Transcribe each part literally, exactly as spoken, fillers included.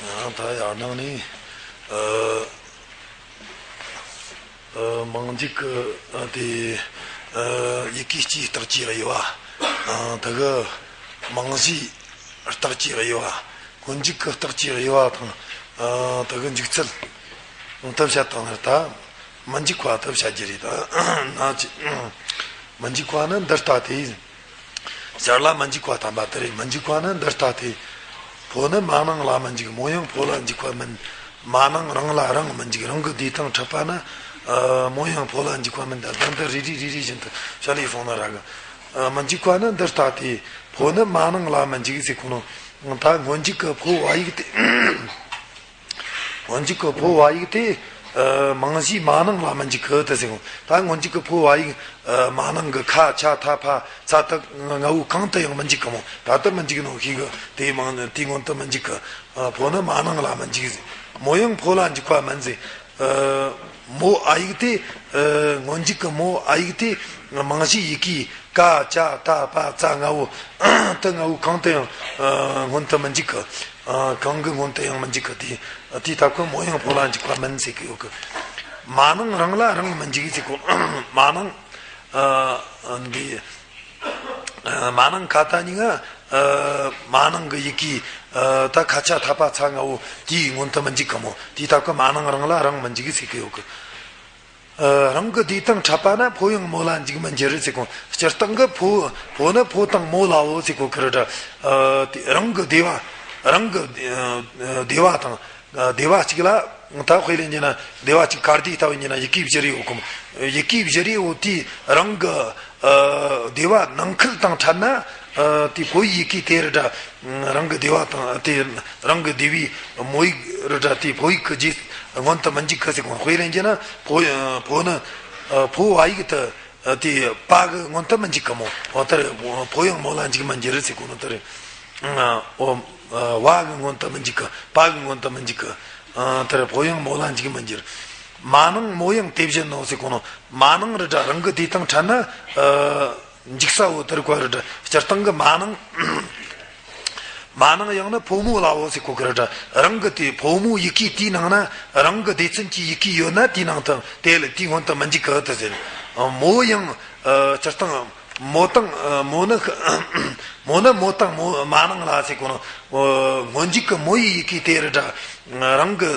ཡང་ད་ཡར་ནང་ནས་ཨ་ཨ་མིང་འཇུག་གི་ཨ་དེ་ཨ་ཡི་གེ་སྤྱིའི་རྟགས་ཀྱི་དབྱེ་བ། ཨ་དེ་གི་མིང་གཞིའི་རྟགས་ཀྱི་དབྱེ་བ། སྔོན་འཇུག་གི་རྟགས་ཀྱི་དབྱེ་བ་དང་། ཨ་དེ་གི་འཇུག་ཚུལ་ལྟ་བཤད་དང་ནི། ད་མི་འཇུག་པ་ལྟ་བཤད་རྒྱུ་རེད། ད་ན་ཅི། མི་འཇུག་པ་ནི་འདི་ལྟ་སྟེ། ཞར་ལ་མི་འཇུག་པ་དམ་པ་དེ་རེད། མི་འཇུག་པ་ནི་འདི་ལྟ་སྟེ། ཕོ་ནི་མ་ནིང་ལ་མི་འཇུག་མོ་ཡང་ཕོ་ལ་འཇུག་པ་མིན། མ་ནིང་རང་ལ་རང་མི་འཇུག་རང་གི་དེ་དང་འཕྲད་པ་ན། ཨ་མོ་ཡང་ཕོ་ལ་འཇུག་པ་མིན། ད་ལྟ་འདི་རེ་རེ་རེ་རེ་བཞིན་དུ་བཤད་ལས་སོང་ན་ར་གི། ཨ་མི་འཇུག་པ་ནི་འདི་ལྟ་སྟེ། ཕོ་ནི་མ་ནིང་ལ་མི་འཇུག་ཟེར་གོ་ནོ། ད་སྔོན་འཇུག་གི་ཕོ་བ་ཡིག་དེ། སྔོན་འཇུག་གི་ཕོ་བ་ཡིག་དེ། ཨ་མིང་གཞིའི་མ་ནིང་ལ་མི་འཇུག་གི་དེ་ཟེར་གོ། ད་སྔོན་འཇུག་གི་ཕོ་བ་ཡིག་ཨ་མ་ནིང་གི་ཁ་ཆ་ཐ་ཕ་ཚ་ད་ང་བོ་གང་དུ་ཡང་མི་འཇུག་གི་མོ། ད་ལྟ་མི་འཇུག་ནོ་ཤེས་གི། དེའི་མིང་དེའི་སྔོན་དུ་མི་འཇུག་གི། ཨ་ཕོ་ནི་མ་ནིང་ལ་མི་འཇུག་ཟེར། མོ་ཡང་ཕོ་ལ་འཇུག་པ་མིན་ཟེར། ཨ་མོ་ཨ་ཡིག་དེ། ཨ་སྔོན་འཇུག་གི་མོ་ཨ་ཡིག་དེ། མིང་གཞིའི་ཡི་གེ་ཀ་ཅ་ད་པ་ཙ་ང་བོ་ཏི་ང་བོ་གང་དུ་ཡང་ཨ་སྔོན་དུ་མི་འཇུག་གི། ཨ་གང་གི་སྔོན་དུ་ཡང་མི་འཇུག་གི། དེ་དེའི་སྟབས་ཀྱིས་མོ་ཡང་ཕོ་ལ་འཇུག་པ་མིན་ཟེར་གི་ཡོད་གི། མ་ནིང་རང་ལ་རང་མི་འཇུག་ཟེར་གོ། མ་ནིང་ཨ་འདི་ཨ་མ་ནིང་ཁ་ད་ཉིན་ང་ཨ་མ་ནིང་གི་ཡི་གེ་ཨ་ད་ཁ་ཆ་ཐ་པ་ཚ་ང་བོ་དེའི་སྔོན་དུ་མི་འཇུག་གི་མོ། དེའི་སྟབས་ཀྱིས་མ་ནིང་རང་ལ་རང་མི་འཇུག་ཟེར་གི་ཡོད་གི། ཨ་རང་གི་དེ་དང་འཕྲད་པ་ན་ཕོ་ཡང་མོ་ལ་འཇུག་མི་འགྱུར་ཟེར་གོ། སྤྱིར་བཏང་གི་ཕོ་ཕོ་ནི་ཕོ་དང་མོ་ལའོ་ཟེར་གོ་ཁི་ར་འདྲ། ཨ་དེ་རང་གི་སྡེ་བ་རང་གི་ཨ་སྡེ་བ་དང་། ཨ་སྡེ་བ་གཅིག་ལ་ད་དཔེ་ལེན་རྒྱུ་ན་སྡེ་བ་གཅིག་ཀ་རྡེ་ལྟ་བུ་ཡིན་ན་ཡི་གེ་བཞི་རེ་ཡོད་གོ། ཡི་གེ་བཞི་རེ་ཡོད་དེ་རང་གི་ཨ་སྡེ་བ་ནང་ཁུལ་དང་འཕྲད་ན། ཨ་དེ་ཕོ་ཡི་གེ་དེ་ར་འདྲ། རང་གི་སྡེ་བ་དང་དེ་རང་གི་སྡེ་བའི་མོ་ཡིག་ར་འདྲ་དེ་ཕོ་ཡིག་གི་རྗེས་སྔོན་དུ་མི་འཇུག་གི་ཟེར་གོ། དཔེ་ལེན་རྒྱུ་ན་ཕོ་ཕོ་ནི་ཕོ་བ་ཡིག་དེ་དེ་པ་གི་སྔོན་དུ་མི་འཇུག་གི་མོ། འོ་དེར་ཕོ་ཡང་མོ་ལ་འཇུག་མི་འགྱུར་ཟེར་གོ་ནོ་དེ་རེད། འོ་བ་གི་སྔོན་དུ་མི་འཇུག་གི། པ་གི་སྔོན་དུ་མི་འཇུག་གི། དེར་ཕོ་ཡང་མོ་ལ་འཇུག་མི་འགྱུར། མ་ནིང་མོ་ཡང་དེ་བཞིན་ནོ་ཟེར་གོ་ནོ། མ་ནིང་ར་འདྲ་རང་གི་དེ་དང་འཕྲད་ན། འཇུག་ས་བོ་དེར་གོ་ར་འདྲ། སྤྱིར་བཏང་གི་མ་ནིང་མ་ནིང་ཡང་ན་ཕོ་མོ་ལའོ་ཟེར་གོ་གི་ར་འདྲ། རང་གི་དེ་ཕོ་མོ་ཡི་གེ་དེའི་ནང་ན་རང་གི་སྡེ་ཚན་གྱི་ཡི་གེ་ཡོད་ན་དེའི་ནང་དུ་དེ་ལ་དེའི་སྔོན་དུ་མི་འཇུག་གི་དེ་ཟེར། མོ་ཡང་སྤྱིར་བཏང་མོ་དང་མོ་ནི་མོ་ནི་མོ་དང་མོ་མ་ནིང་ལ་ཟེར་གོ་ནོ། སྔོན་འཇུག་གི་མོ་ཡི་ཡི་གེ་དེ་ར་འདྲ་རང་གི་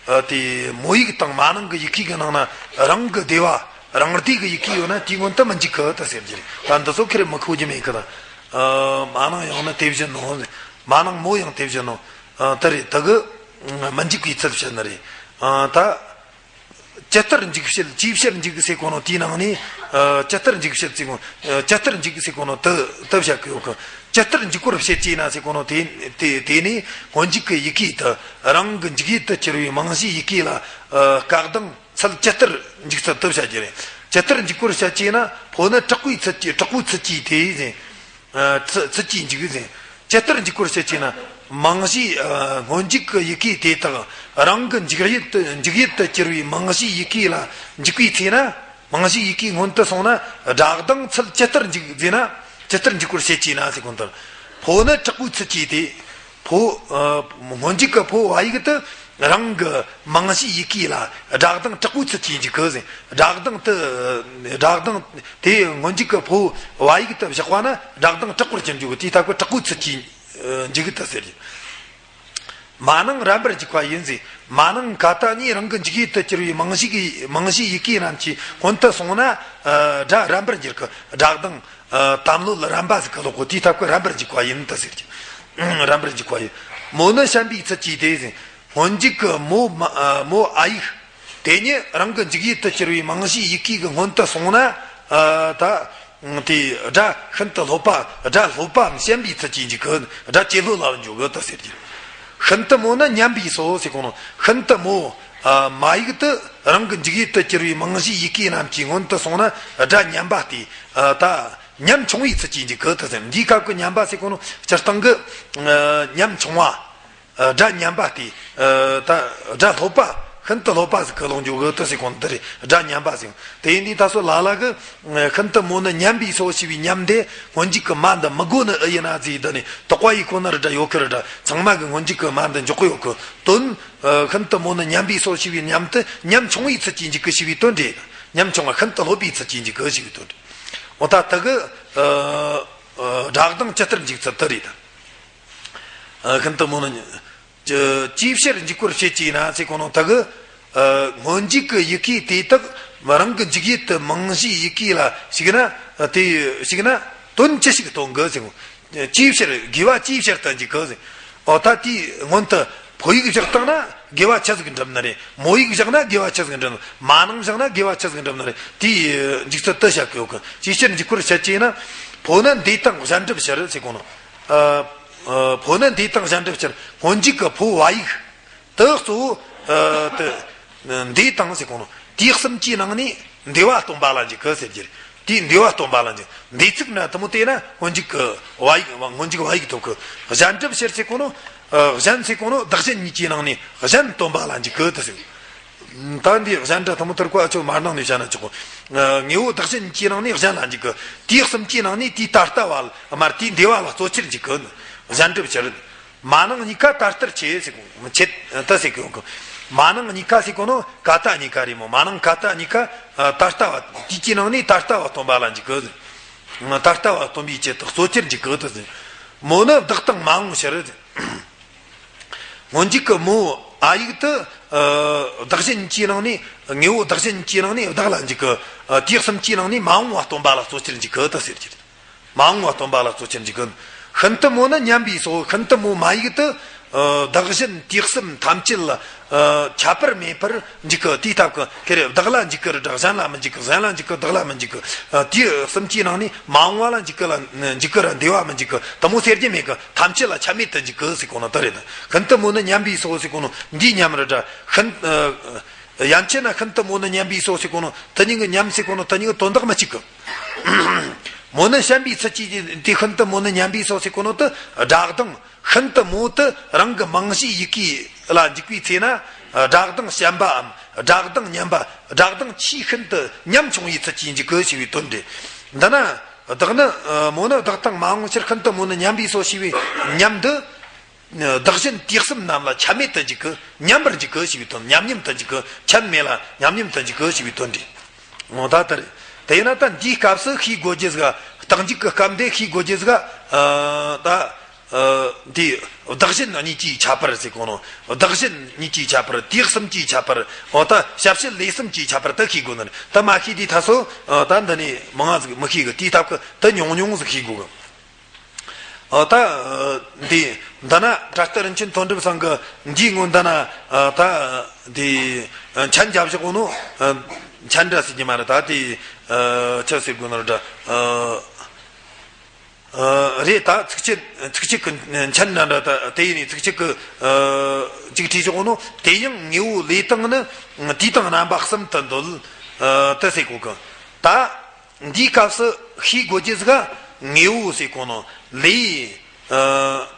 ཨ་དེ་མོ་ཡིག་དང་མ་ནིང་གི་ཡི་གེ་གི་ནང་ན་རང་གི་སྡེ་བ་རང་སྡེ་གི་ཡི་གེ་ཡོད་ན་དེའི་སྔོན་དུ་མི་འཇུག་གི་ད་ཟེར་རྒྱུ་རེད། ད་འདི་ཚོ་ཁེར་མི་ཁུག་རྒྱུ་མེད་གི། ད་ཨ་མ་ནིང་ཡང་ན་དེ་བཞིན་ནོ། མ་ནིང་མོ་ཡང་དེ་བཞིན་ནོ། ཨ་དེ་རེད། ད་གི་མི་འཇུག་པའི་ཚུལ་བཤད་ནི་རེད། ཨ་ད་ཇི་ལྟར་འཇུག་བྱེད་ཅིའི་ཕྱིར་འཇུག་ཟེར་གོ་ནོ་དེའི་ནང་ནས། ཨ་ཇི་ལྟར་འཇུག་བྱེད་ཟེར་གོ། ཨ་ཇི་ལྟར་འཇུག་ཟེར་གོ་ནོ་དེ་དེ་བཤད་གི་ཡོད་གི། ཇི་ལྟར་འཇུག་པར་བྱེད་ཅེ་ན་ཟེར་གོ་ནོ་དེ་དེ་དེ་ནི་སྔོན་འཇུག་གི་ཡི་གེ་དེ་རང་གི་འཇུག་ཡུལ་དུ་གྱུར་བའི་མིང་གཞིའི་ཡི་གེ་ལ་ཨ་སྐད་གདངས་ཚུལ་ཇི་ལྟར་འཇུག་ཚུལ་དེ་བཤད་རྒྱུ་རེད། ཇི་ལྟར་འཇུག་པར་བྱེད་ཅེ་ན་ཕོ་ནི་དྲག་པོའི་ཚུལ་གྱིས་དྲག་པོའི་ཚུལ་གྱིས་དེ་ཟེར། ཨ་ཚུལ་ཚུལ་གྱིས་འཇུག་ཟེར། ཇི་ལྟར་འཇུག་པར་བྱེད་ཅེ་ན། མིང་གཞིའི་ཨ་སྔོན་འཇུག་གི་ཡི་གེ་དེ་དག་རང་གི་འཇུག་ཡུལ་དུ་འཇུག་ཡུལ་དུ་གྱུར་བའི་མིང་གཞིའི་ཡི་གེ་ལ་འཇུག་པའི་ཚེ་ན། མིང་གཞིའི་ཡི་གེའི་སྔོན་དུ་སོང་ན་སྒྲ་གདངས་ཚུལ་ཇི་ལྟར་འཇུག་ཟེར་ན། ཇི་ལྟར་འཇུག་པར་བྱེད་ཅེ་ན་ཟེར་གོ་ནོ་དེ། ཕོ་ནི་དྲག་པོའི་ཚུལ་གྱིས་དེ། ཕོ་ཨ་སྔོན་འཇུག་གི་ཕོ་བ་ཡིག་དེ་རང་གི་མིང་གཞིའི་ཡི་གེ་ལ་སྒྲ་གདངས་དྲག་པོའི་ཚུལ་གྱིས་འཇུག་གི་ཟེར། སྒྲ་གདངས་དེ་སྒྲ་གདངས་དེ་སྔོན་འཇུག་གི་ཕོ་བ་ཡིག་དེ་བཞག་པ་ན་སྒྲ་གདངས་དྲག་པོར་གྱུར་འཇུག་གི། དེའི་སྟབས་ཀྱིས་དྲག་པོའི་ཚུལ་གྱིས་འཇུག་གི་ད་ཟེར་རྒྱུ། མ་ནིང་རན་པར་འཇུག་པ་ཡིན་ཟེར། མ་ནིང་ག་ད་ནི་རང་གི་འཇུག་ཡུལ་དུ་གྱུར་བའི་མིང་གཞི་གི་མིང་གཞིའི་ཡི་གེ་རྣམས་ཀྱི་སྔོན་དུ་སོང་ན་ཨ་སྒྲ་རན་པར་འགྱུར་གི། སྒྲ་གདངས་ཨ་དམ་ལྷོད་རན་པ་ཟིག་གི་ལོག་གོ། དེའི་སྟབས་ཀྱིས་རན་པར་འཇུག་པ་ཡིན་ད་ཟེར་གྱི། རན་པར་འཇུག་པ་ཡིན། མོ་ནི་ཞན་པའི་ཚུལ་གྱིས་དེ་ཟེར། སྔོན་འཇུག་གི་མོ་མ་ཨ་མོ་ཨ་ཡིག་དེ་ཉིད་རང་གི་འཇུག་ཡུལ་དུ་གྱུར་བའི་མིང་གཞིའི་ཡི་གེ་གི་སྔོན་དུ་སོང་ན་ཨ་ད། དེ་སྒྲ་ཤིན་ཏུ་ལྷོད་པ། སྒྲ་ལྷོད་པའམ་ཞན་པའི་ཚུལ་གྱིས་འཇུག་གི། སྒྲ་ཇེ་ལྷོད་ལ་འཇུག་གི་ད་ཟེར་གྱི། ཤིན་ཏུ་མོ་ནི་མཉམ་པས་སོ་ཟེར་གོ་ནོ། ཤིན་ཏུ་མོ་ཨ་མ་ཡིག་དེ་རང་གི་འཇུག་ཡུལ་དུ་གྱུར་བའི་མིང་གཞིའི་ཡི་གེ་རྣམས་ཀྱི་སྔོན་དུ་སོང་ན་སྒྲ་མཉམ་པ་སྟེ། ཨ་ད་ཉམ་ཆུང་བའི་ཚུལ་གྱིས་འཇུག་གི་ད་ཟེར། འདིའི་སྐབས་ཀྱི་མཉམ་པ་ཟེར་གོ་ནོ་སྤྱིར་བཏང་གི་ཨ་ཉམ་ཆུང་བ། ཨ་སྒྲ་མཉམ་པ་སྟེ། ཨ་ད་སྒྲ་ལྷོད་པ། ཤིན་ཏུ་ལྷོད་པ་ཟིག་གི་ལོག་འཇོག་གི་དུ་ཟེར་གོ་ནོ་དེ་རེད། སྒྲ་ཉམས་པ་ཟེར། དེ་ཡིན་དུས་ད་སོ་ལ་ལ་གི་ཤིན་ཏུ་མོ་ནི་ཉམས་པའི་སོ་ཞེས་པའི་ཉམས་དེ་སྔོན་འཇུག་གི་མ་འདི་མི་དགོས་ནི་ཨེ་ཡིན་ན་ཟེར། འདི་ནི་དོགས་པ་ཡི་ཁོ་ན་རི་འདྲ་ཡོད་ཁི་རི་འདྲ་ཚང་མ་གི་སྔོན་འཇུག་གི་མ་འདི་འཇོག་གི་ཡོད་གི་དོན། ཤིན་ཏུ་མོ་ནི་ཉམས་པའི་སོ་ཞེས་པའི་ཉམས་དེ་ཉམས་ཆུང་བའི་ཚུལ་གྱིས་འཇུག་གི་ཞེས་པའི་དོན་རེད། ཉམས་ཆུང་བ་ཤིན་ཏུ་ལྷོད་པའི་ཚུལ་གྱིས་འཇུག་གི་ཞེས་པའི་དོན་རེད། འོ་ད་དེ་གི་སྒྲ་གདངས་ཇི་ལྟར་འཇུག་ཚུལ་དེ་རེད། ཤིན་ཏུ་མོ་ནི། ཅིའི་ཕྱིར་འཇུག་པར་བྱེད་ཅེ་ན་ཟེར་གོ་ནོ་དེ་གི། སྔོན་འཇུག་གི་ཡི་གེ་དེ་དག་རང་གི་འཇུག་ཡུལ་དུ་མིང་གཞིའི་ཡི་གེ་ལ་ཞུགས་ན། དེ་ཞུགས་ན་དོན་ཅི་ཞིག་སྟོན་གི་ཟེར་གོ། ཅིའི་ཕྱིར་དགེ་བ་ཅིའི་ཕྱིར་དུ་འཇུག་གི་ཟེར། འོ་ད་དེའི་སྔོན་དུ་ཕོ་ཡིག་བཞག་བཏང་ན་དགེ་བ་ཆི་ཟིག་འགྲུབ་ནི་རེད། མོ་ཡིག་བཞག་ན་དགེ་བ་ཆི་ཟིག་འགྲུབ་ནི་རེད། མ་ནིང་བཞག་ན་དགེ་བ་ཆི་ཟིག་འགྲུབ་ནི་རེད། དེའི་འཇུག་ཚུལ་དེ་བཤད་གི་ཡོད་གི། ཅིའི་ཕྱིར་འཇུག་པར་བྱེད་ཅེ་ན། ཕོ་ནི་འདས་དང་གཞན་སྒྲུབ་ཕྱིར་ཟེར་གོ་ནོ། ཕོ་ནི་འདས་དང་གཞན་སྒྲུབ་ཕྱིར། སྔོན་འཇུག་གི་ཕོ་བ་ཡིག་དེ་གཙོ་བོ་དེ་འདས་དང་ཟེར་གོ་ནོ། དེའི་གསུམ་གྱི་ནང་ནས་འདས་པ་སྟོན་པ་ལ་འཇུག་གི་ཟེར་རྒྱུ་རེད། དེའི་འདས་པ་སྟོན་པ་ལ་འཇུག་འདས་ཚིག་ན་དེ་མོ་དེ་ན་སྔོན་འཇུག་གི་བ་ཡིག་སྔོན་འཇུག་བ་ཡིག་ཐོབ་གི། གཞན་སྒྲུབ་ཕྱིར་ཟེར་གོ་ནོ། གཞན་ཟེར་གོ་ནོ་བདག་གཞན་གཉིས་ཀྱི་ནང་ནས་གཞན་སྟོན་པ་ལ་འཇུག་གི་དེ་ཟེར། ད་འདི་གཞན་སྒྲ་དེ་མོ་ཐུར་ཁོ་ཨ་ཆོ་མར་ནང་ནས་བཤད་ན་ཆོག་གོ། དངོས་པོ་བདག་གཞན་གྱི་ནང་ནས་གཞན་ལ་འཇུག་གི། དེའི་གསུམ་གྱི་ནང་ནས་དེའི་ད་ལྟ་བ་མར་དེའི་འདས་པ་ལ་གཙོ་ཆེར་འཇུག་གི། གཞན་སྒྲུབ་ཕྱིར། མ་ནིང་གཉིས་ཀ་ད་ལྟར་ཆེ་ཟེར་གོ་ཆེ་ད་ཟེར་གི་ཡོད་གི། མ་ནིང་གཉིས་ཀ་ཟེར་གོ་ནོ་ཀ་ཏ་གཉིས་ཀ་རེད་མོ། མ་ནིང་ཀ་ཏ་གཉིས་ཀ་ད་ལྟ་བ་དེའི་གྱི་ནང་ནས་ད་ལྟ་བ་སྟོན་པ་ལ་འཇུག་གི། ད་ལྟ་བ་སྟོན་པའི་ཆེད་དུ་གཙོ་ཆེར་འཇུག་གི་དེ་ཟེར། མོ་ནི་བདག་དང་མ་འོངས་ཕྱིར་ཟེར། སྔོན་འཇུག་གི་མོ་ཨ་ཡིག་དེ། བདག་གཞན་གྱི་ནང་ནས་དངོས་པོ་བདག་གཞན་གྱི་ནང་ནས་བདག་ལ་འཇུག་གི། དེའི་གསུམ་གྱི་ནང་ནས་མ་འོངས་པ་སྟོན་པ་ལ་གཙོ་ཆེར་འཇུག་གི་དེ་ཟེར་གྱི་རེད། མ་འོངས་པ་སྟོན་པ་ལ་གཙོ་ཆེར་འཇུག་གི། ཤིན་ཏུ་མོ་ནི་ཉམས་པའི་སོ། ཤིན་ཏུ་མོ་མ་ཡིག་དེ། བདག་གཞན་དེའི་གསུམ་ཐམས་ཅད་ལ་ཁྱད་པར་མེད་པར་འཇུག་གི། དེའི་སྟབས་ཀྱིས་ཁེ་རེ་བདག་ལ་འཇུག་གི་རེད། གཞན་ལ་མི་འཇུག་གི། གཞན་ལ་འཇུག་གི་བདག་ལ་མི་འཇུག་གི། དེའི་གསུམ་གྱི་ནང་ནས་མ་འོངས་པ་ལ་འཇུག་གི་ལ་འཇུག་གི་ར་འདས་པ་མི་འཇུག་གི་དེ་མོ་ཟེར་རྒྱུ་མེད་གི། ཐམས་ཅད་ལ་ཆ་མེད་དུ་འཇུག་གི་ཟེར་གོ་ནོ་དེ་རེད། ཤིན་ཏུ་མོ་ནི་ཉམས་པའི་སོ་ཟེར་གོ་ནོ་འདིའི་ཉམས་རེད་དྲ། ཤིན། ཡན་ཆད་ན་ཤིན་ཏུ་མོ་ནི་ཉམས་པའི་སོ་ཟེར་གོ་ནོ་དེ་གཉིས་ཀྱི་ཉམས་ཟེར་གོ་ནོ་དེ་གཉིས་ཀྱི་དོན་དག་མི་གཅིག་གི། མོ་ནི་བྱམས་པའི་ཚུལ་གྱིས་དེ་ཤིན་ཏུ་མོ་ནི་ཉམས་པའི་སོ་ཟེར་གོ་ནོ་དེ་སྒྲ་གདངས། ཤིན་ཏུ་མོ་དེ་རང་གི་མིང་གཞིའི་ཡི་གེ་ལ་འཇུག་པའི་ཚེ་ན། སྒྲ་གདངས་བྱམས་པའམ་སྒྲ་གདངས་མཉམ་པ། སྒྲ་གདངས་ཆེས་ཤིན་ཏུ་ཉམས་ཆུང་བའི་ཚུལ་གྱིས་འཇུག་གི་ཞེས་པའི་དོན་ཏེ། འདི་ན། བདག་ནི། མོ་ནི་བདག་དང་མ་འོངས་ཕྱིར། ཤིན་ཏུ་མོ་ནི་ཉམས་པའི་སོ་ཞེས་པའི་ཉམས་འདི། བདག་གཞན་དུས་གསུམ་རྣམས་ལ་ཆ་མེད་དུ་འཇུག་གི། མཉམ་པར་འཇུག་གི་ཞེས་པའི་དོན། མཉམ་མཉམ་དུ་འཇུག་གི། ཆད་མེད་ལ་མཉམ་མཉམ་དུ་འཇུག་གི་ཞེས་པའི་དོན་ཏེ། འོ་ད་ལྟར། དེས་ན་ད་འདིའི་སྐབས་སུ་ཤེས་དགོས་རྒྱུ་ཟིག་རྟགས་འཇུག་གི་སྐབས་འདི་ཤེས་དགོས་རྒྱུ་ཟིག་ད། འདི། བདག་གཞན་གཉིས་ཀྱི་ཁྱད་པར་ཟེར་གོ་ནོ། བདག་གཞན་གཉིས་ཀྱི་ཁྱད་པར། དུས་གསུམ་གྱི་ཁྱད་པར། འོ་ད་བྱ་བྱེད་ལས་གསུམ་གྱི་ཁྱད་པར་དུ་ཤེས་དགོས་ནི། ད་མ་ཤེས་དུས་ད་སོ། ད་འདི་ནས་མང་ང་ཟིག་མི་ཤེས་གི། དུས་ཐབས་ཀྱི་དུ་ཉུང་ཉུང་ཟིག་ཤེས་དགོས་གི། འོ་ད། འདི། འདི་ན་གྲྭ་སྟོད་རིན་ཆེན་དོན་གྲུབ་ཚང་གི་འདིའི་སྔོན་འདི་ན། ད། འདི། མཆན་རྒྱབ་བཞག་གོ་ནོ། མཆན་འདྲ་ཟེར་གྱི་མ་རེད། ད་དེ། ཆི་ཟེར་དགོས་ནོ་རེད། རེད། ད་ཚིགས་བཅད་ཚིགས་བཅད་ཀྱི་མཆན་འདྲ་འདྲ། ད་དེ་ཡིན་ནི་ཚིགས་བཅད་ཀྱི་ཅིག་བྲིས་ཆོག་ནོ། དེ་ཡང་དངོས་པོ་ལས་དང་ནི་དུས་དང་རྣམ་པ་གསུམ་དུ་འདོད། དེ་ཟེར་གོ་གི། ད་འདིའི་སྐབས་སུ་ཤེས་དགོས་རྒྱུ་ཟིག་དངོས་པོ་ཟེར་གོ་ནོ་ལས།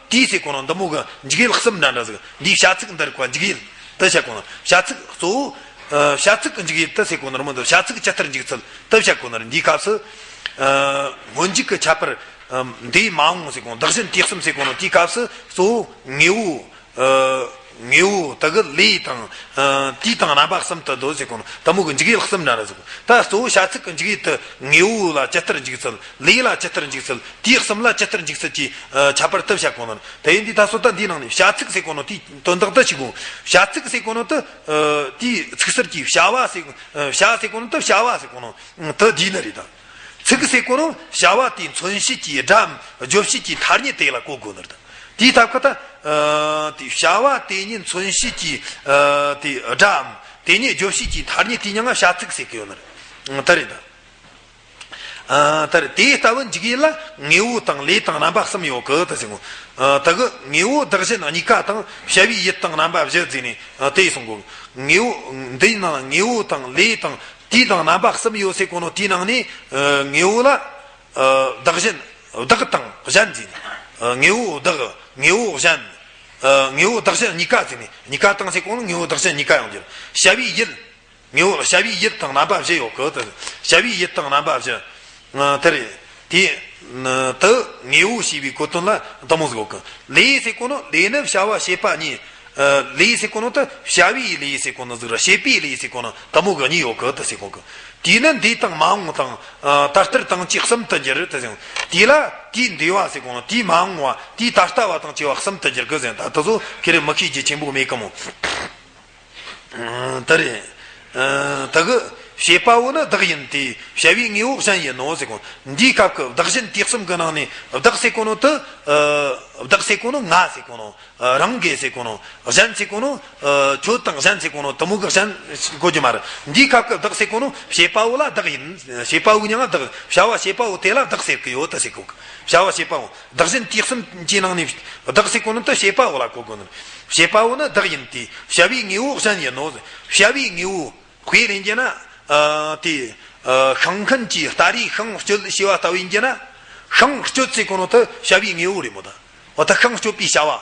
དུས་ཟེར་གོ་ནོ་འདི་མོ་གི་འཇུག་ཡུལ་གསུམ་འདྲ་འདྲ་ཟིག་འདིའི་བྱ་ཚིག་འདི་རིགས་པ་འཇུག་ཡུལ་དུ་བཤད་གོ་ནོ། བྱ་ཚིག་གཙོ་བོ། བྱ་ཚིག་གི་འཇུག་ཡུལ་དུ་ཟེར་གོ་ནོ་རི་མོ་འདི། བྱ་ཚིག་ཇི་ལྟར་འཇུག་ཚུལ་དུ་བཤད་གོ་ནོ་རེད། འདིའི་སྐབས་སུ། སྔོན་འཇུག་གི་ཁྱད་པར། འདས་མ་འོངས་ཟེར་གོ་ནོ། བདག་གཞན་དུས་གསུམ་ཟེར་གོ་ནོ། དེའི་སྐབས་སུ་གཙོ་བོ་དངོས་པོ། དངོས་པོ་དེ་གི་ལས་དང་། དུས་དང་རྣམ་པ་གསུམ་དུ་འདོད་ཟེར་གོ་ནོ། དེ་མོ་གི་འཇུག་ཡུལ་གསུམ་འདྲ་འདྲ་ཟིག་ད་གཙོ་བོ་བྱ་ཚིག་གི་འཇུག་ཡུལ་དུ་དངོས་པོ་ལ་ཇི་ལྟར་འཇུག་ཚུལ། ལས་ལ་ཇི་ལྟར་འཇུག་ཚུལ། དུས་གསུམ་ལ་ཇི་ལྟར་འཇུག་ཚུལ་གྱི་ཁྱད་པར་དུ་བཤད་གོ་ནོ། དེ་ཡིན་དུས་ད་སོ་ད་འདིའི་ནང་ནས་བྱ་ཚིག་ཟེར་གོ་ནོ་དེའི་དོན་དག་དུ་ཞིག་གོ། བྱ་ཚིག་ཟེར་གོ་ནོ་དུ། དེའི་ཚིག་ཟུར་གྱི་བྱ་བ་ཟེར། བྱ་ཟེར་གོ་ནོ་དུ་བྱ་བ་ཟེར་གོ་ནོ་དུ་འདི་ནི་རེད་ད། ཚིག་ཟེར་གོ་ནོ་བྱ་བ་དེའི་མཚོན་བྱེད་ཀྱི་སྒྲའམ་བརྗོད་བྱེད་ཀྱི་ཐ་སྙད་དེ་ལ་གོ་དགོས་ནི་རེད་ད། དེའི་སྟབས་ཀྱིས་ད། དེ་བྱ་བ་དེ་ཉིད་མཚོན་བྱེད་ཀྱི། དེ་སྒྲའམ་དེ་ཉིད་བརྗོད་བྱེད་ཀྱི་ཐ་སྙད་དེའི་མྱིང་ང་བྱ་ཚིག་ཟེར་གི་ཡོད་ནི་རེད། དེ་རེད་ད། ཨ། ད་རེས་དེ་ལྟ་བུ་འཇུག་ཡུལ་ལ་དངོས་པོ་དང་ལས་དང་རྣམ་པ་གསུམ་ཡོད་གི་དེ་ཟེར་གོ། ཨ། དེ་གི་དངོས་པོ་བདག་གཞན་གཉིས་ཀ་དང་བྱ་བའི་ཡུལ་དང་རྣམ་པ་བཞི་བརྩིས་ནས། ཨ། དེ་གསུང་གོ། དངོས་པོ་འདིའི་ནང་དངོས་པོ་དང་ལས་དང་དུས་དང་རྣམ་པ་གསུམ་ཡོད་ཟེར་གོ་ནོ་དེའི་ནང་ནས། ཨ། དངོས་པོ་ལ། ཨ། བདག་གཞན། བདག་དང་གཞན་བརྩིས་ནས། ཨ། དངོས་པོ་བདག་དངོས་པོ་གཞན། ཨ། དངོས་པོ་བདག་གཞན་གཉིས་ཀ་ཟེར་ནས་གཉིས་ཀ་དང་ཟེར་གོ་ནོ་དངོས་པོ་བདག་གཞན་གཉིས་ཀ་ཡང་འགྱུར། བྱ་བའི་ཡུལ། དངོས་པོ་བྱ་བའི་ཡུལ་དང་རྣམ་པ་བཞི་ཡོད་གི། དེ་བྱ་བའི་ཡུལ་དང་རྣམ་པ་བཞི། ཨ། དེ་རེད། དེ་དུ་དངོས་པོ་ཞེས་པའི་གོ་དོན་ལ་དེ་མོ་ཟིག་ཡོད་གི། ལས་ཟེར་གོ་ནོ་ལས་ནི་བྱ་བ་བྱེད་པ་གཉིས། ཨ། ལས་ཟེར་གོ་ནོ་དེ་བྱ་བའི་ལས་ཟེར་གོ་ནོ་ཟིག་ར་བྱེད་པའི་ལས་ཟེར་གོ་ནོ་དེ་མོ་གི་གཉིས་ཡོད་གི། དེ་ཟེར་གོ་གི། དེས་ནི་འདས་དང་མ་འོངས་དང་། ཨ། ད་ལྟར་དང་བཅས་གསུམ་དུ་འགྱུར། དེ་ཟེར། དེ་ལ་དེས་འདས་པ་ཟེར་གོ་ནོ་དེས་མ་འོངས་པ་དེས་ད་ལྟ་བ་དང་བཅས་པ་གསུམ་དུ་འགྱུར་གི་ཟེར། ད་དེ་ཚོ་ཁྱེད་རང་མི་ཤེས་རྒྱུ་ཆེན་པོ་མེད་གི་མོ། ཨ། དེ་རེད། ཨ། དེ་གི་བྱེད་པ་པོ་ནི་བདག་ཡིན་ཏེ། བྱ་བའི་དངོས་པོ་གཞན་ཡིན་ནོ་ཟེར་གོ། འདིའི་སྐབས་ཀྱི་བདག་གཞན་དུས་གསུམ་གྱི་ནང་ནས་བདག་ཟེར་གོ་ནོ་དེ། ཨ། བདག་ཟེར་གོ་ནོ་ང་ཟེར་གོ་ནོ། ཨ། རང་གི་ཟེར་གོ་ནོ། གཞན་ཟེར་གོ་ནོ། ཨ། ཁྱོད་དང་གཞན་ཟེར་གོ་ནོ་དེ་མོ་གི་གཞན་གོ་རྒྱུ་མ་རེད། འདིའི་སྐབས་ཀྱི་བདག་ཟེར་གོ་ནོ་བྱེད་པ་པོ་ལ་བདག་ཡིན། བྱེད་པ་པོའི་མྱིང་ང་བདག་བྱ་བ་བྱེད་པ་པོ་དེ་ལ་བདག་ཟེར་གི་ཡོད་དེ་ཟེར་གོ་གི། བྱ་བ་བྱེད་པ་པོ། བདག་གཞན་དུས་གསུམ་གྱི་ནང་ནས་བདག་ཟེར་གོ་ནོ་དེ་བྱེད་པ་པོ་ལ་གོ་དགོས་ནི། བྱེད་པ་པོ་ནི་བདག་ཡིན་ཏེ། བྱ་བའི་དངོས་པོ་གཞན་ཡིན་ནོ། བྱ་བའི་དངོས་པོ། དཔེ་ལེན་རྒྱུ་ན། ཨ། དེ། ཨ། ཤིང་མཁན་གྱིས་སྟ་རེའི་ཤིང་གཅོད་ཞེས་པ་ལྟ་བུ་ཡིན་རྒྱུ་ན། ཤིང་གཅོད་ཟེར་གོ་ནོ་དེ་བྱ་བའི་དངོས་པོ་རེད་མོ་ད། འོ་ད་ཤིང་གཅོད་པའི་བྱ་བ།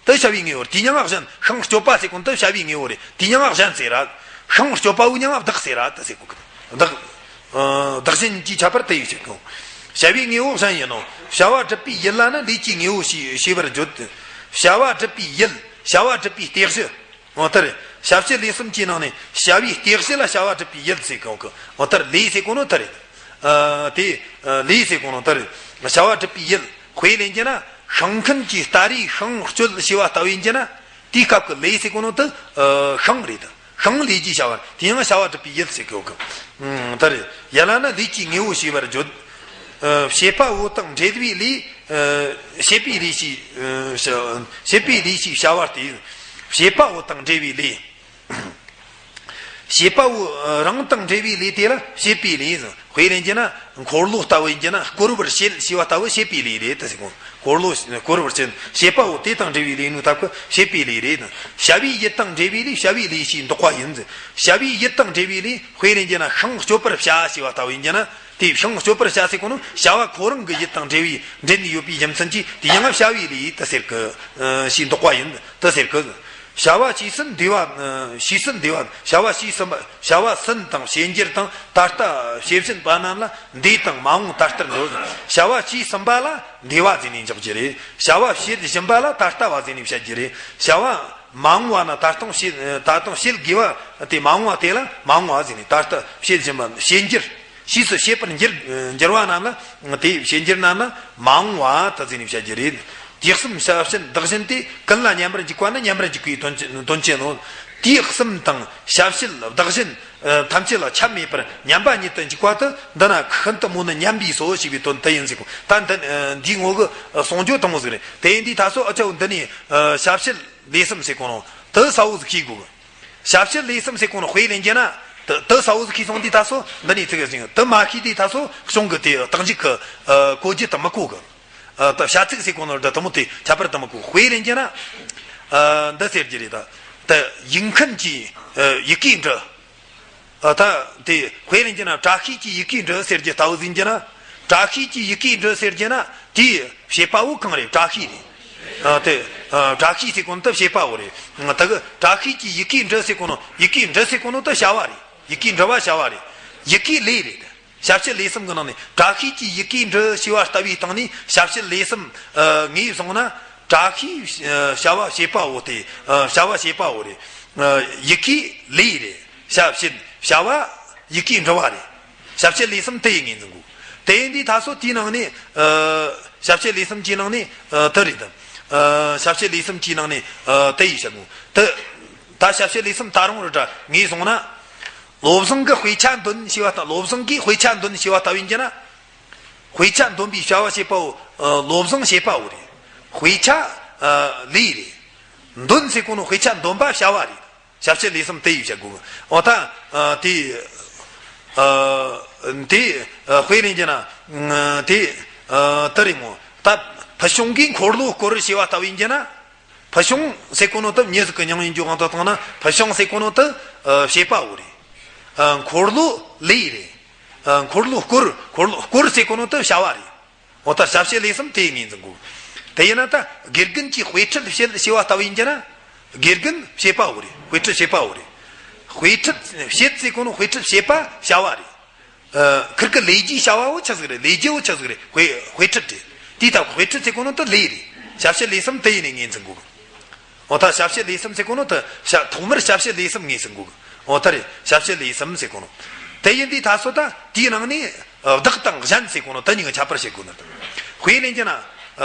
དེ་བྱ་བའི་དངོས་པོ་རེད། དེའི་མྱིང་ང་གཞན། ཤིང་གཅོད་པ་ཟེར་གོ་ནོ་དེ་བྱ་བའི་དངོས་པོ་རེད། དེའི་མྱིང་ང་གཞན་ཟེར་ར། ཤིང་གཅོད་པ་པོའི་མྱིང་ང་བདག་ཟེར་ར་དེ་ཟེར་གོ་གི། བདག་ཨ། བདག་གཞན་གྱིས་ཁྱད་པར་དུ་ཡོད་ཟེར་གོ། བྱ་བའི་དངོས་པོ་གཞན་ཡིན་ནོ། བྱ་བ་སྒྲུབ་པའི་ཡུལ་ལ་ནི་ལས་ཀྱི་དངོས་པོ་ཞེས་ཞེས་པར་བརྗོད། བྱ་བ་སྒྲུབ་པའི་ཡུལ། བྱ་བ་སྒྲུབ་པའི་སྟེགས་གཞི། འོ་ད་རེད། བྱ་བྱེད་ལས་གསུམ་གྱི་ནང་ནས་བྱ་བའི་སྟེགས་གཞི་ལ་བྱ་བ་སྒྲུབ་པའི་ཡུལ་ཟེར་གོ་གི། འོ་ད་རེད། ལས་ཟེར་གོ་ནོ་ད་རེད། ཨ། དེ། ཨ། ལས་ཟེར་གོ་ནོ་ད་རེད། བྱ་བ་སྒྲུབ་པའི་ཡུལ། དཔེ་ལེན་རྒྱུ་ན། ཤིང་མཁན་གྱིས་སྟ་རེའི་ཤིང་གཅོད་ཞེས་པ་ལྟ་བུ་ཡིན་རྒྱུ་ན། དེའི་སྐབས་ཀྱི་ལས་ཟེར་གོ་ནོ་དེ། ཨ། ཤིང་རེད། ཤིང་ལས་ཀྱི་བྱ་བ་རེད། དེ་ཡང་བྱ་བ་སྒྲུབ་པའི་ཡུལ་ཟེར་གོ་གི། ཨ། ད་རེད། ཡུལ་ལ་ནི་ལས་ཀྱི་དངོས་པོ་ཞེས་པར་བརྗོད། ཨ། བྱེད་པ་པོ་དང་འབྲེལ་བའི་ལས། ཨ། བྱེད་པའི་ལས་ཞེས། ཨ། བྱེད་པའི་ལས་ཞེས་བྱ་བ་སྟེ། བྱེད་པ་པོ་དང་འབྲེལ་བའི་ལས། བྱེད་པ་པོ་རང་དང་འབྲེལ་བའི་ལས་དེ་ལ་བྱེད་པའི་ལས། དཔེ་ལེན་རྒྱུ་ན། འཁོར་ལོ་ལྟ་བུ་ཡིན་རྒྱུ་ན། བསྐོར་བར་བྱེད་ཞེས་པ་ལྟ་བུ་བྱེད་པའི་ལས་རེད་དེ་ཟེར་གོ། འཁོར་ལོ་བསྐོར་བར་བྱེད། བྱེད་པ་པོ་དེ་དང་འབྲེལ་བའི་ལས་ནི་ཐབས་ཀྱི་བྱེད་པའི་ལས་རེད། བྱ་བའི་ཡུལ་དང་འབྲེལ་བའི་ལས་བྱ་བའི་ལས་ཞེས་འདོགས་པ་ཡིན། བྱ་བའི་ཡུལ་དང་འབྲེལ་བའི་ལས། དཔེ་ལེན་རྒྱུ་ན། ཤིང་གཅོད་པར་བྱ་ཞེས་པ་ལྟ་བུ་ཡིན་རྒྱུ་ན། དེ་ཤིང་གཅོད་པར་བྱ་ཟེར་གོ་ནོ་བྱ་བ་ཁོ་རང་གི་ཡུལ་དང་འབྲེལ་བའི་འབྲེལ་ནས་ཡོད་པའི་རྒྱུ་མཚན་གྱིས་དེ་ཡང་བྱ་བའི་ལས་དེ་ཟེར་གི། ཨ། ཞེས་འདོགས་པ་ཡིན་དེ་ཟེར་གི། བྱ་བ་ཕྱིས་སུ་འདས་པ། ཕྱིས་སུ་འདས་པ། བྱ་བ་ཕྱིས་ཟིན་པ། བྱ་བ་ཟིན་དང་བྱེད་འགྱུར་དང་ད་ལྟ་བྱེད་བཞིན་པ་རྣམས་ལ་འདས་དང་མ་འོངས་ད་ལྟར་འགྲོ། བྱ་བ་ཕྱིས་ཟིན་པ་ལ་འདས་པ་ཟེར་ནས་འཇོག་རྒྱུ་རེད། བྱ་བ་བྱེད་བཞིན་པ་ལ་ད་ལྟ་བ་ཟེར་ནས་བཤད་རྒྱུ་རེད། བྱ་བ་མ་འོངས་པ་ན་ད་ལྟ་བྱེད། ད་ལྟ་བྱེད་དགོས་པ་དེ་མ་འོངས་པ་དེ་ལ་མ་འོངས་པ་ཟེར་ནས། ད་ལྟ་བྱེད་བཞིན་པ། བྱེད་འགྱུར། ཕྱིས་སུ་བྱེད་པར་འགྱུར། འགྱུར་བ་རྣམས་ལ། དེ་བྱེད་འགྱུར་རྣམས་ལ་མ་འོངས་པ་དེ་ཟེར་ནས་བཤད་རྒྱུ་རེད། དུས་གསུམ་བྱ་བྱེད་བདག་གཞན་དེ། ཀུན་ལ་མཉམ་པར་འཇུག་པ་ནི་མཉམ་པར་འཇུག་པའི་དོན་ཅན་དོན་ཅན་ནོ། དུས་གསུམ་དང་བྱ་བྱེད་བདག་གཞན་ཐམས་ཅད་ལ་ཁྱབ་མེད་པར་མཉམ་པ་ཉིད་དུ་འཇུག་པ་དེ་འདི་ན་ཤིན་ཏུ་མོ་ནི་མཉམ་པས་སོ་ཞེས་པའི་དོན་དེ་ཡིན་ཟེར་གོ། ད་འདི་འདིའི་ངོ་གི་གསུང་རྒྱུ་དེ་མོ་ཟིག་རེད། དེ་ཡིན་དུས་ད་སོ་ཨ་ཅོ་འདི་ནས་བྱ་བྱེད་ལས་གསུམ་ཟེར་གོ་ནོ་དེ་གསལ་བོ་ཟིག་ཤེས་དགོས་གི། བྱ་བྱེད་ལས་གསུམ་ཟེར་གོ་ནོ་དཔེ་ལེན་རྒྱུ་ན། དེ་དེ་གསལ་བོ་ཟིག་ཤེས་སོང་དུས་ད་སོ་འདི་ནས་ཚིག་ཟིན། དེ་མ་ཤེས་དུས་ད་སོ་གཞུང་གི་དེ་རྟགས་འཇུག་གི་གོ་རྒྱུ་དེ་མི་གོ་གི། ཨ། ད་བྱ་ཚིག་ཟེར་གོ་ནོ་འདི་དེ་མོ་དེ་ཁྱད་པར་དེ་མི་གོ། དཔེ་ལེན་རྒྱུ་ན། ཨ། འདི་ཟེར་རྒྱུ་རེད་ད། ད་ཡིག་མཁན་གྱིས། ཨ། ཡི་གེ་འབྲི། ཨ། ད་དེ་དཔེ་ལེན་རྒྱུ་ན། བཀྲ་ཤིས་ཀྱིས་ཡི་གེ་འབྲི་ཟེར་རྒྱུ་ལྟ་བུ་ཟིན་རྒྱུ་ན། བཀྲ་ཤིས་ཀྱིས་ཡི་གེ་འབྲི་ཟེར་རྒྱུ་ན། དེའི་བྱེད་པ་པོ་གང་རེད། བཀྲ་ཤིས་རེད། ཨ། དེ། ཨ། བཀྲ་ཤིས་ཟེར་གོ་ནོ་དེ་བྱེད་པ་པོ་རེད། ད་གི་བཀྲ་ཤིས་ཀྱིས་ཡི་གེ་འབྲི་ཟེར་གོ་ནོ། ཡི་གེ་འབྲི་ཟེར་གོ་ནོ་དེ་བྱ་བ་རེད། ཡི་གེ་འབྲི་བ་བྱ་བ་རེད། ཡི་གེ་ལས་རེད། བྱ་བྱེད་ལས་གསུམ་གྱི་ནང་ནས་བཀྲ་ཤིས་ཀྱིས་ཡི་གེ་འབྲི་ཞེས་པ་ལྟ་བུའི་སྟེང་ནས་བྱ་བྱེད་ལས་གསུམ། ཨ། ངོས་བཟུང་ན། བཀྲ་ཤིས། ཨ། བྱ་བ་བྱེད་པ་པོ་དེ། ཨ། བྱ་བ་བྱེད་པ་པོ་རེད། ཨ། ཡི་གེ་ལས་རེད། བྱ་བྱེད། བྱ་བ་ཡི་གེ་འབྲི་བ་རེད། བྱ་བྱེད་ལས་གསུམ་དེ་ཡི་ངོས་འཛིན་དགོས། དེ་ཡིན་དུས་ད་སོ་དེའི་ནང་ནས། ཨ། བྱ་བྱེད་ལས་གསུམ་གྱི་ནང་ནས། ཨ། དེ་རེད་དམ། ཨ། བྱ་བྱེད་ལས་གསུམ་གྱི་ནང་ནས། ཨ། དེ་ཡི་བཤད་དགོས། དེ། ད་བྱ་བྱེད་ལས་གསུམ་ད་རུང་རེ་འདྲ་ངོས་བཟུང་ན། བློ་བཟང་གིས་དཔེ་ཆ་འདོན་ཞེས་པ་ལྟ། བློ་བཟང་གིས་དཔེ་ཆ་འདོན་ཞེས་པ་ལྟ་བུ་ཡིན་རྒྱུ་ན། དཔེ་ཆ་འདོན་པའི་བྱ་བ་བྱེད་པ་པོ། ཨ། བློ་བཟང་བྱེད་པ་པོ་རེད། དཔེ་ཆ། ཨ། ལས་རེད། འདོན་ཟེར་གོ་ནོ་དཔེ་ཆ་འདོན་པ་བྱ་བ་རེད། བྱ་བྱེད་ལས་གསུམ་དེ་ཡི་བྱ་དགོས། འོ་ད། ཨ། དེ། ཨ། དེ། ཨ། དཔེ་ལེན་རྒྱུ་ན། ཨ། དེ། ཨ། དེ་རེད་མོ། ད་ཕུལ་བྱུང་གིས་འཁོར་ལོ་བསྐོར་ཞེས་པ་ལྟ་བུ་ཡིན་རྒྱུ་ན། ཕུལ་བྱུང་ཟེར་གོ་ནོ་དེ་མྱི་ཟིག་གི་མྱིང་ཡིན་རྒྱུ་དབང་དུ་བཏང་ན། ཕུལ་བྱུང་ཟེར་གོ་ནོ་དེ། ཨ། བྱེད་པ་པོ་རེད། ཨ། འཁོར་ལོ་ལས་རེད། ཨ། འཁོར་ལོ་བསྐོར། འཁོར་ལོ་བསྐོར་ཟེར་གོ་ནོ་དེ་བྱ་བ་རེད། འོ་ད་བྱ་བྱེད་ལས་གསུམ་དེ་ངོས་འཛིན་དགོས། དེ་ཡིན་ན་ད་དགེ་རྒན་གྱིས་དཔེ་ཁྲིད་བྱེད་ཞེས་པ་ལྟ་བུ་ཡིན་གྱི་ན། དགེ་རྒན་བྱེད་པ་བོ་རེད། དཔེ་ཁྲིད་བྱེད་པ་བོ་རེད། དཔེ་ཁྲིད་བྱེད་ཟེར་གོ་ནོ་དཔེ་ཁྲིད་བྱེད་པ་བྱ་བ་རེད། ཨ། ཁིར་གི་ལས་རྒྱུའི་བྱ་བ་བོ་ཆི་ཟིག་རེད། ལས་རྒྱུ་བོ་ཆི་ཟིག་རེད། དཔེ་དཔེ་ཁྲིད་རེད། དེའི་སྟབས་དཔེ་ཁྲིད་ཟེར་གོ་ནོ་དེ་ལས་རེད། ཞབས་ཕྱི་ལས་གསུམ་དེ་ཡིན་ནས་ངོས་འཛིན་དགོས་གི། འོ་ད་ཞབས་ཕྱི་ལས་གསུམ་ཟེར་གོ་ནོ་དེ་ཞ་ཐོག་མར་ཞབས་ཕྱི་ལས་གསུམ་ངོས་ཟིན་དགོས་གི། འོ་ད་རེད། ཞབས་ཕྱི་ལས་གསུམ་ཟེར་གོ་ནོ། དེ་ཡིན་དུས་ད་སོ་ད་དེའི་ནང་ནས་བདག་དང་གཞན་ཟེར་གོ་ནོ་དེ་གཉིས་ཀྱི་ཁྱད་པར་བཤད་དགོས་ནི་དང་། དཔེ་ལེན་གྱི་ན། ཨ།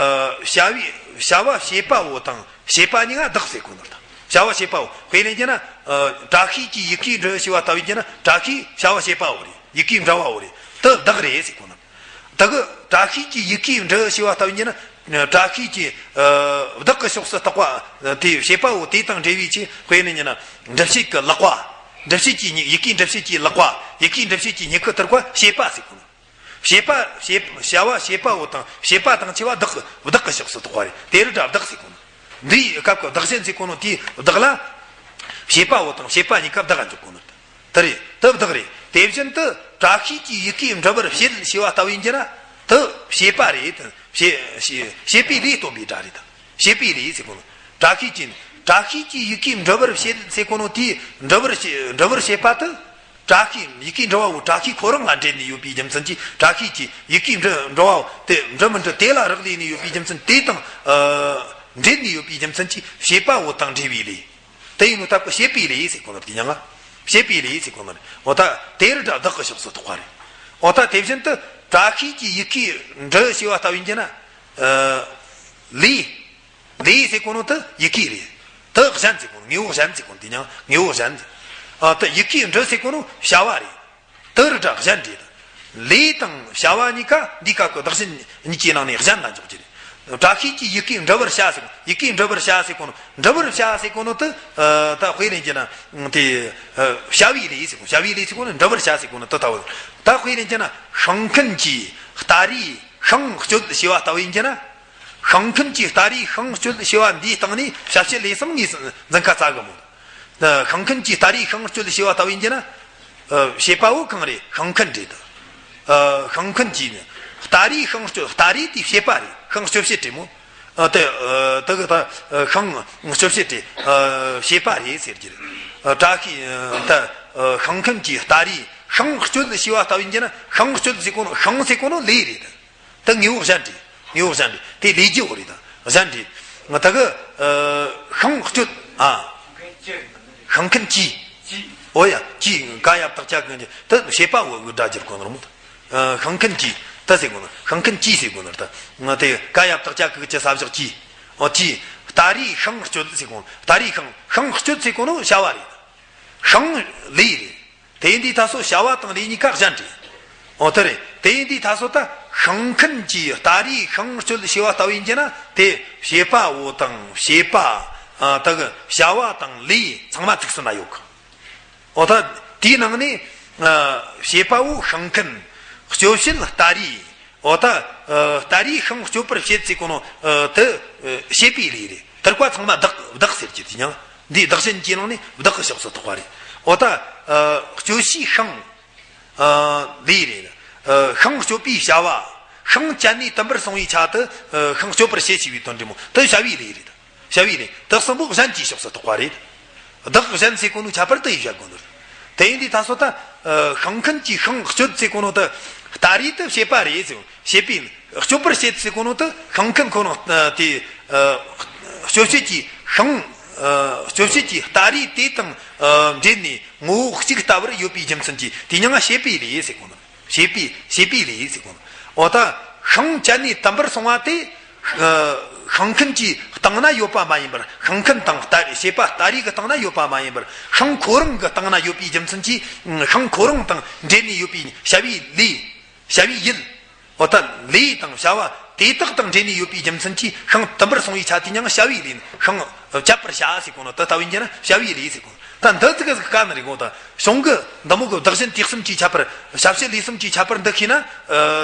བྱ་བའི་བྱ་བ་བྱེད་པ་བོ་དང་བྱེད་པ་གཉིས་ཀ་བདག་ཟེར་གོ་ནི་དང་། བྱ་བ་བྱེད་པ་བོ། དཔེ་ལེན་གྱི་ན། ཨ། བཀྲ་ཤིས་ཀྱིས་ཡི་གེའི་འབྲུ་ཞེས་པ་ལྟ་བུ་ཡིན་གྱི་ན། བཀྲ་ཤིས་བྱ་བ་བྱེད་པ་བོ་རེད། ཡི་གེའི་འབྲུ་བ་བོ་རེད། དེ་བདག་རེད་ཟེར་གོ་ནི། དེ་གི་བཀྲ་ཤིས་ཀྱིས་ཡི་གེའི་འབྲུ་ཞེས་པ་ལྟ་བུ་ཡིན་གྱི་ན། བཀྲ་ཤིས་ཀྱིས། ཨ། བདག་གི་ཕྱོགས་སུ་གཏོགས་པ་དེ་བྱེད་པ་བོ་དེ་དང་འབྲེལ་བའི་ཆེད་དཔེ་ལེན་གྱི་ན། འགྲུབ་བྱེད་ཀྱི་ལག་པ། འགྲུབ་བྱེད་ཀྱི་ཡི་གེའི་འགྲུབ་བྱེད་ཀྱི་ལག་པ། ཡི་གེའི་འགྲུབ་བྱེད་ཀྱི་སྙེད་ཀྱི་ཐུར་པ་བྱེད་པ་ཟེར་གོ་ནི། བྱེད་པ་བྱེད་བྱ་བ་བྱེད་པ་བོ་དང་བྱེད་པ་དང་བཅས་པ་བདག་གི་བདག་གི་ཕྱོགས་སུ་གཏོགས་པ་རེད། དེ་རུ་འདྲ་བདག་ཟེར་གོ་ནི། འདིའི་སྐབས་ཀྱི་བདག་གཞན་ཟེར་གོ་ནོ་དེའི་བདག་ལ། བྱེད་པ་བོ་དང་བྱེད་པ་གཉིས་ཀ་བདག་ག་འཇོག་གོ་ནི། དེ་རེད། དེ་བདག་རེད། དེ་བཞིན་དུ་བཀྲ་ཤིས་ཀྱིས་ཡི་གེའི་འབྲུ་བར་བྱེད་ཞེས་པ་ལྟ་བུ་ཡིན་གྱི་ན། དེ་བྱེད་པ་རེད། བྱེད་བྱེད་བྱེད་པའི་ལས་སྟོན་པའི་སྒྲ་རེད། བྱེད་པའི་ལས་ཟེར་གོ་ནོ། བཀྲ་ཤིས་ཀྱིས་བཀྲ་ཤིས་ཀྱིས་ཡི་གེའི་འབྲུ་བར་བྱེད་ཟེར་གོ་ནོ་དེའི་འབྲུ་བར་བྱེད་འབྲུ་བར་བྱེད་པ་དེ། བཀྲ་ཤིས་ཡི་གེའི་འབྲུ་བ་བོ་བཀྲ་ཤིས་ཁོ་རང་ལ་འབྲེལ་ནས་ཡོད་པའི་རྒྱུ་མཚན་གྱིས། བཀྲ་ཤིས་ཀྱིས་ཡི་གེའི་འབྲུ་འབྲུ་བ་བོ་དེ་འབྲུ་མི་འབྲུ་དེ་ལ་རག་ལས་ནས་ཡོད་པའི་རྒྱུ་མཚན་དེ་དང་། ཨ། འབྲེལ་ནས་ཡོད་པའི་རྒྱུ་མཚན་གྱིས་བྱེད་པ་བོ་དང་འབྲེལ་བའི་ལས། དེ་ཡིན་ནོ་སྟབས་ཀྱིས་བྱེད་པའི་ལས་ཟེར་གོ་ནོ་དེ་མྱིང་ང་། བྱེད་པའི་ལས་ཟེར་གོ་ནོ་རེད། འོ་ད་དེ་རུ་འདྲ་བདག་གི་ཕྱོགས་སུ་གཏོགས་པ་རེད། འོ་ད་དེ་བཞིན་དུ་བཀྲ་ཤིས་ཀྱིས་ཡི་གེའི་འབྲུ་ཞེས་པ་ལྟ་བུ་ཡིན་གྱི་ན། ཨ། ལས། ལས་ཟེར་གོ་ནོ་དེ་ཡི་གེ་རེད། དེ་གཞན་ཟེར་གོ་ནོ། དངོས་པོ་གཞན་ཟེར་གོ་ནོ་དེ་མྱིང་དངོས་པོ་གཞན་ཟེར། ཨ། དེ་ཡི་གེའི་འབྲུ་ཟེར་གོ་ནོ་བྱ་བ་རེད། དེ་རུ་འདྲ་གཞན་རེད། ལས་དང་བྱ་བ་གཉིས་ཀ་འདིའི་སྐབས་ཀྱི་བདག་གཞན་གཉིས་ཀྱི་ནང་ནས་གཞན་ལ་འཇོག་རྒྱུ་རེད། བཀྲ་ཤིས་ཀྱིས་ཡི་གེའི་འབྲུ་བར་བྱ་ཟེར་གོ། ཡི་གེའི་འབྲུ་བར་བྱ་ཟེར་གོ་ནོ། འབྲུ་བར་བྱ་ཟེར་གོ་ནོ་དེ། ཨ། ད་དཔེ་ལེན་གྱི་ན་དེ། ཨ། བྱ་བའི་ལས་ཟེར་གོ། བྱ་བའི་ལས་ཟེར་གོ་ནོ་འབྲུ་བར་བྱ་ཟེར་གོ་ནོ་དེ་ལྟ་བུ། ད་དཔེ་ལེན་གྱི་ན་ཤིང་མཁན་གྱིས་སྟ་རེའི་ཤིང་གཅོད་ཞེས་པ་ལྟ་བུ་ཡིན་གྱི་ན། ཤིང་མཁན་གྱིས་སྟ་རེའི་ཤིང་གཅོད་ཞེས་པ་འདིའི་སྟེང་ནས་ཞབས་ཕྱི་ལས་གསུམ་ངོས་འཛིན་ཁ་ཚ་གི་མོ། ཤིང་མཁན་གྱིས་སྟ་རེའི་ཤིང་གཅོད་ཞེས་པ་ལྟ་བུ་ཡིན་གྱི་ན། ཨ། བྱེད་པ་བོ་གང་རེད། ཤིང་མཁན་རེད། ཨ། ཤིང་མཁན་གྱིས་ནི་སྟ་རེའི་ཤིང་གཅོད། སྟ་རེ་དེ་བྱེད་པ་རེད། ཤིང་གཅོད་བྱེད་རེད་མོ། ཨ། དེ། ཨ། དེ་གི་ད། ཨ། ཤིང་གཅོད་བྱེད་རེད། ཨ། བྱེད་པ་རེད་ཟེར་གྱི་རེད། ཨ། བཀྲ་ཤིས། ཨ། ད། ཨ། ཤིང་མཁན་གྱིས་སྟ་རེའི་ཤིང་གཅོད་ཞེས་པ་ལྟ་བུ་ཡིན་གྱི་ན། ཤིང་གཅོད་ཟེར་གོ་ནོ། ཤིང་ཟེར་གོ་ནོ་ལས་རེད། ད་དངོས་པོ་གཞན་རེད། དངོས་པོ་གཞན་རེད། དེ་ལས་རྒྱུ་བོ་རེད། ད་གཞན་རེད། ད་གི། ཨ། ཤིང་གཅོད། ཨ། ཤིང་མཁན་གྱིས། འོ་ཡ། གྱིས། ཀ་ཡ་བཏགས་ཀྱ་གི་གི་ད་བྱེད་པ་བོ་གི་སྒྲ་སྦྱར་གོ་ནོ་རེད་མོ། ཨ། ཤིང་མཁན་གྱིས་ད་ཟེར་གོ་ནོ། ཤིང་མཁན་གྱིས་ཟེར་གོ་ནོ་རེད། ད་དེ་ཀ་ཡ་བཏགས་ཀྱ་གི་གི་ས་བཞག་གྱིས། འོ་གྱིས། སྟ་རེའི་ཤིང་གཅོད་ཟེར་གོ་ནོ། སྟ་རེའི་ཤིང་། ཤིང་གཅོད་ཟེར་གོ་ནོ་བྱ་བ་རེད། ཤིང་ལས་རེད། དེ་ཡིན་དུས་ད་སོ་བྱ་བ་དང་ལས་གཉིས་ཀ་གཞན་རེད། འོ་དེ་རེད། དེ་ཡིན་དུས་ད་སོ་ད་ཤིང་མཁན་གྱིས་སྟ་རེའི་ཤིང་གཅོད་ཞེས་པ་ལྟ་བུ་ཡིན་གྱི་ན། དེ་བྱེད་པ་བོ་དང་བྱེད་པ། ཨ། ད་གི་བྱ་བ་དང་ལས་ཚང་མ་ཚིག་གསུམ་ན་ཡོད་གི། འོ་ད་དེའི་ནང་ནས། ཨ། བྱེད་པ་བོ་ཤིང་མཁན། གཅོད་བྱེད་སྟ་རེ། འོ་ད། ཨ། སྟ་རེའི་ཤིང་གཅོད་པར་བྱེད་ཟེར་གོ་ནོ། ཨ། དེ། ཨ། བྱེད་པའི་ལས་རེད། ཐུར་པ་ཚང་མ་བདག་བདག་ཟེར་གྱི་དེ་མྱིང་། འདིའི་བདག་གཞན་གྱི་ནང་ནས་བདག་གི་ཕྱོགས་སུ་གཏོགས་པ་རེད། འོ་ད། ཨ། གཅོད་བྱའི་ཤིང་། ཨ། ལས་རེད། ཨ། ཤིང་གཅོད་པའི་བྱ་བ། ཤིང་བཅད་ནས་དུམ་པར་སོང་བའི་ཆ་དེ། ཨ། ཤིང་གཅོད་པར་བྱེད་ཅེས་པའི་དོན་རེད་མོ། དེ་བྱ་བའི་ལས་རེད། བྱ་བའི་ལས། དེ་གསུམ་པོ་གཞན་གྱི་ཕྱོགས་སུ་གཏོགས་པ་རེད། བདག་གཞན་ཟེར་གོ་ནོ་ཁྱད་པར་དེ་ཡིས་བཤད་དགོས་ནོ་རེད། དེ་ཡིན་དུས་ད་སོ་ད། ཨ། ཤིང་མཁན་གྱིས་ཤིང་གཅོད་ཟེར་གོ་ནོ་དེ། སྟ་རེ་དེ་བྱེད་པ་རེད་ཟེར། བྱེད་པའི། གཅོད་པར་བྱེད་ཟེར་གོ་ནོ་དེ་ཤིང་མཁན་ཁོ་རང་། ཨ། དེ། ཨ། གཅོད་བྱེད་ཀྱི་ཤིང་། ཨ། གཅོད་བྱེད་ཀྱི་སྟ་རེ་དེ་དང་། ཨ། འབྲེལ་ནས་ངོ་བོ་གཅིག་ལྟ་བུར་ཡོད་པའི་རྒྱུ་མཚན་གྱིས་དེ་མྱིང་ང་བྱེད་པའི་ལས་ཟེར་གོ་ནོ། བྱེད་པའི། བྱེད་པའི་ལས་ཟེར་གོ་ནོ། འོ་ད་ཤིང་བཅད་ནས་དུམ་པར་སོང་བ་དེ། ཨ། ཤིང་མཁན་གྱི་སྟེང་ན་ཡོད་པ་མ་ཡིན་པར། ཤིང་མཁན་དང་སྟ་རེ། བྱེད་པ་སྟ་རེ་གི་སྟེང་ན་ཡོད་པ་མ་ཡིན་པར། ཤིང་ཁོ་རང་གི་སྟེང་ན་ཡོད་པའི་རྒྱུ་མཚན་གྱིས། ཤིང་ཁོ་རང་དང་འབྲེལ་ནས་ཡོད་པའི་བྱ་བའི་ལས། བྱ་བའི་ཡུལ། འོ་ད་ལས་དང་བྱ་བ་དེ་དག་དང་འབྲེལ་ནས་ཡོད་པའི་རྒྱུ་མཚན་གྱིས་ཤིང་དུམ་པར་སོང་བའི་ཆ་དེ་མྱིང་བྱ་བའི་ལས། ཤིང་བཅད་པར་བྱ་ཟེར་གོ་ནོ་དེ་ལྟ་བུ་ཡིན་གྱི་ན་བྱ་བའི་ལས་ཟེར་གོ་ནོ། ད་འདི་ཙི་གེ་ཟིག་དཀའ་ནི་རེད་གོ། ད་གཞུང་གི་འདི་མོ་གི་བདག་གཞན་དུས་གསུམ་གྱི་ཁྱད་པར། ཞབས་ཕྱི་ལས་གསུམ་གྱི་ཁྱད་པར་འདི་ཤེས་ན། ཨ།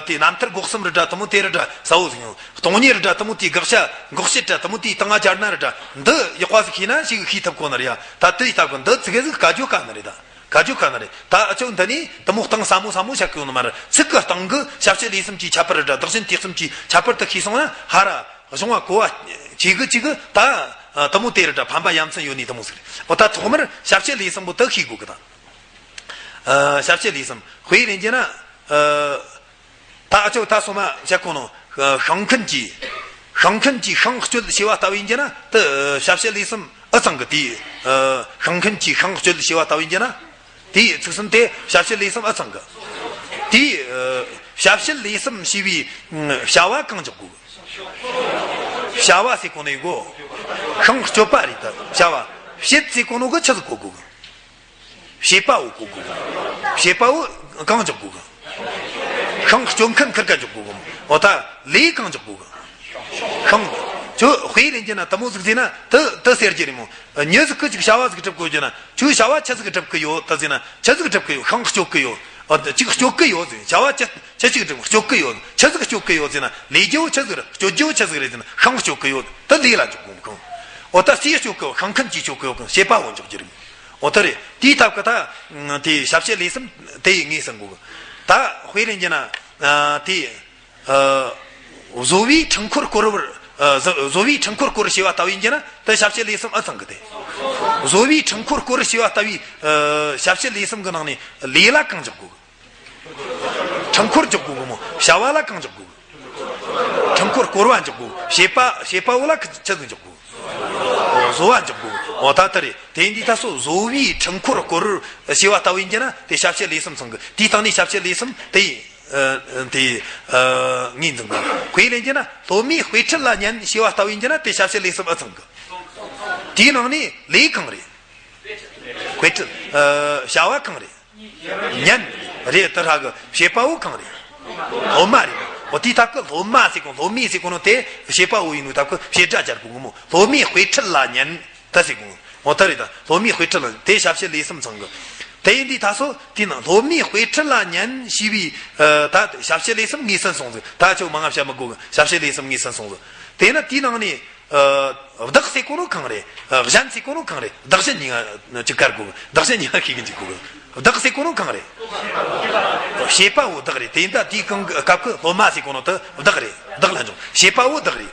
དེ་རྣམ་ཐར་སྒོ་གསུམ་རེད་དྲ། དེ་མོ་དེ་རེད་དྲ། ས་བོ་ཟིག་ཡང་སྟོང་ཉིད་རེད་དྲ། དེ་མོ་དེའི་དགག་བྱ་འགོག་བྱེད་དྲ། དེ་མོ་དེའི་སྟེང་ང་སྦྱར་ན་རེད་དྲ། འདི་ཡག་པ་ཟིག་ཤེས་ན་ཞིག་ཤེས་ཐུབ་གོ་ནི་རེད་ཡ། ད་དེ་ལྟ་བུ་འདི་ཙི་གེ་ཟིག་དཀའ་རྒྱུ་དཀའ་ནི་རེད་ད། དཀའ་རྒྱུ་དཀའ་ནི་རེད། ད་ཨ་ཅོ་འདི་ནས་དེ་མོ་གཏིང་ཟབ་མོ་ཟབ་མོ་བཤད་གི་ཡོད་ནི་མ་རེད། ཚིག་གི་སྟེང་གི་ཞབས་ཕྱི་ལས་གསུམ་གྱི་ཁྱད་པར་རེད་དྲ། བདག་གཞན་དུས་གསུམ་གྱི་ཁྱད་པར་དེ་ཤེས་སོང་ན་ཧ་ར། གཞུང་བ་གོ་བ་ཆེ་གི་ཆེ་གི་ད་དུ་མོ་དེ་རུ་ད་ཕན་པ་ཡ་མཚན་ཡོད་ནི་དུ་མོ་ཟིག་རེད། འོ་ད་ཐོག་མར་ཞབས་ཕྱི་ལས་གསུམ་པོ་དུ་ཤེས་དགོས་གི་ད། ཞབས་ཕྱི་ལས་གསུམ་དཔེ་ལེན་རྒྱུ་ན། ད་ཨ་ཅོ་ད་སོ་མ་བྱ་ཁོ་ནོ། ཤིང་མཁན་གྱིས། ཤིང་མཁན་གྱིས་ཤིང་གཅོད་བྱས་པ་ལྟ་བུ་ཡིན་རྒྱུ་ན་དུ་ཞབས་ཕྱི་ལས་གསུམ་ཨུ་ཚང་གི་དེ། ཤིང་མཁན་གྱིས་ཤིང་གཅོད་བྱས་པ་ལྟ་བུ་ཡིན་རྒྱུ་ན། དེའི་ཚིག་གསུམ་དེ་ཞབས་ཕྱི་ལས་གསུམ་ཨུ་ཚང་གི། དེའི་ཞབས་ཕྱི་ལས་གསུམ་ཞེས་པའི་བྱ་བ་གང་འཇོག་དགོས། བྱ་བ་ཟེར་གོ་ནོ་ཡིན་གོ། ཤིང་གཅོད་པ་རེད་ད་བྱ་བ། བྱེད་ཟེར་གོ་ནོ་གི་ཆི་ཟིག་གོ་དགོས། བྱེད་པ་བོ་གོ་དགོས། བྱེད་པ་བོ་གང་འཇོག་དགོས། ཤིང་གཅོད་མཁན་ཁིར་ཀ་འཇོག་དགོས། འོ་ད་ལས་གང་འཇོག་དགོས། ཤིང་། ཁྱོད་དཔེ་ལེན་རྒྱུ་ན་དུ་མོ་ཟིག་ཟེར་ན་དུ་དུ་ཟེར་རྒྱུ་རེད་མོ། མྱི་ཟིག་གི་ཅིག་བྱ་བ་ཟིག་སྒྲུབ་དགོས་རྒྱུ་ན་ཁྱོད་བྱ་བ་ཆི་ཟིག་སྒྲུབ་གི་ཡོད་དུ་ཟེར་ན་ཆི་ཟིག་སྒྲུབ་གི་ཡོད། ཤིང་གཅོད་གི་ཡོད། འོ་ད་ཅིག་གཅོད་གི་ཡོད་ཟེར། བྱ་བ་ཆི་ཆི་ཅིག་སྒྲུབ་གཅོད་གི་ཡོད། ཆི་ཟིག་གཅོད་གི་ཡོད་ཟེར་ན་ལས་རྒྱུ་བོ་ཆི་ཟིག་རེད། གཅོད་རྒྱུ་བོ་ཆི་ཟིག་རེད་ཟེར་ན་ཤིང་གཅོད་གི་ཡོད། དུ་ལས་ལ་འཇོག་དགོས་མོ་གང་། འོ་ད་སུས་གཅོད་གི་ཡོད། ཤིང་མཁན་གྱིས་གཅོད་གི་ཡོད་གང་། བྱེད་པ་བོ་འཇོག་རྒྱུ་རེད་མོ། འོ་ད་རེད། དེའི་ཐབས་ཀྱི་ད། དེ་ཞབས་ཕྱི་ལས་གསུམ་དེ་ཡི་ངོས་ཟིན་དགོས། ད་དཔེ་ལེན་རྒྱུ་ན། དེ། བཟོ་བའི་འཕྲུལ་འཁོར་བསྐོར་བར། བཟོ་བའི་འཕྲུལ་འཁོར་བསྐོར་བྱས་པ་ལྟ་བུ་ཡིན་རྒྱུ་ན་དེ་ཞབས་ཕྱི་ལས་གསུམ་ཨུ་ཚང་གི་དེ། བཟོ་བའི་འཕྲུལ་འཁོར་བསྐོར་བྱས་པ་ལྟ་བུའི། ཞབས་ཕྱི་ལས་གསུམ་གི་ནང་ནས་ལས་ལ་གང་འཇོག་དགོས། འཕྲུལ་འཁོར་འཇོག་དགོས་གི་མོ། བྱ་བ་ལ་གང་འཇོག་དགོས། འཕྲུལ་འཁོར་བསྐོར་བ་འཇོག་དགོས། བྱེད་པ་བྱེད་པ་བོ་ལ་ཆི་ཟིག་འཇོག་དགོས། བཟོ་བ་འཇོག་དགོས། འོ་ད་ལྟ་རེད། དེ་འདི་ད་སོ་བཟོ་བའི་འཕྲུལ་འཁོར་བསྐོར་བྱས་པ་ལྟ་བུ་ཡིན་རྒྱུ་ན་དེ་ཞབས་ཕྱི་ལས་གསུམ་ཚང་གི། དེའི་སྟེང་ནས་ཞབས་ཕྱི་ལས་གསུམ་དེ་ཡིན། དེ་ངོས་འཛིན་དགོས། དཔེ་ལེན་རྒྱུ་ན་སློབ་མས་དཔེ་ཁྲིད་ལ་ཉན་བྱས་པ་ལྟ་བུ་ཡིན་རྒྱུ་ན་དེ་ཞབས་ཕྱི་ལས་གསུམ་ཨུ་ཚང་གི། དེའི་ནང་ནས་ལས་གང་རེད། དཔེ་ཁྲིད། བྱ་བ་གང་རེད། ཉན། རེད་དུ་ར་གི་བྱེད་པ་བོ་གང་རེད། སློབ་མ་རེད། འོ་དེའི་ཐབས་ཀྱི་སློབ་མ་ཟེར་གོ་སློབ་མས་ཟེར་གོ་ནོ་དེ་བྱེད་པ་བོ་ཡིན་ནོ་ཐབས་ཀྱི་བྱེད་སྒྲ་སྦྱར་དགོས་གི་མོ། སློབ་མས་དཔེ་ཁྲིད་ལ་ཉན་དུ་ཟེར་གོ། འོ་ད་རེད་ད་སློབ་མས་དཔེ་ཁྲིད་ལ་དེ་ཞབས་ཕྱི་ལས་གསུམ་ཚང་གི། དེ་ཡིན་དུས་ད་སོ་དེའི་ནང་སློབ་མས་དཔེ་ཁྲིད་ལ་ཉན་ཞེས་པའི་ད་ཞབས་ཕྱི་ལས་གསུམ་ངོས་ཟིན་སོང་ཟིག། ད་ཁྱོད་མང་ང་བཤད་མི་དགོས་གི། ཞབས་ཕྱི་ལས་གསུམ་ངོས་ཟིན་སོང་ཟིག། དེས་ན་དེའི་ནང་ནས། བདག་ཟེར་གོ་ནོ་གང་རེད། གཞན་ཟེར་གོ་ནོ་གང་རེད། བདག་གཞན་གཉིས་ཀ་ཅིག་བཀར་དགོས། བདག་གཞན་གཉིས་ཀ་ཤེས་གི་འཇུག་དགོས། བདག་ཟེར་གོ་ནོ་གང་རེད། བྱེད་པ་བོ་བདག་རེད། དེ་ཡིན་ད་དེའི་གང་གི་སྐབས་ཀྱི་སློབ་མ་ཟེར་གོ་ནོ་དེ་བདག་རེད། བདག་ལ་འཇོག། བྱེད་པ་བོ་བདག་རེད།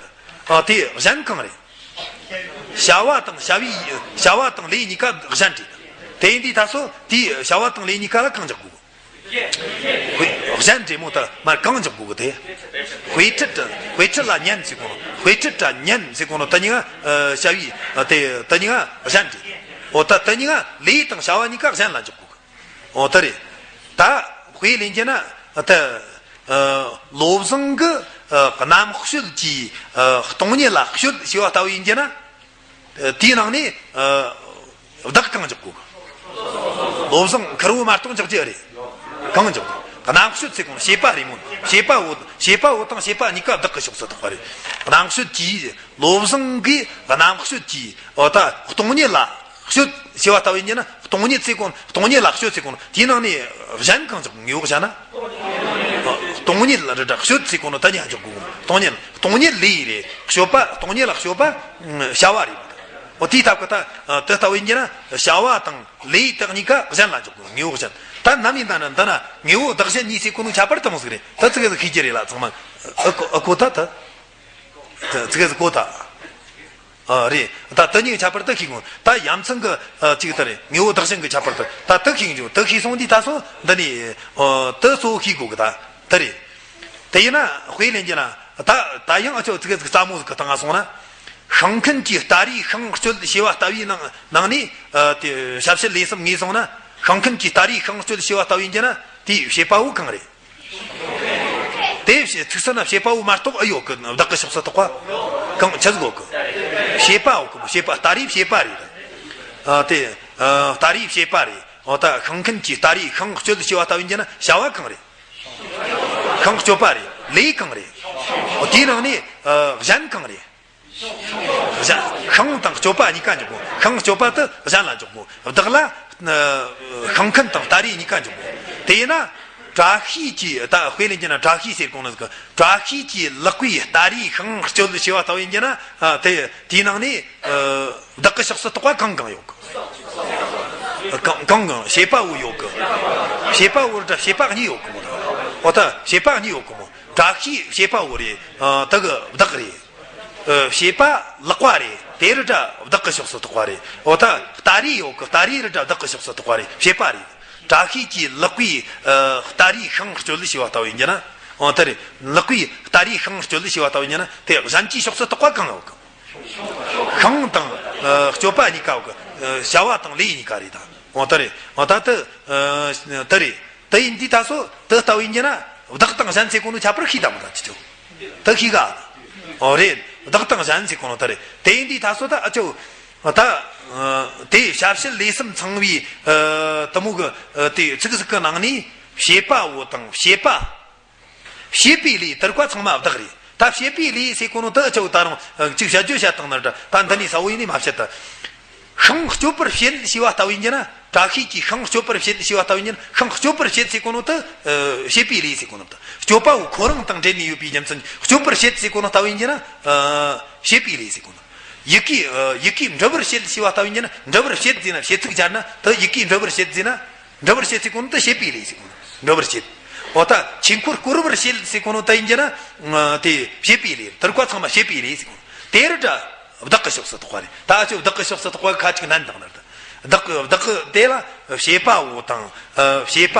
ཨ་དེ་གཞན་གང་རེད། བྱ་བ་དང་བྱ་བའི་བྱ་བ་དང་ལས་གཉིས་ཀ་གཞན་རེད། དེ་ཡིན་དུས་ད་སོ་དེའི་བྱ་བ་དང་ལས་གཉིས་ཀ་ལ་གང་འཇོག་དགོས། དཔེ་གཞན་འདྲེ་མོ་ད་མར་གང་འཇོག་དགོས་གི་དེ། དཔེ་ཁྲིད་དཔེ་ཁྲིད་ལ་ཉན་ཟེར་གོ་ནོ། དཔེ་ཁྲིད་ད་ཉན་ཟེར་གོ་ནོ་ད་ཉིན་ང་བྱ་བའི་དེ་ད་ཉིན་ང་གཞན་འདྲེ། འོ་ད་ད་ཉིན་ང་ལས་དང་བྱ་བ་གཉིས་ཀ་གཞན་ལ་འཇོག་དགོས་གི། འོ་ད་རེད། ད་དཔེ་ལེན་རྒྱུ་ན་ད་བློ་བཟང་གི་རྣམ་དཔྱོད་ཀྱིས་སྟོང་ཉིད་ལ་དཔྱོད་ཞེས་པ་ལྟ་བུ་ཡིན་རྒྱུ་ན། དེའི་ནང་ནས། བདག་གང་འཇོག་དགོས། བློ་བཟང་ཁེར་བོ་མ་གཏོགས་འཇོག་རྒྱུ་རེད། གང་འཇོག་དགོས། རྣམ་དཔྱོད་ཟེར་གོ་ནོ་བྱེད་པ་རེད་མོ། བྱེད་པ་བོ་བྱེད་པ་བོ་དང་བྱེད་པ་གཉིས་ཀ་བདག་གི་ཕྱོགས་སུ་གཏོགས་པ་རེད། རྣམ་དཔྱོད་ཀྱིས་བློ་བཟང་གིས་རྣམ་དཔྱོད་ཀྱིས་འོ་ད་སྟོང་ཉིད་ལ་དཔྱོད་ཞེས་པ་ལྟ་བུ་ཡིན་རྒྱུ་ན་སྟོང་ཉིད་ཟེར་གོ་ནོ་སྟོང་ཉིད་ལ་དཔྱོད་ཟེར་གོ་ནོ་དེའི་ནང་ནས་གཞན་གང་འཇོག་དགོས། ངེས་པར་བྱ་ན། སྟོང་ཉིད་ལ་རེད་ད་དཔྱོད་ཟེར་གོ་ནོ་ད་ཉིན་འཇོག་དགོས། སྟོང་ཉིད་སྟོང་ཉིད་ལས་རེད། དཔྱོད་པ་སྟོང་ཉིད་ལ་དཔྱོད་པ་བྱ་བ་རེད། འོ་དེའི་ཐབས་ཀྱི་ད་དེ་ལྟ་བུ་ཡིན་རྒྱུ་ན་བྱ་བ་དང་ལས་དག་གཉིས་ཀ་གཞན་ལ་འཇོག་དགོས། ངེས་པར་གཞན། ད་ནམ་ཡིན་ད་ན་འདི་ན་ངེས་པར་བདག་གཞན་གཉིས་ཟེར་གོ་ནོ་ཁྱད་པར་དུ་མོ་ཟིག་རེད། ད་ཙི་གེ་ཟིག་ཤེས་རྒྱུ་རེད་ལ་ཚང་མ། ཨ་གོ་ཨ་གོ་ད་ད། ཙི་གེ་ཟིག་གོ་ད། ཨ་རེད། ད་དེ་གཉིས་ཁྱད་པར་དུ་ཤེས་དགོས། ད་ཡ་མཚན་གི་ཨ་ཅིག་ད་རེད། ངེས་པར་བདག་གཞན་གི་ཁྱད་པར་དུ་ད་དེ་ཤེས་འཇུག་དེ་ཤེས་སོང་དུས་ད་སོ་འདི་ནས་ཨ་དེ་གཙོ་བོ་ཤེས་དགོས་གི་ད་དེ་རེད། དེ་ཡིན་ན་དཔེ་ལེན་རྒྱུ་ན་ད་ད་ཡང་ཨ་ཅོ་ཙི་གེ་ཟིག་རྩ་མོ་ཟིག་གི་སྟེང་ང་སོང་ན། ཤིང་མཁན་གྱིས་སྟ་རེའི་ཤིང་གཅོད་ཞེས་པ་ལྟ་བུའི་ནང་ནང་ནས་ཨ་དེ་ཞབས་ཕྱི་ལས་གསུམ་ངོས་སོང་ན། ཤིང་མཁན་གྱིས་སྟ་རེའི་ཤིང་གཅོད་ཞེས་པ་ལྟ་བུ་ཡིན་རྒྱུ་ན་དེའི་བྱེད་པ་བོ་གང་རེད། དེ་བྱེད་ཚིག་ཟིན་ན་བྱེད་པ་བོ་མ་གཏོགས་ཨེ་ཡོད་གི། བདག་གི་ཕྱོགས་སུ་གཏོགས་པ་གང་ཆི་ཟིག་ཡོད་གི། བྱེད་པ་ཡོད་གི་མོ། བྱེད་པ་སྟ་རེའི་བྱེད་པ་རེད། ཨ་དེ་ཨ་སྟ་རེའི་བྱེད་པ་རེད། འོ་ད་ཤིང་མཁན་གྱིས་སྟ་རེའི་ཤིང་གཅོད་ཅེས་པ་ལྟ་བུ་ཡིན་རྒྱུ་ན་བྱ་བ་གང་རེད། ཤིང་གཅོད་པ་རེད། ལས་གང་རེད། འོ་དེའི་ནང་ནས་ཨ་གཞན་གང་རེད། གཞན། ཤིང་དང་གཅོད་པ་གཉིས་ཀ་འཇོག་གོ། ཤིང་གཅོད་པ་དེ་གཞན་ལ་འཇོག་གོ། བདག་ལ་ཤིང་མཁན་དང་སྟ་རེ་གཉིས་ཀ་འཇོག་གོ། དེས་ན་བཀྲ་ཤིས་ཀྱིས་ད་དཔེ་ལེན་རྒྱུ་ན་བཀྲ་ཤིས་ཟེར་གོ་ནོ་ཟིག། བཀྲ་ཤིས་ཀྱིས་ལག་པས་སྟ་རེའི་ཤིང་གཅོད་ཞེས་པ་ལྟ་བུ་ཡིན་རྒྱུ་ན་དེ་དེའི་ནང་ནས་བདག་གི་ཕྱོགས་སུ་གཏོགས་པ་གང་གང་ཡོད་གི། གང་གང་གང་བྱེད་པ་བོ་ཡོད་གི། བྱེད་པ་བོ་ར་བྱེད་པ་གཉིས་ཡོད་གི་མོ། འོ་ད་བྱེད་པ་གཉིས་ཡོད་གི་མོ། བཀྲ་ཤིས་བྱེད་པ་བོ་རེད། ད་གི་བདག་རེད། ཨ། བྱེད་པ་ལེགས་པ་རེད། དེ་རུ་འདྲ་བདག་གི་ཕྱོགས་སུ་གཏོགས་པ་རེད། འོ་ད་སྟ་རེ་ཡོད་གི། སྟ་རེ་རུ་འདྲ་བདག་གི་ཕྱོགས་སུ་གཏོགས་པ་རེད། བྱེད་པ་རེད། བཀྲ་ཤིས་ཀྱི་ལེགས་པའི་ཨ་སྟ་རེ་ཤིང་གཅོད་ལ་བྱས་པ་ལྟ་བུ་ཡིན་རྒྱུ་ན། འོ་ད་རེད། ལེགས་པའི་སྟ་རེ་ཤིང་གཅོད་ལ་བྱས་པ་ལྟ་བུ་ཡིན་རྒྱུ་ན། དེ་གཞན་གྱི་ཕྱོགས་སུ་གཏོགས་པ་གང་ཡོད་གི། ཤིང་དང་ཨ་གཅོད་པ་གཉིས་ཀ་ཡོད་གི། ཨ། བྱ་བ་དང་ལས་གཉིས་ཀ་རེད་ད། འོ་ད་རེད། འོ་ད་དེ་ཨ་དེ་རེད། དེ་ཡིན་དུས་ད་སོ་དེ་ལྟ་བུ་ཡིན་རྒྱུ་ན། བདག་དང་གཞན་ཟེར་གོ་ནོ་ཁྱད་པར་ཤེས་དང་མི་ད་ཅི་ཆོ། དེ་ཤེས་ག། འོ་རེད། བདག་དང་གཞན་ཟེར་གོ་ནོ་ད་རེད། དེ་ཡིན་དུས་ད་སོ་ད་ཨ་ཅོ། ད་ཨ་དེ་བྱ་བྱེད་ལས་གསུམ་ཚང་བའི་ཨ་དེ་མོ་གི་ཨ་དེ་ཚིག་ཟིག་གི་ནང་ནས་བྱེད་པ་བོ་དང་བྱེད་པ། བྱེད་པའི་ལས་དེ་རིགས་པ་ཚང་མ་བདག་རེད། ད་བྱེད་པའི་ལས་ཟེར་གོ་ནོ་དེ་ཨ་ཅོ་ད་རུང་ཨ་ཅིག་བཤད་རྒྱུ་བཤད་དང་ནར་ད་ད་འདི་ནས་ས་བོ་ཡིན་ནས་མ་བཤད་ད། ཤིང་གཅོད་པར་བྱེད་ཞེས་པ་ལྟ་བུ་ཡིན་རྒྱུ་ན། བཀྲ་ཤིས་ཀྱིས་ཤིང་གཅོད་པར་བྱེད་ཞེས་པ་ལྟ་བུ་ཡིན་རྒྱུ་ན། ཤིང་གཅོད་པར་བྱེད་ཟེར་གོ་ནོ་དེ་ཨ་བྱེད་པའི་ལས་ཟེར་གོ་ནོ་དེ། གཅོད་པ་བོ་ཁོ་རང་དང་འབྲེལ་ནས་ཡོད་པའི་རྒྱུ་མཚན། གཅོད་པར་བྱེད་ཟེར་གོ་ནོ་ལྟ་བུ་ཡིན་རྒྱུ་ན། ཨ་བྱེད་པའི་ལས་ཟེར་གོ་ནོ། ཡི་གེ་ཨ་ཡི་གེ་འབྲི་བར་བྱེད་ཞེས་པ་ལྟ་བུ་ཡིན་རྒྱུ་ན། འབྲི་བར་བྱེད་ཟེར་ན་བྱེད་ཚིག་སྦྱར་ན། དེ་ཡི་གེ་འབྲི་བར་བྱེད་ཟེར་ན། འབྲི་བར་བྱེད་ཟེར་གོ་ནོ་དེ་བྱེད་པའི་ལས་ཟེར་གོ་ནོ། འབྲི་བར་བྱེད། འོ་ད་ཆོས་འཁོར་བསྐོར་བར་བྱེད་ཟེར་གོ་ནོ་དེ་ཡིན་རྒྱུ་ན། ཨ་དེ་བྱེད་པའི་ལས། དེ་རིགས་པ་ཚང་མ་བྱེད་པའི་ལས་ཟེར་གོ་ནོ། དེ་རུ་འདྲ་བདག་གི་ཕྱོགས་སུ་གཏོགས་པ་རེད། ད་ཨ་ཅོ་བདག་གི་ཕྱོགས་སུ་གཏོགས་པ་ཁ་ཅིག་ནན་དང་ནར་ད། བདག་གི་བདག་གི་དེ་ལ་བྱེད་པ་བོ་དང་ཨ་བྱེད་པ།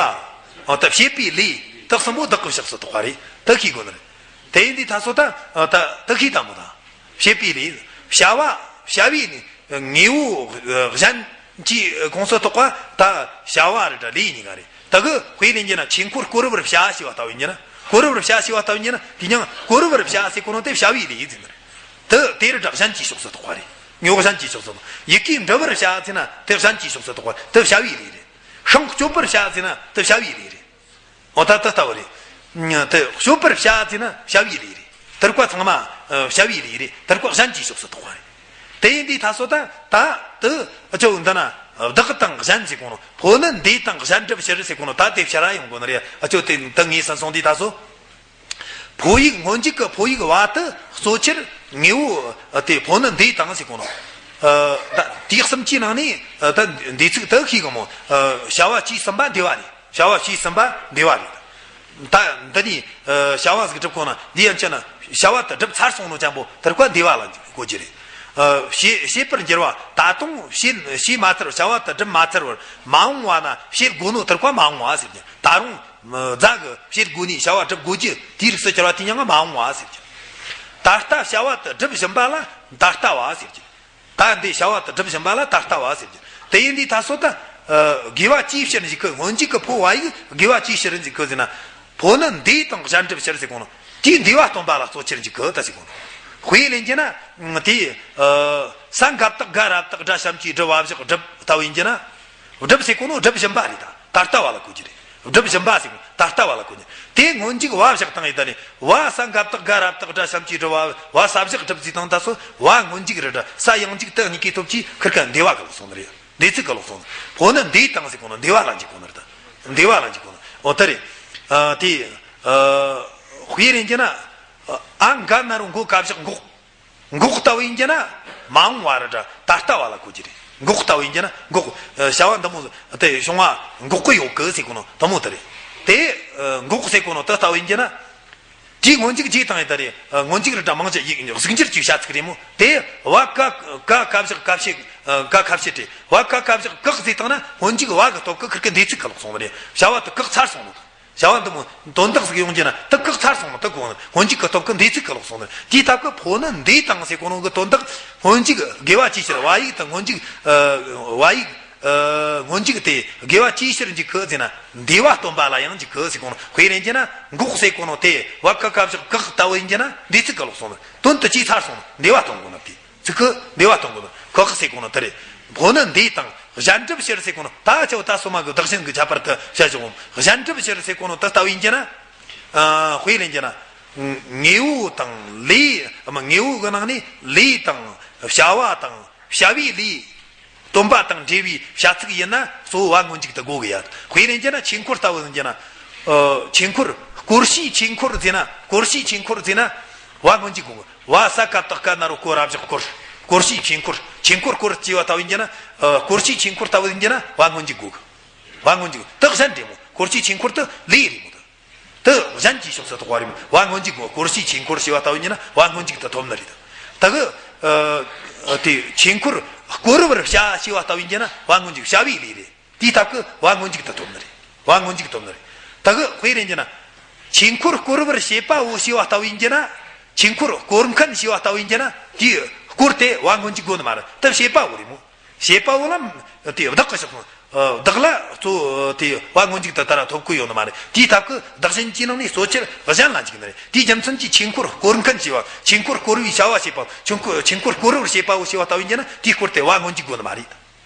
འོ་ད་བྱེད་པའི་ལས་དེ་གསུམ་པོ་བདག་གི་ཕྱོགས་སུ་གཏོགས་པ་རེད། དེ་ཤེས་དགོས་ནི་རེད། དེ་ཡིན་དུས་ད་སོ་ད་ཨ་ད་དེ་ཤེས་དང་མོ་ད། བྱེད་པའི་ལས། བྱ་བ་བྱ་བའི་ནི། དངོས་པོ་གཞན་གྱི་ཁོངས་སུ་གཏོགས་པ་ད་བྱ་བ་རེད་ད་ལས་གཉིས་ཀ་རེད། ད་གི་དཔེ་ལེན་རྒྱུ་ན་ཆོས་འཁོར་བསྐོར་བར་བྱ་ཞེས་པ་ལྟ་བུ་ཡིན་རྒྱུ་ན། བསྐོར་བར་བྱ་ཞེས་པ་ལྟ་བུ་ཡིན་རྒྱུ་ན། དེ་ཡང་བསྐོར་བར་བྱ་ཟེར་གོ་ནོ་དེ་བྱ་བའི་ལས་ཡིན་ཟེར་ནི་རེད། དེ་དེ་རུ་འདྲ་གཞན་གྱི་ཕྱོགས་སུ་གཏོགས་པ་རེད། དངོས་པོ་གཞན་གྱི་ཕྱོགས་སུ་གཏོགས། ཡི་གེ་འབྲི་བར་བྱ་ཟེར་ན་དེ་གཞན་གྱི་ཕྱོགས་སུ་གཏོགས་པ་དེ་བྱ་བའི་ལས་རེད། ཤིང་གཅོད་པར་བྱ་ཟེར་ན་དེ་བྱ་བའི་ལས་རེད། འོ་ད་ད་ལྟ་བུ་རེད། དེ་གཅོད་པར་བྱ་ཟེར་ན་བྱ་བའི་ལས་རེད། དེ་རིགས་པ་ཚང་མ་ཨ་བྱ་བའི་ལས་རེད། དེ་རིགས་པ་གཞན་གྱི་ཕྱོགས་སུ་གཏོགས་པ་རེད། དེ་ཡིན་དུས་ད་སོ་ད་ད་དེ་ཨ་ཅོ་འདི་ན་བདག་དང་གཞན་ཟེར་གོ་ནོ། ཕོ་ནི་འདས་དང་གཞན་སྒྲུབ་ཕྱིར་ཟེར་གོ་ནོ། ད་དེ་ཕྱིར་ར་ཡོང་དགོས་ནི་རེད། ཨ་ཅོ་དེ་ད་ངས་སེམས་སོང་དུས་ད་སོ། ཕོ་ཡིག་སྔོན་འཇུག་གི་ཕོ་ཡིག་བ་དེ་གཙོ་ཆེར་དངོས་པོ་དེ་ཕོ་ནི་འདས་དང་ཟེར་གོ་ནོ། ཨ་ད་དེ་གསུམ་གྱི་ནང་ནས་ཨ་ད་འདས་ཚིག་དེ་ཤེས་གི་མོ། ཨ་བྱ་བ་བཅས་གསུམ་པ་འདས་པ་རེད། བྱ་བ་བཅས་གསུམ་པ་འདས་པ་རེད། ད་འདི་ནི་ཨ་བྱ་བ་ཟིག་སྒྲུབ་གོ་ན་འདི་ཡན་ཆད་ན་བྱ་བ་དེ་སྒྲུབ་ཚར་སོང་ནོ་ཅན་པོ་དེ་རིགས་པ་འདས་པ་ལ་གོ་རྒྱུ་རེད། ཨ་བྱེད་བྱེད་པར་འགྱུར་བ། ད་དུང་བྱེད་བྱེད་མ་ཚར་བར། བྱ་བ་དེ་སྒྲུབ་མ་ཚར་བར་མ་འོངས་པ་ན་བྱེད་དགོས་ནོ་དེ་རིགས་པ་མ་འོངས་པ་ཟེར་རྒྱུ། ད་རུང་རྫ་གི་བྱེད་དགོས་ནི་བྱ་བ་སྒྲུབ་དགོས་རྒྱུ་དེའི་རིགས་སུ་གྱུར་པ་དེ་ཡང་མ་འོངས་པ་ཟེར་རྒྱུ། ད་ལྟ་བྱ་བ་དེ་སྒྲུབ་བཞིན་པ་ལ་ད་ལྟ་བ་ཟེར་རྒྱུ། ད་འདི་བྱ་བ་དེ་སྒྲུབ་བཞིན་པ་ལ་ད་ལྟ་བ་ཟེར་རྒྱུ། དེ་ཡིན་དུས་ད་སོ་ད་ཨ་དགེ་བ་ཅིའི་ཕྱིར་འཇུག་གི། སྔོན་འཇུག་གི་ཕོ་བ་ཡིག་དགེ་བ་ཅིའི་ཕྱིར་འཇུག་གི་ཟེར་ན། ཕོ་ནི་འདས་དང་གཞན་སྒྲུབ་ཕྱིར་ཟེར་གོ་ནོ། དེའི་འདས་པ་སྟོན་པ་ལ་གཙོ་ཆེར་འཇུག་གི་ད་ཟེར་གོ་ནོ། དཔེ་ལེན་རྒྱུ་ན་དེ་ཨ་ས་འགབ་བཏགས་སྒ་ར་བཏགས་སྒྲ་ཞབས་ཀྱུ་སྒྲུབ། བ་བཞག་སྒྲུབ་ལྟ་བུ་ཡིན་རྒྱུ་ན། སྒྲུབ་ཟེར་གོ་ནོ་སྒྲུབ་བཞིན་པ་རེད་ད། ད་ལྟ་བ་ལ་གོ་རྒྱུ་རེད། སྒྲུབ་བཞིན་པ་ཟེར་གོ་ད་ལྟ་བ་ལ་གོ་རྒྱུ། དེ་སྔོན་འཇུག་བ་བཞག་བཏང་ཡིན་ད་ནི། བ་ས་འགབ་བཏགས་སྒ་ར་བཏགས་སྒྲ་ཞབས་ཀྱུ་སྒྲུབ། བ་བ་ས་བཞག་སྒྲུབ་ཟེར་བཏང་ད་སོ། བ་སྔོན་འཇུག་རེད་ད། ས་ཡང་འཇུག་དེ་གཉིས་ཀའི་སྟོབས་ཀྱིས་ཁིར་ཀ་འདས་པ་གི་ལོག་སོང་ནི་རེད། འདས་ཚིག་གི་ལོག་སོང་ནི། ཕོ་ནི་འདས་དང་ཟེར་གོ་ནོ་འདས་པ་ལ་འཇུག་གོ་ནི་རེད་ད། འདས་པ་ལ་འཇུག་གོ་ནི། འོ་ད་རེད། ཨ་དེ་ཨ་དཔེ་ལེན་རྒྱུ་ན། ཨ་འགའ་ན་རོ་མགོ་ག་བཞག་འགོག་འགོག་ལྟ་བུ་ཡིན་རྒྱུ་ན་མ་འོངས་པ་རེད་ད། ད་ལྟ་བ་ལ་གོ་རྒྱུ་རེད། འགོག་ལྟ་བུ་ཡིན་རྒྱུ་ན་འགོག་ཨ་བྱ་བ་འདི་མོ་དེ་བྱུང་བ་འགོག་གི་ཡོད་གི་ཟེར་གོ་ནོ་དེ་མོ་དེ་རེད། དེ་ཨ་འགོག་ཟེར་གོ་ནོ་དེ་ལྟ་བུ་ཡིན་རྒྱུ་ན། དེའི་སྔོན་འཇུག་བྱས་བཏང་ཡིན་ད་རེད། ཨ་སྔོན་འཇུག་རེད་ད། མང་ཆེ་ཡིག་གཟུགས་འགྱུར་གྱི་བྱ་ཚིག་རེད་མོ། དེ་བ་ཀ་ཀ་ཁ་བཞག་ཀ་བྱེད་ཨ་ཀ་ཁ་བྱེད་དེ། བ་ཀ་ཁ་བཞག་བཀག་ཟེར་བཏང་ན་སྔོན་འཇུག་བ་གི་སྟོབས་ཀྱིས་ཁིར་ཀ་འདས་ཚིག་གི་ལོག་སོང་ནི་རེད། བྱ་བ་དེ་བཀག་ཚར་སོང་ནོ། བྱ་བ་འདི་མོ་དོན་དག་ཟིག་ཡོང་རྒྱུ་ན་དེ་བཀག་ཚར་སོང་ནོ་དེ་གོ་ནི། སྔོན་འཇུག་གི་སྟོབས་ཀྱིས་འདས་ཚིག་གི་ལོག་སོང་ནི། དེའི་སྟབས་ཀྱིས་ཕོ་ནི་འདས་དང་ཟེར་གོ་ནོ་གི་དོན་དག་སྔོན་འཇུག་དགེ་བ་ཅིའི་ཕྱིར། བ་ཡིག་དང་སྔོན་འཇུག་ཨ་བ་ཡིག་ཨ་སྔོན་འཇུག་དེ་དགེ་བ་ཅིའི་ཕྱིར་འཇུག་གི་ཟེར་ན་འདས་པ་སྟོན་པ་ལ་ཡང་འཇུག་གི་ཟེར་གོ་ནོ། དཔེ་ལེན་རྒྱུ་ན་འགོག་ཟེར་གོ་ནོ་དེ་བ་ཀ་ཁ་བཞག་བཀག་ལྟ་བུ་ཡིན་རྒྱུ་ན་འདས་ཚིག་གི་ལོག་སོང་ནི། དོན་དེ་བྱས་ཚར་སོང་ནི། འདས་པ་སྟོན་གོ་ནོ་དེ། ཚིག་གི་འདས་པ་སྟོན་གོ་ནོ། ཁོ་ཁ་ཟེར་གོ་ནོ་དེ་རེད། ཕོ་ནི་འདས་དང་གཞན་སྒྲུབ་ཕྱིར་ཟེར་གོ་ནོ། ད་ཆོ་ད་སོ་མ་གི་བདག་གཞན་གྱི་ཁྱད་པར་དུ་བཤད་ཆོག་གོ། གཞན་སྒྲུབ་ཕྱིར་ཟེར་གོ་ནོ་དེ་ལྟ་བུ་ཡིན་རྒྱུ་ན། ཨ་དཔེ་ལེན་རྒྱུ་ན། དངོས་པོ་དང་ལས་དངོས་པོ་གི་ནང་ནས་ལས་དང་བྱ་བ་དང་བྱ་བའི་ལས། སྟོན་པ་དང་འབྲེལ་བའི་བྱ་ཚིག་ཡིན་ན་གཙོ་བོ་བ་སྔོན་འཇུག་དེ་དགོས་གི་ཡ། དཔེ་ལེན་རྒྱུ་ན་ཆོས་འཁོར་ལྟ་བུ་ཡིན་རྒྱུ་ན། ཨ་ཆོས་འཁོར་བསྐོར་བྱའི་ཆོས་འཁོར་ཟེར་ན། བསྐོར་བྱའི་ཆོས་འཁོར་ཟེར་ན་བ་སྔོན་འཇུག་དགོས་གི། བ་ས་ཀ་བཏགས་སྐ་ན་རོ་བསྐོ་ར་བཞག་བསྐོར། བསྐོར་བྱའི་ཆོས་འཁོར། ཆོས་འཁོར་བསྐོར་ཅེས་པ་ལྟ་བུ་ཡིན་རྒྱུ་ན། ཨ་བསྐོར་བྱའི་ཆོས་འཁོར་ལྟ་བུ་ཡིན་རྒྱུ་ན་བ་སྔོན་འཇུག་དགོས་གི། བ་སྔོན་འཇུག་དེ་གཞན་རེད་མོ། བསྐོར་བྱའི་ཆོས་འཁོར་དེ་ལས་རེད་མོ་དེ། དེ་གཞན་གྱི་ཕྱོགས་སུ་གཏོགས་པ་རེད་མོ། བ་སྔོན་འཇུག་གོ། བསྐོར་བྱའི་ཆོས་འཁོར་ཞེས་པ་ལྟ་བུ་ཡིན་རྒྱུ་ན་བ་སྔོན་འཇུག་དེ་ཐོབ་ནི་རེད། ད་གི་ཨ་དེ་ཆོས་འཁོར་བསྐོར་བར་བྱ་ཞེས་པ་ལྟ་བུ་ཡིན་གྱི་ན་བ་སྔོན་འཇུག་བྱ་བའི་ལས་རེད། དེའི་སྟབས་ཀྱིས་བ་སྔོན་འཇུག་ཏུ་ཐོབ་ནི་རེད། བ་སྔོན་འཇུག་ཐོབ་ནི་རེད། ད་གི་དཔེ་རེད་གྱི་ན། ཆོས་འཁོར་བསྐོར་བར་བྱེད་པའོ་ཞེས་པ་ལྟ་བུ་ཡིན་གྱི་ན། ཆོས་འཁོར་བསྐོར་མཁན་ཞེས་པ་ལྟ་བུ་ཡིན་གྱི་ན། དེའི་བསྐོར་དེ་བ་སྔོན་འཇུག་དགོས་ནི་མ་རེད། དེ་བྱེད་པའོ་རེད་མོ། བྱེད་པའོ་ལ་དེ་བདག་གི་ཕྱོགས་སུ། བདག་ལ་གཙོ་དེ་བ་སྔོན་འཇུག་ཏུ་ད་ར་ཐོབ་ཀྱི་ཡོད་ནི་མ་རེད། དེའི་སྟབས་ཀྱིས་བདག་གཞན་གྱི་ནང་ནས་གཙོ་ཆེར་གཞན་ལ་འཇུག་ནི་རེད། དེའི་རྒྱུ་མཚན་གྱིས་ཆོས་འཁོར་བསྐོར་མཁན་ཞེས་པ། ཆོས་འཁོར་བསྐོར་བའི་བྱ་བ་བྱེད་པ། ཆོས་འཁོར་ཆོས་འཁོར་བསྐོར་བར་བྱེད་པའོ་ཞེས་པ་ལྟ་བུ་ཡིན་གྱི་ན། དེའི་བསྐོར་དེ་བ་སྔོན་འཇུག་དགོས་ནི་མ་རེད།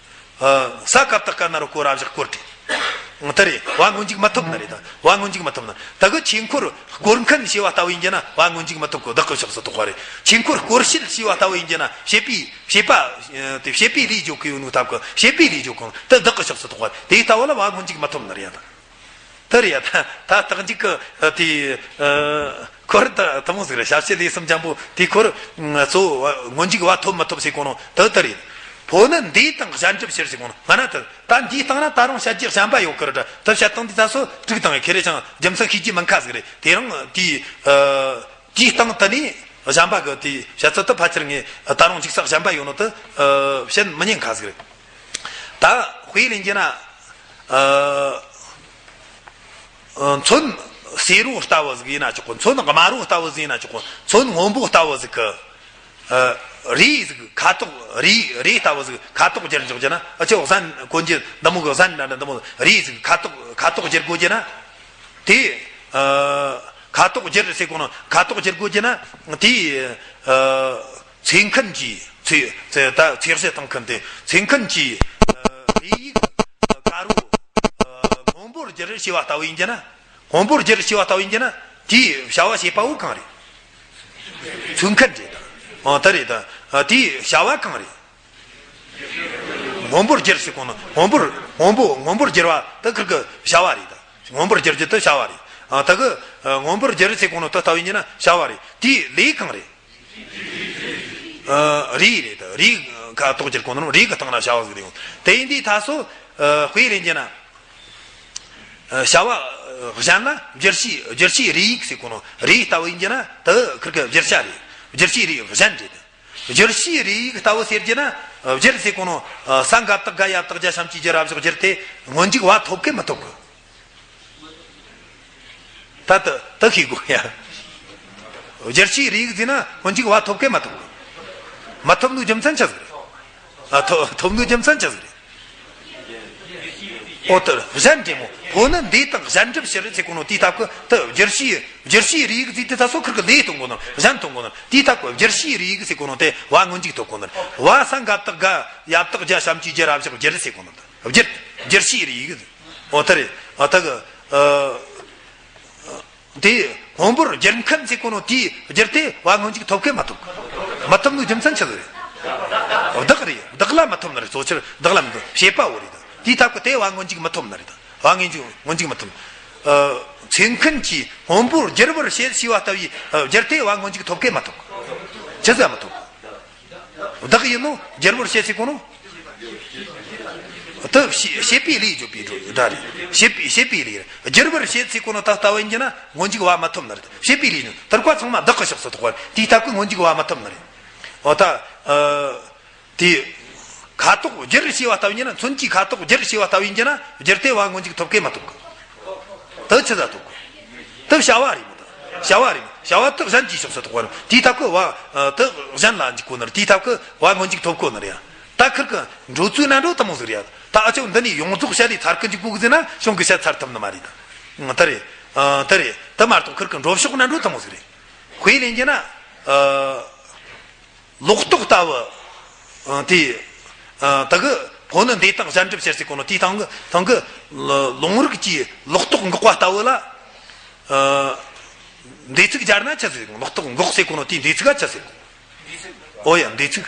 ཨ། ས་ཀ་བཏགས་སྐ་ན་རོ་སྐོ་ར་བཞག་སྐོར་ཏེ། དེ་རེད། བ་སྔོན་འཇུག་མི་ཐོབ་ནི་རེད་ད། བ་སྔོན་འཇུག་མི་ཐོབ་ནི། ད་གི་ཆོས་འཁོར་བསྐོར་མཁན་ཞེས་པ་ལྟ་བུ་ཡིན་གྱི་ན་བ་སྔོན་འཇུག་མི་ཐོབ་གི། བདག་གི་ཕྱོགས་སུ་གཏོགས་པ་རེད། ཆོས་འཁོར་བསྐོར་བྱེད་ཞེས་པ་ལྟ་བུ་ཡིན་གྱི་ན་བྱེད་པའི་བྱེད་པ། དེ་བྱེད་པའི་ལས་བརྗོད་ཀྱི་ཡོད་ནོ་སྟབས་ཀྱིས་བྱེད་པའི་ལས་བརྗོད་གོ་ནོ་དེ་བདག་གི་ཕྱོགས་སུ་གཏོགས་པ་རེད། དེ་ལྟ་བུ་ལ་བ་སྔོན་འཇུག་མི་ཐོབ་ནི་རེད་ད། དེ་རེད་ད། ད་རྟགས་འཇུག་གི་དེ་ཁོར་ད་ཐུན་མོང་ཟིག་རེད། ཞབས་ཕྱི་ལས་གསུམ་འཇམ་པོ་དེ་ཁོར་གཙོ་བོ་སྔོན་འཇུག་བ་ཐོབ་མི་ཐོབ་ཟེར་གོ་ནོ་དེ་དེ་རེད། ཕོ་ནི་འདས་དང་གཞན་འགྲུབ་ཕྱིར་ཟེར་གོ་ནོ་ང་ན་དེ། ད་འདིའི་སྟེང་ན་ད་རུང་བཤད་རྒྱུ་གཞན་པ་ཡོད་ཀི་རེད་ད། དེ་བཤད་སྟངས་འདི་ད་སོ་དྲུག་དང་ཁེ་རེ་ཅང་རྒྱུ་མཚན་ཤེས་རྒྱུ་མི་ཁ་ཟིག་རེད། དེ་རིང་དེའི་ཨ་དེའི་སྟེང་དུ་ནས་གཞན་པ་གི་དེའི་བཤད་ཚུལ་དེ་ཕལ་ཆེར་ངས་ད་རུང་འཇུག་ས་གཞན་པ་ཡོད་ནོ་དེ་ཨ་བཤད་མི་ཉན་ཁ་ཟིག་རེད། ད་དཔེ་ལེན་རྒྱུ་ན་ཨ་ཨ་མཚོན་སེར་རོ་ལྟ་བུ་ཟིག་ཡིན་ན་ཆོག་གོ། མཚོན་དམར་རོ་ལྟ་བུ་ཟིག་ཡིན་ན་ཆོག་གོ། མཚོན་སྔོན་པོ་ལྟ་བུ་ཟིག་གི་ཨ་རེ་ཟིག་ཁ་དོག་རེ་རེ་ལྟ་བུ་ཟིག་ཁ་དོག་སྒྱུར་འཇོག་རྒྱུ་ན། ཨ་ཆོ་གཟན་གོན་རྒྱུ་འདི་མོ་གི་གཟན་འདྲ་འདྲ་འདི་མོ་རེ་ཟིག་ཁ་དོག་ཁ་དོག་སྒྱུར་དགོས་རྒྱུ་ན། དེ་ཨ་ཁ་དོག་སྒྱུར་ཟེར་གོ་ནོ་ཁ་དོག་སྒྱུར་དགོས་རྒྱུ་ན། དེ་ཨ་ཚེ་མཁན་གྱིས་ཚེ་ཚེ་ད་ཚེ་གཞི་དང་མཁན་དེ་ཚེ་མཁན་གྱིས་ཨ་རེ་ཡིག་དཀར་རོ་ཨ་སྔོན་པོར་སྒྱུར་ཞེས་པ་ལྟ་བུ་ཡིན་རྒྱུ་ན། སྔོན་པོར་སྒྱུར་ཞེས་པ་ལྟ་བུ་ཡིན་རྒྱུ་ན། དེའི་བྱ་བ་བྱེད་པ་བོ་གང་རེད། ཚེ་མཁན་རེད་ད། ཨ་དེ་རེད་ད། ཨ་དེའི་བྱ་བ་གང་རེད། སྔོན་པོར་སྒྱུར་ཟེར་གོ་ནོ་སྔོན་པོར་སྔོན་པོ་སྔོན་པོར་སྒྱུར་བ་དེ་ཁིར་གི་བྱ་བ་རེད་ད། སྔོན་པོར་སྒྱུར་རྒྱུ་དེ་བྱ་བ་རེད། ཨ་དེ་གི་ཨ་སྔོན་པོར་སྒྱུར་ཟེར་གོ་ནོ་དེ་ལྟ་བུ་ཡིན་རྒྱུ་ན་བྱ་བ་རེད། དེའི་ལས་གང་རེད། ཨ་རེ་རེད་ད། རེ་ཁ་དོག་སྒྱུར་གོ་ནོ་རེ་གི་སྟེང་ན་བྱ་བ་ཟིག་རེད། དེ་ཡིན་དུས་ད་སོ་ཨ་དཔེ་ལེན་རྒྱུ་ན། ཨ་བྱ་བ་ཨ་གཞན་ལ་བསྒྱུར་བྱའི་བསྒྱུར་བྱའི་རེ་ཡིག་ཟེར་གོ་ནོ་རེ་ལྟ་བུ་ཡིན་རྒྱུ་ན་དེ་ཁིར་གི་བསྒྱུར་བྱ་རེད། བསྒྱུར་བྱའི་རེ་ཡིག་གཞན་རེད། བསྒྱུར་བྱའི་རེ་ཡིག་ལྟ་བུ་ཟེར་རྒྱུ་ན་བསྒྱུར་ཟེར་གོ་ནོ་ཨ་ས་འགག་བཏགས་སྒ་ཡ་བཏགས་རྒྱ་ཞབས་ཀྱུ་རྒྱུ་ར་བཞག་བསྒྱུར་དེ་སྔོན་འཇུག་བ་ཐོབ་གི་མི་ཐོབ་གི། ད་ད་ད་ཤེས་དགོས་ཡ། བསྒྱུར་བྱའི་རེ་ཡིག་ཟེར་ན་སྔོན་འཇུག་བ་ཐོབ་གི་མི་ཐོབ་གི། མི་ཐོབ་ནོ་རྒྱུ་མཚན་ཆི་ཟིག་རེད། ཨ་ཐོབ་ཐོབ་ནོ་རྒྱུ་མཚན་ཆི་ཟིག་རེད། ཨོ་ད་གཞན་འདྲེ་མོ་ཕོ་ནི་འདས་དང་གཞན་འགྲུབ་ཕྱིར་ཟེར་གོ་ནོ་དེའི་སྟབས་ཀྱིས་ད་བསྒྱུར་བྱའི་བསྒྱུར་བྱའི་རེ་ཡིག་ཟེར་དུས་ད་སོ་ཁིར་གི་ལས་གཏོང་གོ་ནོ་གཞན་གཏོང་གོ་ནོ་དེའི་སྟབས་ཀྱིས་བསྒྱུར་བྱའི་རེ་ཡིག་ཟེར་གོ་ནོ་དེ་བ་སྔོན་འཇུག་ཐོབ་གོ་ནོ་བ་ས་འགག་བཏགས་སྒ་ཡ་བཏགས་རྒྱ་ཞབས་ཀྱུ་རྒྱུ་ར་བཞག་བསྒྱུར་ཟེར་གོ་ནོ་ད་བསྒྱུར་བསྒྱུར་བྱའི་རེ་ཡིག་ཟེར། ཨོ་ད་རེད། ཨ་ད་གི་ཨ། དེ་སྔོན་པོར་སྒྱུར་མཁན་ཟེར་གོ་ནོ་དེའི་སྒྱུར་དེ་བ་སྔོན་འཇུག་ཐོབ་གི་མི་ཐོབ་གི། མི་ཐོབ་ནོ་རྒྱུ་མཚན་ཆི་ཟིག་རེད། བདག་རེད། བདག་ལ་མི་ཐོབ་ནི་རེད། གཙོ་ཆེར་བདག་ལ་མི་ཐོབ། བྱེད་པ་བོ་རེད་ད། དེའི་སྟབས་ཀྱིས་དེ་བ་སྔོན་འཇུག་མི་ཐོབ་ནི་རེད་ད། བ་སྔོན་འཇུག་སྔོན་འཇུག་མི་ཐོབ། ཨ་ཚེ་མཁན་གྱིས་སྔོན་པོར་སྒྱུར་བར་བྱེད་ཞེས་པ་ལྟ་བུའི་ཨ་སྒྱུར་དེ་བ་སྔོན་འཇུག་ཐོབ་གི་མི་ཐོབ། ཆི་ཟིག་མི་ཐོབ། བདག་ཡིན་ནོ་སྒྱུར་བར་བྱེད་ཟེར་གོ་ནོ། དེ་བྱེད་བྱེད་པའི་ལས་བརྗོད་པའི་སྒྲ་རེད། བྱེད་པའི་བྱེད་པའི་ལས་རེད། སྒྱུར་བར་བྱེད་ཟེར་གོ་ནོ་ད་ལྟ་བུ་ཡིན་རྒྱུ་ན་སྔོན་འཇུག་བ་མི་ཐོབ་ནི་རེད། བྱེད་པའི་ལས་ནི་དེར་ཀ་ཚང་མ་བདག་གི་ཕྱོགས་སུ་གཏོགས་པ་རེད། དེའི་སྟབས་ཀྱིས་སྔོན་འཇུག་བ་མི་ཐོབ་ནི་རེད། འོ་ད་ཨ་དེ་ཁ་དོག་སྒྱུར་ཞེས་པ་ལྟ་བུ་ཡིན་ན་མཚོན་གྱི་ཁ་དོག་སྒྱུར་ཞེས་པ་ལྟ་བུ་ཡིན་རྒྱུ་ན་སྒྱུར་དེ་བ་སྔོན་འཇུག་ཐོབ་གི་མི་ཐོབ་གི། དེ་ཆི་ཟིག་ཐོབ་གི། དེ་བྱ་བ་རེད་མོ། ད་བྱ་བ་རེད། བྱ་བ་དེ་གཞན་གྱི་ཕྱོགས་སུ་གཏོགས་པ་རེད། དེའི་སྟབས་ཀྱིས་བ་ཨ་དེ་གཞན་ལ་འཇུག་གོ་ནི་རེད། དེའི་སྟབས་ཀྱིས་བ་སྔོན་འཇུག་ཐོབ་གོ་ནི་རེད། ད་ཁིར་གི་འགྲོ་ཚུལ་ན་འགྲོ་དེ་མོ་ཟིག་རེད། ད་ཨ་ཅོ་འདི་ནས་ཡོངས་རྫོགས་བཤད་ལས་ཚར་གི་འཇུག་གོ་གི་ཟེར་ན་གཞུང་གི་བཤད་ཚར་ཐུབ་ནི་མ་རེད་ད། དེ་རེད། ཨ་དེ་རེད། དེ་མ་གཏོགས་ཁིར་གི་འགྲོ་ཕྱོགས་ན་འགྲོ་དེ་མོ་ཟིག་རེད། དཔེ་ལེན་རྒྱུ་ན་ཨ་ལོག་རྟོག་ལྟ་བུ། ཨ་དེ་ཨ་ད་གི་ཕོ་ནི་འདས་དང་གཞན་འགྲུབ་ཕྱིར་ཟེར་གོ་ནོ་དེའི་སྟེང་གི་སྟེང་གི་ལ་ལུང་རིགས་ཀྱི་ལོག་རྟོག་འགོག་པ་ལྟ་བུ་ལ། ཨ་འདས་ཚིག་སྦྱར་ན་ཆི་ཟེར་གོ། ལོག་རྟོག་འགོག་ཟེར་གོ་ནོ་དེའི་འདས་ཚིག་ག་ཆི་ཟེར་གོ། ཨོ་ཡ་འདས་ཚིག་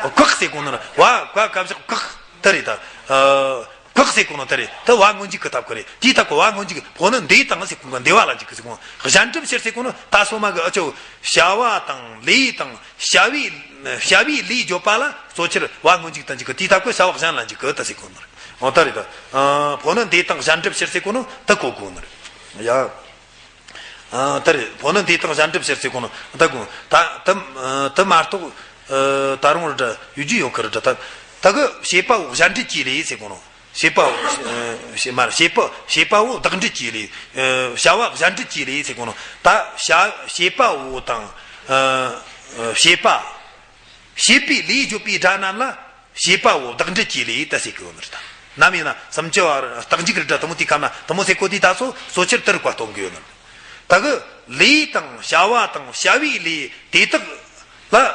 བཀག་ཟེར་གོ་ནོ་ན་བ་བཀག་བཀག་བཞག་བཀག་དེ་རེད་ད། ཨ་བཀག་ཟེར་གོ་ནོ་དེ་རེད། དེ་བ་སྔོན་འཇུག་གི་སྟབས་ཀྱིས་རེད། དེའི་སྟབས་ཀྱིས་བ་སྔོན་འཇུག་ཕོ་ནི་འདས་དང་ཟེར་གོ་ནོ་འདས་པ་ལ་འཇུག་གི་ཟེར་གོ་ནོ། གཞན་འགྲུབ་ཕྱིར་ཟེར་གོ་ནོ་ད་སོ་མ་གི་ཨ་ཅོ་བྱ་བ་དང་ལས་དང་བྱ་བའི་བྱ་བའི་ལས་བརྗོད་པ་ལ་གཙོ་ཆེར་བ་སྔོན་འཇུག་ཏུ་འཇུག་གི། དེའི་སྟབས་ཀྱིས་བྱ་བ་གཞན་ལ་འཇུག་གི་ད་ཟེར་གོ་ནོ་རེད། འོ་ད་རེད་ད། ཨ་ཕོ་ནི་འདས་དང་གཞན་འགྲུབ་ཕྱིར་ཟེར་གོ་ནོ་ད་གོ་གོ་ནོ་རེད། ཡ། ཨ། ད་རེད། ཕོ་ནི་འདས་དང་གཞན་འགྲུབ་ཕྱིར་ཟེར་གོ་ནོ། ད་གོ་ད་ད་ད་མ་གཏོགས་ཨ་ད་རུང་ར་འདྲ་ཡོད་རྒྱུ་ཡོད་ཁ་ར་འདྲ། ད་ད་གི་བྱེད་པ་པོ་གཞན་འགྲུབ་ཀྱི་ལས་ཟེར་གོ་ནོ། བྱེད་པ་པོ་ཨ་བྱེད་མ་རེད། བྱེད་པ་བྱེད་པ་པོ་བདག་འགྲུབ་ཀྱི་ལས། ཨ་བྱ་བ་གཞན་འགྲུབ་ཀྱི་ལས་ཟེར་གོ་ནོ། ད་བྱ་བྱེད་པ་པོ་དང་ཨ་ཨ་བྱེད་པ། བྱེད་པའི་ལས་བརྗོད་པའི་སྒྲ་རྣམས་ལ་བྱེད་པ་པོ་བདག་འགྲུབ་ཀྱི་ལས་ད་ཟེར་གི་ཡོད་ནི་རེད། ད་ནམ་ཡིན་ན་སུམ་ཅུ་པ་རྟགས་འཇུག་རེད་འདྲ། དེ་མོ་དེའི་སྐབས་ན་དེ་མོ་ཟེར་གོ་དུས་ད་སོ་སོ་ཕྱིར་དེ་རིགས་པ་སྟོན་གི་ཡོད་ནི་རེད། ད་གི་ལས་དང་བྱ་བ་དང་བྱ་བའི་ལས་དེ་དག་ལ་བྱ་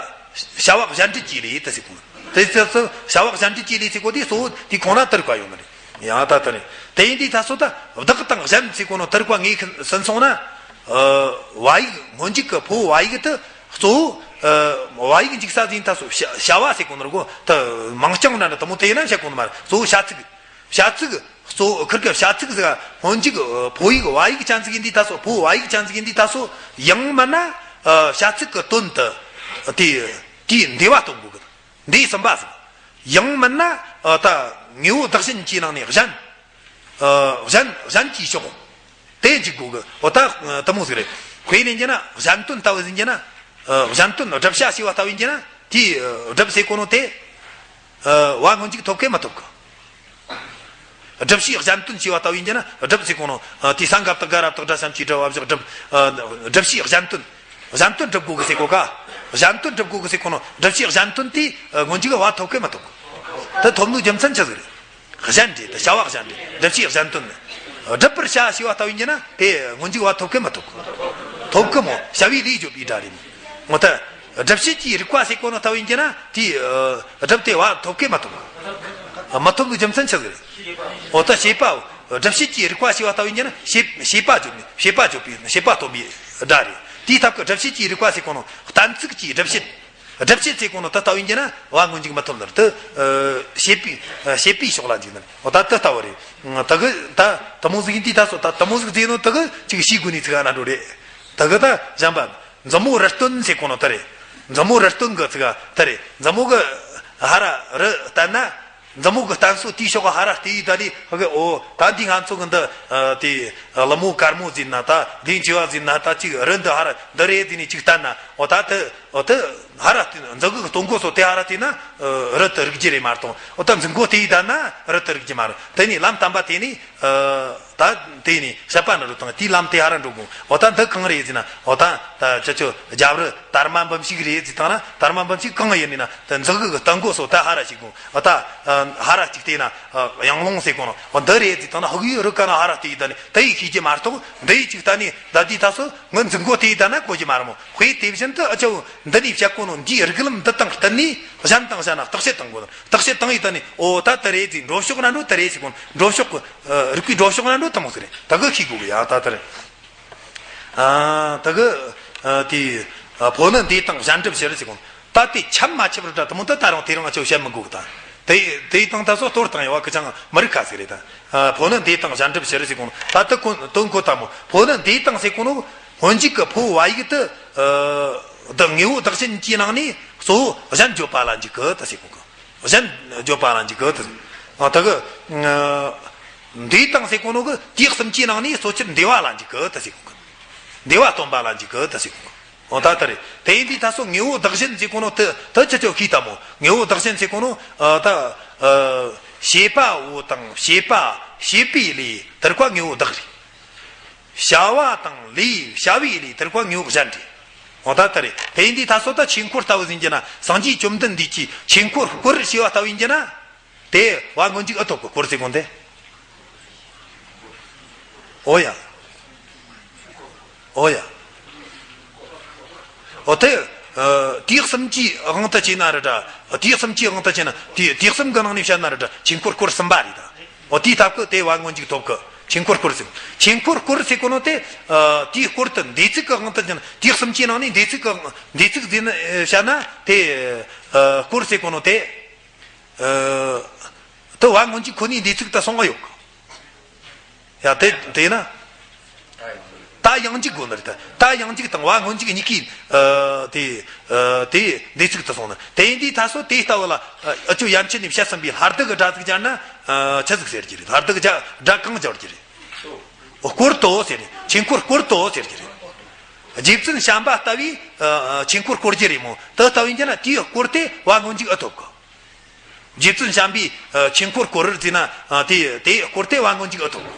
བ་གཞན་འགྲུབ་ཀྱི་ལས་ད་ཟེར་གོ་ནི། དེ་ཚོ་བྱ་བ་གཞན་འགྲུབ་ཀྱི་ལས་ཟེར་གོ་དུས་གཙོ་བོ་དེའི་ཁོངས་ན་དེ་རིགས་པ་ཡོད་ནི་རེད། ཡང་ད་ལྟ་ནས་དེ་ཡིན་དུས་ད་སོ་ད་བདག་དང་གཞན་ཟེར་གོ་ནོ་དེ་རིགས་པ་ངེས་ཟིན་སོང་ན། ཨ་བ་ཡིག་སྔོན་འཇུག་གི་ཕོ་བ་ཡིག་དེ་གཙོ་བོ་ཨ་བ་ཡིག་འཇུག་ས་ཟིན་ད་སོ་བྱ་བྱ་བ་ཟེར་གོ་ནོ་ར་གོ་ད་མིང་རྐྱང་འདྲ་འདྲ་དེ་མོ་དེ་ཡིན་ན་བཤད་གོ་ནི་མ་རེད། གཙོ་བོ་བྱ་ཚིག་བྱ་ཚིག་གཙོ་ཁིར་གི་བྱ་ཚིག་ཟིག་སྔོན་འཇུག་ཕོ་ཡིག་བ་ཡིག་ཅན་ཟིག་ཡིན་དུས་ད་སོ་ཕོ་བ་ཡིག་ཅན་ཟིག་ཡིན་དུས་ད་སོ་ཡང་མིན་ན་ཨ་བྱ་ཚིག་གི་དོན་དུ་དེ་དེའི་འདས་པ་སྟོན་དགོས་གི། འདས་ཟིན་པ་ཟིག་ཡང་མིན་ན་ཨ་ད་དངོས་པོ་བདག་གཞན་གྱི་ནང་ནས་གཞན། ཨ་གཞན་གཞན་གྱི་ཕྱོགས་དེ་འཇུག་དགོས་གི། འོ་ད་དེ་མོ་ཟིག་རེད། དཔེ་ལེན་རྒྱུ་ན་གཞན་དོན་ལྟ་བུ་ཟིན་རྒྱུ་ན། ཨ་གཞན་དོན་བསྒྲུབ་བྱ་ཞེས་པ་ལྟ་བུ་ཡིན་རྒྱུ་ན་དེའི་ཨ་བསྒྲུབ་ཟེར་གོ་ནོ་དེ་ཨ་བ་སྔོན་འཇུག་ཐོབ་གི་མི་ཐོབ་གི། བསྒྲུབ་བྱའི་གཞན་དོན་ཞེས་པ་ལྟ་བུ་ཡིན་རྒྱུ་ན་བསྒྲུབ་ཟེར་གོ་ནོ། ཨ་དེ་ས་འགག་ཏུ་དགར་རབ་ཏུ་སྒྲ་གསུམ་གྱིས་བསྒྲུབ་པ་བཞག་བསྒྲུབ། ཨ་བསྒྲུབ་བྱའི་གཞན་དོན། གཞན་དོན་སྒྲུབ་དགོས་གི་ཟེར་གོ་ག་གཞན་དོན་སྒྲུབ་དགོས་གི་ཟེར་གོ་ནོ། བསྒྲུབ་བྱའི་གཞན་དོན་དེ་ཨ་སྔོན་འཇུག་བ་ཐོབ་གི་མི་ཐོབ་གི། དེ་ཐོབ་ནོ་རྒྱུ་མཚན་ཆི་ཟིག་རེད། གཞན་རེད། དེ་བྱ་བ་གཞན་རེད། བསྒྲུབ་བྱའི་གཞན་དོན་ནི། བསྒྲུབ་པར་བྱ་ཞེས་པ་ལྟ་བུ་ཡིན་རྒྱུ་ན་དེ་སྔོན་འཇུག་བ་ཐོབ་གི་མི་ཐོབ་གི། ཐོབ་གི་མོ། བྱ་བའི་ལས་བརྗོད་པའི་སྒྲ་རེད་མོ། འོ་ད་བསྒྲུབ་བྱེད་ཀྱི་རིགས་པ་ཟེར་གོ་ནོ་ལྟ་བུ་ཡིན་རྒྱུ་ན་དེ་ཨ་བསྒྲུབ་དེ་བ་ཐོབ་གི་མི་ཐོབ་གི། མི་ཐོབ་ནོ་རྒྱུ་མཚན་ཆི་ཟིག་རེད། འོ་ད་བྱེད་པ་བསྒྲུབ་བྱེད་ཀྱི་རིགས་པ་ཞེས་པ་ལྟ་བུ་ཡིན་རྒྱུ་ན་བྱེད་བྱེད་པ་བརྗོད་ནི། བྱེད་པ་བརྗོད་པའི་བྱེད་པ་སྟོན་པའི་སྒྲ་རེད། དེའི་སྟབས་ཀྱིས་བསྒྲུབ་བྱེད་ཀྱི་རིགས་པ་ཟེར་གོ་ནོ་གཏན་ཚིགས་ཀྱི་བསྒྲུབ་བྱེད། སྒྲུབ་བྱེད་ཟེར་གོ་ནོ་དེ་ལྟ་བུ་ཡིན་རྒྱུ་ན་བ་སྔོན་འཇུག་མི་ཐོབ་ནི་རེད། དེ་ཨ་བྱེད་པའི་ཨ་བྱེད་པའི་ཕྱོགས་ལ་འཇུག་ནི་རེད། འོ་ད་དེ་ལྟ་བུ་རེད། ད་གི་ད་དེ་མོ་ཟིག་ཡིན་དུས་ད་སོ་ད་དེ་མོ་ཟིག་བཟླས་ནོ་དེ་གི་ཅིག་ཤེས་དགོས་ནི་ཚིག་ཨ་ན་འགྲོ་རེད། དེ་གི་ད་གཞན་པ་མཛུབ་མོ་རི་སྟོན་ཟེར་གོ་ནོ་དེ་རེད། མཛུབ་མོ་རི་སྟོན་གི་ཚིག་དེ་རེད། མཛུབ་མོ་གི་ཧ་ར་རི་བསྟན་ན། མཛུབ་མོ་གི་བསྟན་སོ་དེའི་ཕྱོགས་གི་ཧ་ར་བལྟས་ཡི་ད་ལི་ཧ་གི། འོ་ད་འདི་ང་ཚོ་གི་འདི་ཨ་དེ་ཀླུ་མོ་དཀར་མོ་ཟེར་ན་ད་གདན་བཅས་པ་ཟེར་ན་ད་ཅིག་རི་འདི་ཧ་ར་འདི་རེད་ཟེར་ནས་ཅིག་བསྟན་ན། འོ་ད་དེ་འོ་དེ་ཧ་ར་བལྟས། མཛུབ་གུ་གི་སྟོན་གོ་སོ་དེ་ཧ་ར་བལྟས་ན་ཨ་རི་དེ་རིག་རྒྱུ་རེད་མ་གཏོགས། འོ་ད་མཛུབ་མགོ་དེ་ཡི་ད་ན་རི་དེ་རིག་རྒྱུ་མ་རེད། དེ་ནས་ལམ་དམ་པ་དེ་ནས་ཨ་ད་དེ་ནས་བཤད་པ་འདྲ་རུ་དང་དེའི་ལམ་དེ་ཧ་ར་འགྲོ་དགོས། འོ་ད་འདི་གང་རེད་ཟེར་ན། འོ་ད་ད་ཁྱེད་ཚོ་རྒྱབ་རི་དར་མ་འབུམ་ཞིག་རེད་ཟེར་དང་ན་དར་མ་འབུམ་ཞིག་གང་ཡིན་ན་ད་མཛུབ་གུ་གི་སྟོན་གོ་སོ་ད་ཧ་ར་ཞིག་དགོས། འོ་ད་ཨ་ཧ་ར་ཅིག་བལྟས་ན་ཨ་ཡང་ལོང་ཟེར་གོ་ནོ། འོ་འདི་རེད་ཟེར་དང་ན་ཧུ་ཡུ་རི་ཀ་ན་ཧ་ར་བལྟས་ཡི་ད་ནི་དེ་ཡི་ཤེས་རྒྱུ་མ་གཏོགས་འདི་ཡི་ཅིག་ད་ནི་ད་འདི་ད་སོ་ངི་མཛུབ་མགོ་དེ་ཡི་ད་ན་གོ་རྒྱུ་མ་རེད་མོ། དཔེ་དེ་བཞིན་དུ་ཨ་ཅོ་འདི་ནས་བཤད་གོ་ནོ་འདིའི་རིགས་ལམ་འདི་དང་བསྟུན་ནས་གཞན་དང་གཞན་ན་བརྟག་དཔྱད་བཏང་དགོས། བརྟག་དཔྱད་བཏང་ཡི་ད་ནི་འོ་ད་དེ་རེད་ཟེར། འགྲོ་ཕྱོགས་ན་འགྲོ་དེ་རེད་ཟེར་གོ་ནོ། འགྲོ་ཕྱོགས་ཀྱི་ཨ་རིགས་པའི་འགྲོ་ཕྱོགས་ན་འགྲོ་དེ་མོ་ཟིག་རེད། ད་གི་ཤེས་དགོས་གི་ཡ་ད་དེ་རེད། ཨ་ད་གི་ཨ་དེ་ཨ་ཕོ་ནི་འདས་དང་གཞན་འགྲུབ་ཕྱིར་ཟེར་གོ་ནོ། ད་དེ་ཆབ་མ་ཆབ་ར་འདྲ་དེ་མོ་ད་ད་རུང་དེ་རིང་ང་ཚོ་བཤད་མི་དགོས་གི་ད། དེ་དེ་དང་ད་སོ་གཏོར་བཏང་ཡོད་བ་གི་ཅང་མི་རིགས་ཁ་ཟིག་རེད་ད། ཨ་ཕོ་ནི་འདས་དང་གཞན་འགྲུབ་ཕྱིར་ཟེར་གོ་ནོ། ད་དེ་གོ་དོན་གོ་ད་མོ། ཕོ་ནི་འདས་དང་ཟེར་གོ་ནོ་སྔོན་འཇུག་གི་ཕོ་བ་ཡིག་དེ་ཨ་དེ་དངོས་པོ་བདག་གཞན་གྱི་ནང་ནས་གཙོ་བོ་གཞན་བརྗོད་པ་ལ་འཇུག་གི་ད་ཟེར་གོ་གི། གཞན་བརྗོད་པ་ལ་འཇུག་གི་དེ། ཨ་ད་གི་ཨ་འདས་དང་ཟེར་གོ་ནོ་གི་དུས་གསུམ་གྱི་ནང་ནས་གཙོ་ཆེར་འདས་པ་ལ་འཇུག་གི་དེ་ཟེར་གོ་གི། འདས་པ་སྟོན་པ་ལ་འཇུག་གི་དེ་ཟེར་གོ་གི། འོ་ད་ལྟ་རེད། དེ་ཡིན་དུས་ད་སོ་དངོས་པོ་བདག་གཞན་ཟེར་གོ་ནོ་དེ་དེ་ཁྱེད་ཚོས་ཤེས་ད་མོ། དངོས་པོ་བདག་གཞན་ཟེར་གོ་ནོ་ཨ་ད་ཨ་བྱེད་པ་པོ་དང་བྱེད་པ་བྱེད་པའི་ལས་དེ་རིགས་པ་དངོས་པོ་བདག་རེད། བྱ་བ་དང་ལས་བྱ་བའི་ལས་དེ་རིགས་པ་དངོས་པོ་གཞན་རེད། འོ་ད་ལྟ་རེད། དེ་ཡིན་དུས་ད་སོ་ད་ཆོས་འཁོར་ལྟ་བུ་ཟིན་རྒྱུ་ན་སངས་རྒྱས་བཅོམ་ལྡན་འདས་ཀྱིས་ཆོས་འཁོར་བསྐོར་ཞེས་པ་ལྟ་བུ་ཡིན་རྒྱུ་ན། དེ་བ་སྔོན་འཇུག་ཨ་ཐོབ་གི་བསྐོར་ཟེར་གོ་ནོ་དེ། འོ་ཡ། འོ་ཡ། འོ་དེ་ཨ་དུས་གསུམ་གྱི་དབང་དུ་བྱས་ན་རེད་འདྲ། དུས་གསུམ་གྱི་དབང་དུ་བྱས་ན་དུས་དུས་གསུམ་གྱི་ནང་ནས་བཤད་ན་རེད་འདྲ། ཆོས་འཁོར་བསྐོར་ཟིན་པ་རེད་ད། འོ་དེའི་སྟབས་ཀྱིས་དེ་བ་སྔོན་འཇུག་ཐོབ་གི། ཆོས་འཁོར་བསྐོར་ཟེར། ཆོས་འཁོར་བསྐོར་ཟེར་གོ་ནོ་དེ་ཨ་དེའི་སྐོར་དུ་འདས་ཚིག་གི་དབང་དུ་བྱས་ན་དུས་གསུམ་གྱི་ནང་ནས་འདས་ཚིག་གི་འདས་ཚིག་ཟེར་ན་བཤད་ན་དེ་ཨ་བསྐོར་ཟེར་གོ་ནོ་དེ། ཨ་དེ་བ་སྔོན་གྱི་ཁོ་ནའི་འདས་ཚིག་ད་སོང་བ་ཡོད་གི། ཡ་དེ་དེ་ན། ད་ཡང་འཇུག་དགོས་ནི་རེད་ད། ད་ཡང་འཇུག་དང་བ་སྔོན་འཇུག་གཉིས་ཀའི་ཨ་དེ་ཨ་དེ་འདས་ཚིག་ད་སོང་ནི། དེ་ཡིན་དུས་ད་སོ་དེ་ལྟ་བུ་ལ་ཨ་ཨ་ཅོ་ཡན་ཆད་ནས་བཤད་ཟིན་པའི་ལྷ་སྡུད་ཀྱི་སྒྲ་ཟིག་སྦྱར་ན་ཨ་ཆི་ཟིག་ཟེར་གྱི་རེད། ལྷ་སྡུད་ཀྱི་སྒྲ་གང་སྦྱར་གྱི་རེད། བསྐོར་ཏོ་ཟེར་ནས་ཆོས་འཁོར་བསྐོར་ཏོ་ཟེར་གྱི་རེད། རྗེ་བཙུན་བྱམས་པ་ལྟ་བུའི་ཆོས་འཁོར་བསྐོར་རྒྱུ་རེད་མོ། དེ་ལྟ་བུ་ཡིན་རྒྱུ་ན་དེའི་བསྐོར་ཏེ་བ་མངོན་འཇུག་ཨེ་ཐོབ་གི། རྗེ་བཙུན་བྱམས་པའི་ཆོས་འཁོར་བསྐོར་རེད་ཟེར་ན་དེ་དེའི་བསྐོར་ཏེ་བ་མངོན་འཇུག་ཨེ་ཐོབ་གི།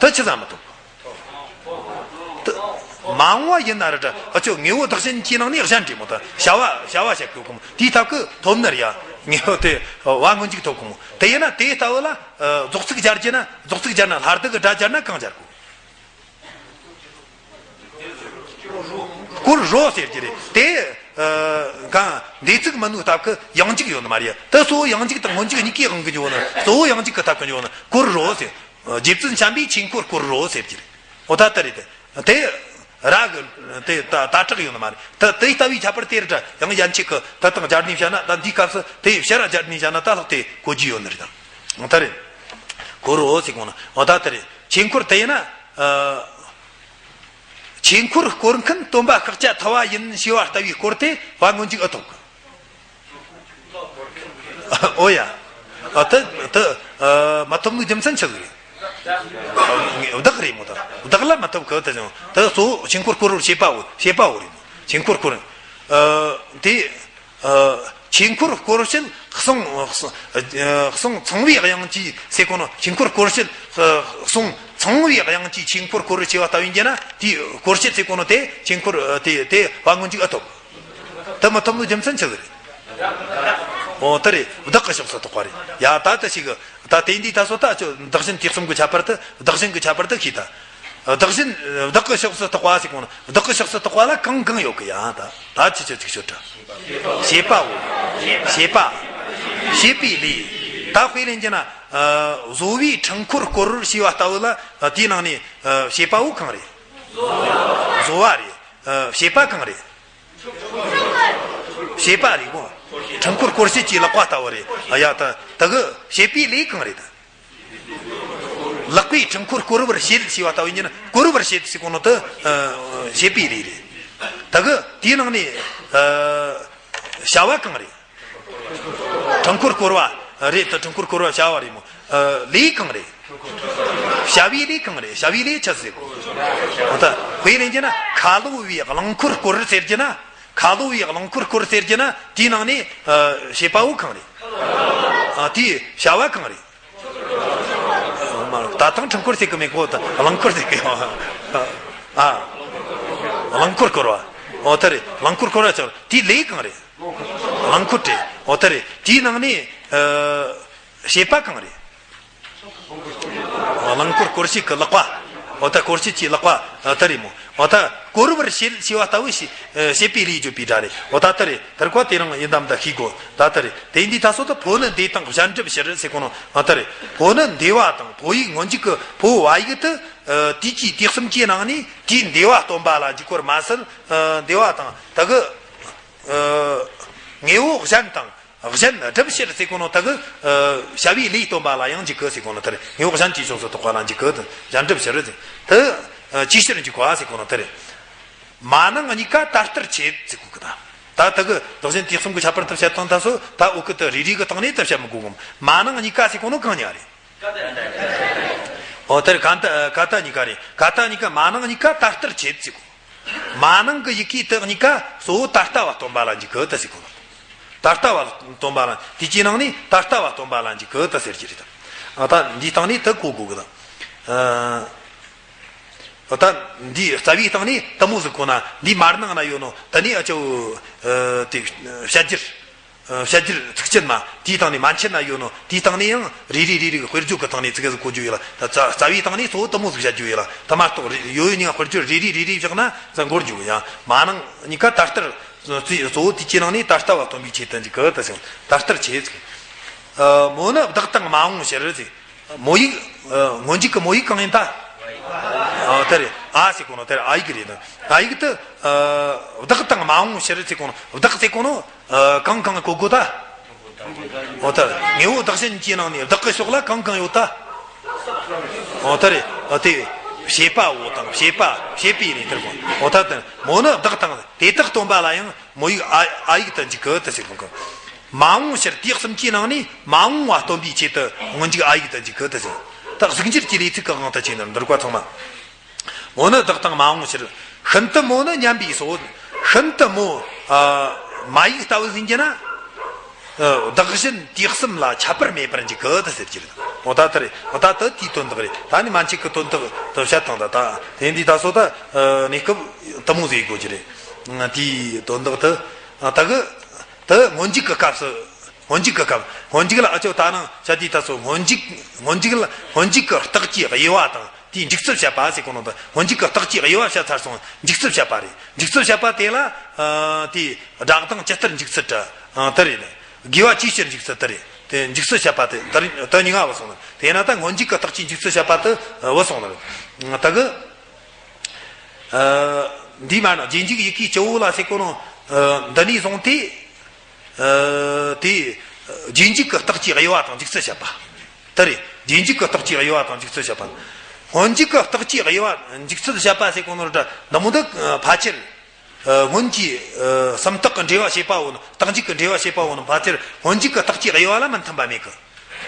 དེ་ཆི་ཟིག་མི་ཐོབ་གི། དེ་མ་འོངས་པ་ཡིན་ན་ར་འདྲ། ཨ་ཅོ་དངོས་པོ་བདག་གཞན་གྱི་ནང་ནས་གཞན་འདྲེས་མོ། ད་བྱ་བ་བྱ་བ་བྱ་དགོས་གི་མོ། དེའི་ཐབས་ཀྱིས་ཐོབ་ནི་རེད་ཡ། དངོས་པོ་དེ་བ་མངོན་འཇུག་ཐོབ་གི་མོ། དེ་ཡིན་ན་དེའི་ལྟ་བུ་ལ་རྫོགས་ཚིག་སྦྱར་རྒྱུ་ན། རྫོགས་ཚིག་སྦྱར་ན་ལྷ་ལྡུག་གི་སྒྲ་སྦྱར་ན་གང་སྦྱར་དགོས། བསྐོར་རོ་ཟེར་གྱི་རེད་དེ། གང་འདས་ཚིག་མིན་ནོ་སྟབས་ཀྱིས་ཡང་འཇུག་ཡོད་ནི་མ་རེད། དེ་གཙོ་བོ་ཡང་འཇུག་དང་མངོན་འཇུག་གཉིས་ཀའི་དབང་གིས་འགྱོ་ནི། གཙོ་བོ་ཡང་འཇུག་གི་སྟབས་ཀྱིས་འགྱོ་ནི། བསྐོར་རོ་ཟེར། རྗེ་བཙུན་བྱམས་པའི་ཆོས་འཁོར་བསྐོར་རོ་ཟེར་གྱི་རེད། འོ་ད་དེ་རེད་དེ། དེ་ར་གི་དེ་ད་ད་དྲག་ཡོད་ནི་མ་རེད། དེ་དེ་ལྟ་བུའི་ཁྱད་པར་དེ་རེད་དྲ། ཡང་ཡན་ཆད་ཀྱི་དེ་དང་སྦྱར་ནས་བཤད་ན། ད་འདིའི་སྐབས་སུ་དེ་ཕྱིར་ར་སྦྱར་ནས་བཤད་ན་ད་ལྷག་དེ་གོ་རྒྱུ་ཡོད་ནི་རེད་དང་། འོ་ད་རེད། བསྐོར་རོ་ཟེར་གོ་ནི། འོ་ད་དེ་རེད། ཆོས་འཁོར་དེ་ཡིན་ན། ཆོས་འཁོར་བསྐོར་མཁན་སྟོན་པ་ཤཱཀྱ་ཐུབ་པ་ཡིན་ཞེས་པ་ལྟ་བུའི་བསྐོར་ཏེ་བ་མངོན་འཇུག་ཨེ་ཐོབ་གི། ཨོ་ཡ། ཨ་དེ་དེ་མ་ཐོབ་ནི་རྒྱུ་མཚན་ཆི་ཟིག་རེད། བདག་རེད་མོ། ད་བདག་ལ་མ་ཐོབ་གི། དེ་ཡང་དེ་གཙོ་བོ་ཆོས་འཁོར་བསྐོར་བར་བྱེད་པའོ། བྱེད་པའོ་རེད་མོ། ཆོས་འཁོར་བསྐོར་དེ། ཆོས་འཁོར་བསྐོར་བྱེད་གསུང་། གསུང་ཚངས་པའི་དབྱངས་ཀྱིས་ཟེར་གོ་ནོ། ཆོས་འཁོར་བསྐོར་བྱེད་གསུང་ཚངས་པའི་དབྱངས་ཀྱིས་ཆོས་འཁོར་བསྐོར་བར་བྱེད་པ་ལྟ་བུ་ཡིན་རྒྱུ་ན། དེའི་བསྐོར་བྱེད་ཟེར་གོ་ནོ་དེ་ཆོས་འཁོར་དེ་དེ་བ་མངོན་འཇུག་ཨེ་ཐོབ། དེ་མི་ཐོབ་ནི་རྒྱུ་མཚན་ཆི་ཟིག་རེད། འོ་དེ་རེད། བདག་གི་ཕྱོགས་སུ་གཏོགས་པ་རེད་ཡ། ད་དེ་ཞིག་ད་དེ་འདི་ད་སོ་ད་ཆོ་བདག་གཞན་དུས་གསུམ་གྱི་ཁྱད་པར་དེ། བདག་གཞན་གྱི་ཁྱད་པར་དེ་ཤེས་ད། བདག་གཞན་བདག་གི་ཕྱོགས་སུ་གཏོགས་པ་ཟེར་གོ་ནོ། བདག་གི་ཕྱོགས་སུ་གཏོགས་པ་ལ་གང་གང་ཡོད་གི་ཡ། ད་ད་ཅི་ཅི་ཅིག་ཤོད་དྲ། བྱེད་པའོ། བྱེད་པ། བྱེད་པའི་ལས། ད་དཔེ་ལེན་རྒྱུ་ན། བཟོ་བའི་འཕྲུལ་འཁོར་བསྐོར་བར་བྱས་པ་ལྟ་བུ་ལ། དེའི་ནང་ནས་བྱེད་པའོ་གང་རེད། བཟོ་བ་རེད། བྱེད་པ་གང་རེད། བྱེད་པ་རེད་གོ། འཕྲུལ་འཁོར་བསྐོར་བྱེད་ཀྱི་ལག་པ་ལྟ་བུ་རེད་ཡ། ད་ད་གི་བྱེད་པའི་ལས་གང་རེད། ད་ལག་པས་འཕྲུལ་འཁོར་བསྐོར་བར་བྱེད་ཞེས་པ་ལྟ་བུ་ཡིན་ན། བསྐོར་བར་བྱེད་ཟེར་གོ་ནོ་དེ་བྱེད་པའི་ལས་རེད། ད་གི་དེའི་ནང་ནས་བྱ་བ་གང་རེད། འཕྲུལ་འཁོར་བསྐོར་བ་རེད་དེ། འཕྲུལ་འཁོར་བསྐོར་བ་བྱ་བ་རེད་མོ། ལས་གང་རེད། བྱ་བའི་ལས་གང་རེད། བྱ་བའི་ལས་ཆི་ཟེར་གོ། འོ་ད་དཔེ་ལེན་རྒྱུ་ན། ཁ་ལོ་བའི་རླངས་འཁོར་བསྐོར་ཟེར་རྒྱུ་ན། ཁ་ལོ་བའི་རླངས་འཁོར་བསྐོར་ཟེར་རྒྱུ་ན། དེའི་ནང་ནས་བྱེད་པའོ་གང་རེད། དེའི་བྱ་བ་གང་རེད། ད་ཐང་འཕྲུལ་འཁོར་ཟེར་གི་མེད་གོ། ད་རླངས་འཁོར་ཟེར་གི་ཡོད། ཨ། རླངས་འཁོར་བསྐོར་བ། འོ་ད་རེད། རླངས་འཁོར་བསྐོར་བ་ཆོག། དེའི་ལས་གང་རེད། རླངས་འཁོར་རེད། འོ་ད་རེད། དེའི་ནང་ནས་བྱེད་པ་གང་རེད། རླངས་འཁོར་བསྐོར་བྱེད་ཀྱི་ལག་པ། འོ་ད་བསྐོར་བྱེད་ཀྱི་ལག་པ་ད་རེད་མོ། འོ་ད་བསྐོར་བར་བྱེད་ཞེས་པ་ལྟ་བུ་ཞིག་བྱེད་པའི་ལས་བརྗོད་པའི་སྒྲ་རེད། འོ་ད་ད་རེད། དེར་ཀ་དེ་རང་ཡིན་དམ་ད་ཤེས་དགོས། ད་ད་རེད། དེ་འདི་ད་སོ་ད་ཕོ་ནི་འདས་དང་གཞན་སྒྲུབ་ཕྱིར་ཟེར་གོ་ནོ། འོ་ད་རེད། ཕོ་ནི་འདས་པ་དང་། ཕོ་ཡིག་སྔོན་འཇུག་གི་ཕོ་བ་ཡིག་དེ། དུས་ཀྱི་དུས་གསུམ་གྱི་ནང་ནས་དུས་འདས་པ་སྟོན་པ་ལ་འཇུག་པར་མ་ཟད། འདས་པ་དང་ད་གི་དངོས་པོ་གཞན་དང་། གཞན་སྒྲུབ་ཕྱིར་ཟེར་གོ་ནོ་ད་གི། བྱ་བའི་ལས་སྟོན་པ་ལ་ཡང་འཇུག་གི་ཟེར་གོ་ནོ་ད་རེད། དངོས་པོ་གཞན་གྱི་ཕྱོགས་སུ་གཏོགས་པ་ལ་འཇུག་གི། གཞན་སྒྲུབ་ཕྱིར་ཟེར། དེ་ཅིའི་ཕྱིར་འཇུག་པ་ཟེར་གོ་ནོ་ད་རེད། མ་ནིང་གཉིས་ཀ་དར་ལྟར་བྱེད་ཟེར་གོ་གི། ད་ད་གི་བདག་གཞན་དུས་གསུམ་གྱི་ཁྱད་པར་དུ་བཤད་སྟངས་ད་སོ་ད་འོ་གི་དེ་རེ་རེ་གི་སྟེང་ནས་དེ་བཤད་མི་དགོས་གམ། མ་ནིང་གཉིས་ཀ་ཟེར་གོ་ནོ་གང་ཉིད་རེད། འོ་དེར་ག་ད་ག་ད་གཉིས་ཀ་རེད། ག་ད་གཉིས་ཀ་མ་ནིང་གཉིས་ཀ་དར་ལྟར་བྱེད་ཟེར་གོ། མ་ནིང་གི་ཡི་གེ་དེ་གཉིས་ཀ་གཙོ་བོ་ད་ལྟ་བ་སྟོན་པ་ལ་འཇུག་གི་ད་ཟེར་གོ། ད་ལྟ་བ་སྟོན་པ་ལ། དེ་ཀྱི་ནང་ནས་ད་ལྟ་བ་སྟོན་པ་ལ་འཇུག་གི་ད་ཟེར་གྱི་རེད། ད་འདིའི་སྟེང་ནས་དེ་གོ་དགོས་གི་ད། ད་འདིའི་རྩ་བའི་སྟེང་ནས་དེ་མོ་ཟིག་གོ་ན། འདིའི་མར་ནང་ན་ཡོད་ནོ་དེ་ནས་ཨ་ཅོ་དེ་བཤད་རྒྱུར། བཤད་རྒྱུར་ཚིགས་བཅད་མ་དེའི་སྟེང་ནས་མན་ཆད་ན་ཡོད་ནོ་དེའི་སྟེང་ནས་ཡང་རེ་རེ་རེ་རེ་གི་དཔེར་བརྗོད་ཀྱི་སྟེང་ནས་ཚིག་ག་ཟིག་གོ་རྒྱུ་ཡོད་ལ། ད་རྩ་རྩ་བའི་སྟེང་ནས་གཙོ་བོ་དེ་མོ་ཟིག་བཤད་རྒྱུ་ཡོད་ལ། ད་མ་གཏོགས་རེ་ཡོད་ཡོད་ནས་དཔེར་བརྗོད་རེ་རེ་རེ་རེ་བཞག་ན་ཙང་འགོར་རྒྱུ་ཡ། མ་ནིང་གཉིས་ཀ་ད་ལྟར། གཙོ་བོ་དེ་ཀྱི་ནང་ནས་ད་ལྟ་བ་སྟོན་པའི་ཆེད་དུ་འཇུག་གི་ད་ཟེར། ད་ལྟར་ཆེད་ཟེར། མོ་ནི་བདག་དང་མ་འོངས་ཕྱིར་ཟེར། མོ་ཡིག་སྔོན་འཇུག་གི་མོ་ཡིག་གང་ཡིན་ད། ཨ་དེ་རེད། ཨ་ཟེར་གོ་ནོ་དེ་རེད། ཨ་ཡིག་རེད། ཨ་ཡིག་དེ་བདག་དང་མ་འོངས་ཕྱིར་ཟེར་གོ་ནོ། བདག་ཟེར་གོ་ནོ་གང་གང་གོ་དགོས་ད། འོ་ད་དངོས་པོ་བདག་གཞན་གྱི་ནང་ནས་བདག་གི་ཕྱོགས་ལ་གང་གང་ཡོད་ད། འོ་ད་རེད། ཨ་དེ་བྱེད་པའོ་དང་བྱེད་པ་བྱེད་པའི་ལས་དེར་གོ། འོ་ད་དེ་མོ་ནི་བདག་དང་དེ་དག་སྟོན་པ་ལ་ཡང་མོ་ཡིག་ཨ་ཨ་ཡིག་ཏུ་འཇུག་གི་ད་ཟེར་གོ་གི། མ་འོངས་ཕྱིར་དུས་གསུམ་གྱི་ནང་ནས་མ་འོངས་པ་སྟོན་པའི་ཆེད་དུ་སྔོན་འཇུག་ཨ་ཡིག་ཏུ་འཇུག་གི་ད་ཟེར། ད་གཟུགས་འགྱུར་གྱི་ལས་ཚིག་གི་དབང་དུ་བྱས་ནས་འདིར་བཀའ་ཚང་མ། མོ་ནི་བདག་དང་མ་འོངས་ཕྱིར། ཤིན་ཏུ་མོ་ནི་མཉམ་པའི་སོ། ཤིན་ཏུ་མོ། ཨ། མ་ཡིག་ལྟ་བུ་ཟིན་གྱི་ན། ཨ། བདག་གཞན་དུས་གསུམ་ལ་ཁྱད་པར་མེད་པར་འཇུག་གི་དེ་ཟེར་གྱི་རེད། འོ་ད་དེ་རེད། འོ་ད་དེ་དེའི་དོན་དག་རེད། ད་ནི་མན་ཆད་ཀྱི་དོན་དག་དེ་བཤད་དང་། ད་ད་དེ་འདི་ད་སོ་ད། ཨ། གནས་སྐབས་དུ་མོ་ཟེར་དགོས་ཀྱི་རེད། དེའི་དོན་དག་དེ། ཨ། ད་གི་དེ་སྔོན་འཇུག་གི་སྐབས་སུ། སྔོན་འཇུག་གི་སྐབས། སྔོན་འཇུག་ལ་ཨ་ཅོ་ད་ནང་བཤད་དུས་ད་སོ་སྔོན་འཇུག་སྔོན་འཇུག་ལ་སྔོན་འཇུག་གི་རྟགས་ཀྱི་དབྱེ་བ་དང་། དེའི་འཇུག་ཚུལ་བཤད་པ་ཟེར་གོ་ནོ་དང་། སྔོན་འཇུག་གི་རྟགས་ཀྱི་དབྱེ་བ་བཤད་ཚར་སོང་། འཇུག་ཚུལ་བཤད་པ་རེད། འཇུག་ཚུལ་བཤད་པ་དེ་ལ། ཨ། དེ་སྒྲ་གདངས་ཇི་ལྟར་འཇུག་ཚུལ་དྲ། ཨ། དེ་རེད། དགེ་བ་ཅིའི་ཕྱིར་འཇུག་ཚུལ་དེ་རེད། དེ་འཇུག་ཚུལ་བཤད་པ་དེ་དེ་རེད། དེ་གཉིས་ཀ་བུད་སོང་ནི། དེས་ན་ད་སྔོན་འཇུག་གི་རྟགས་ཀྱི་འཇུག་ཚུལ་བཤད་པ་དེ་བུད་སོང་ནི་རེད། ད་གི། ཨ། འདི་མ་ན་རྗེས་འཇུག་ཡི་གེ་བཅུ་བོ་ལ་ཟེར་གོ་ནོ། ཨ། འདི་ནས་བཟུང་སྟེ། ཨ། དེ་རྗེས་འཇུག་གི་རྟགས་ཀྱི་དབྱེ་བ་དང་འཇུག་ཚུལ་བཤད་པ། དེ་རེད། རྗེས་འཇུག་གི་རྟགས་ཀྱི་དབྱེ་བ་དང་འཇུག་ཚུལ་བཤད་པ། སྔོན་འཇུག་གི་རྟགས་ཀྱི་དབྱེ་བ་འཇུག་ཚུལ་བཤད་པ་ཟེར་གོ་ནོ་ར་འདྲ། འདི་མོ་འདི་ཕལ་ཆེར། ཨ། སྔོན་གྱི། ཨ། སུམ་རྟགས་ཀྱི་འགྲེལ་བ་བྱེད་པ་བོ་ནི། རྟགས་འཇུག་གི་འགྲེལ་བ་བྱེད་པ་བོ་ནི་ཕལ་ཆེར་སྔོན་འཇུག་གི་རྟགས་ཀྱི་དབྱེ་བ་ལ་མི་མཐུན་པ་མེད་གི།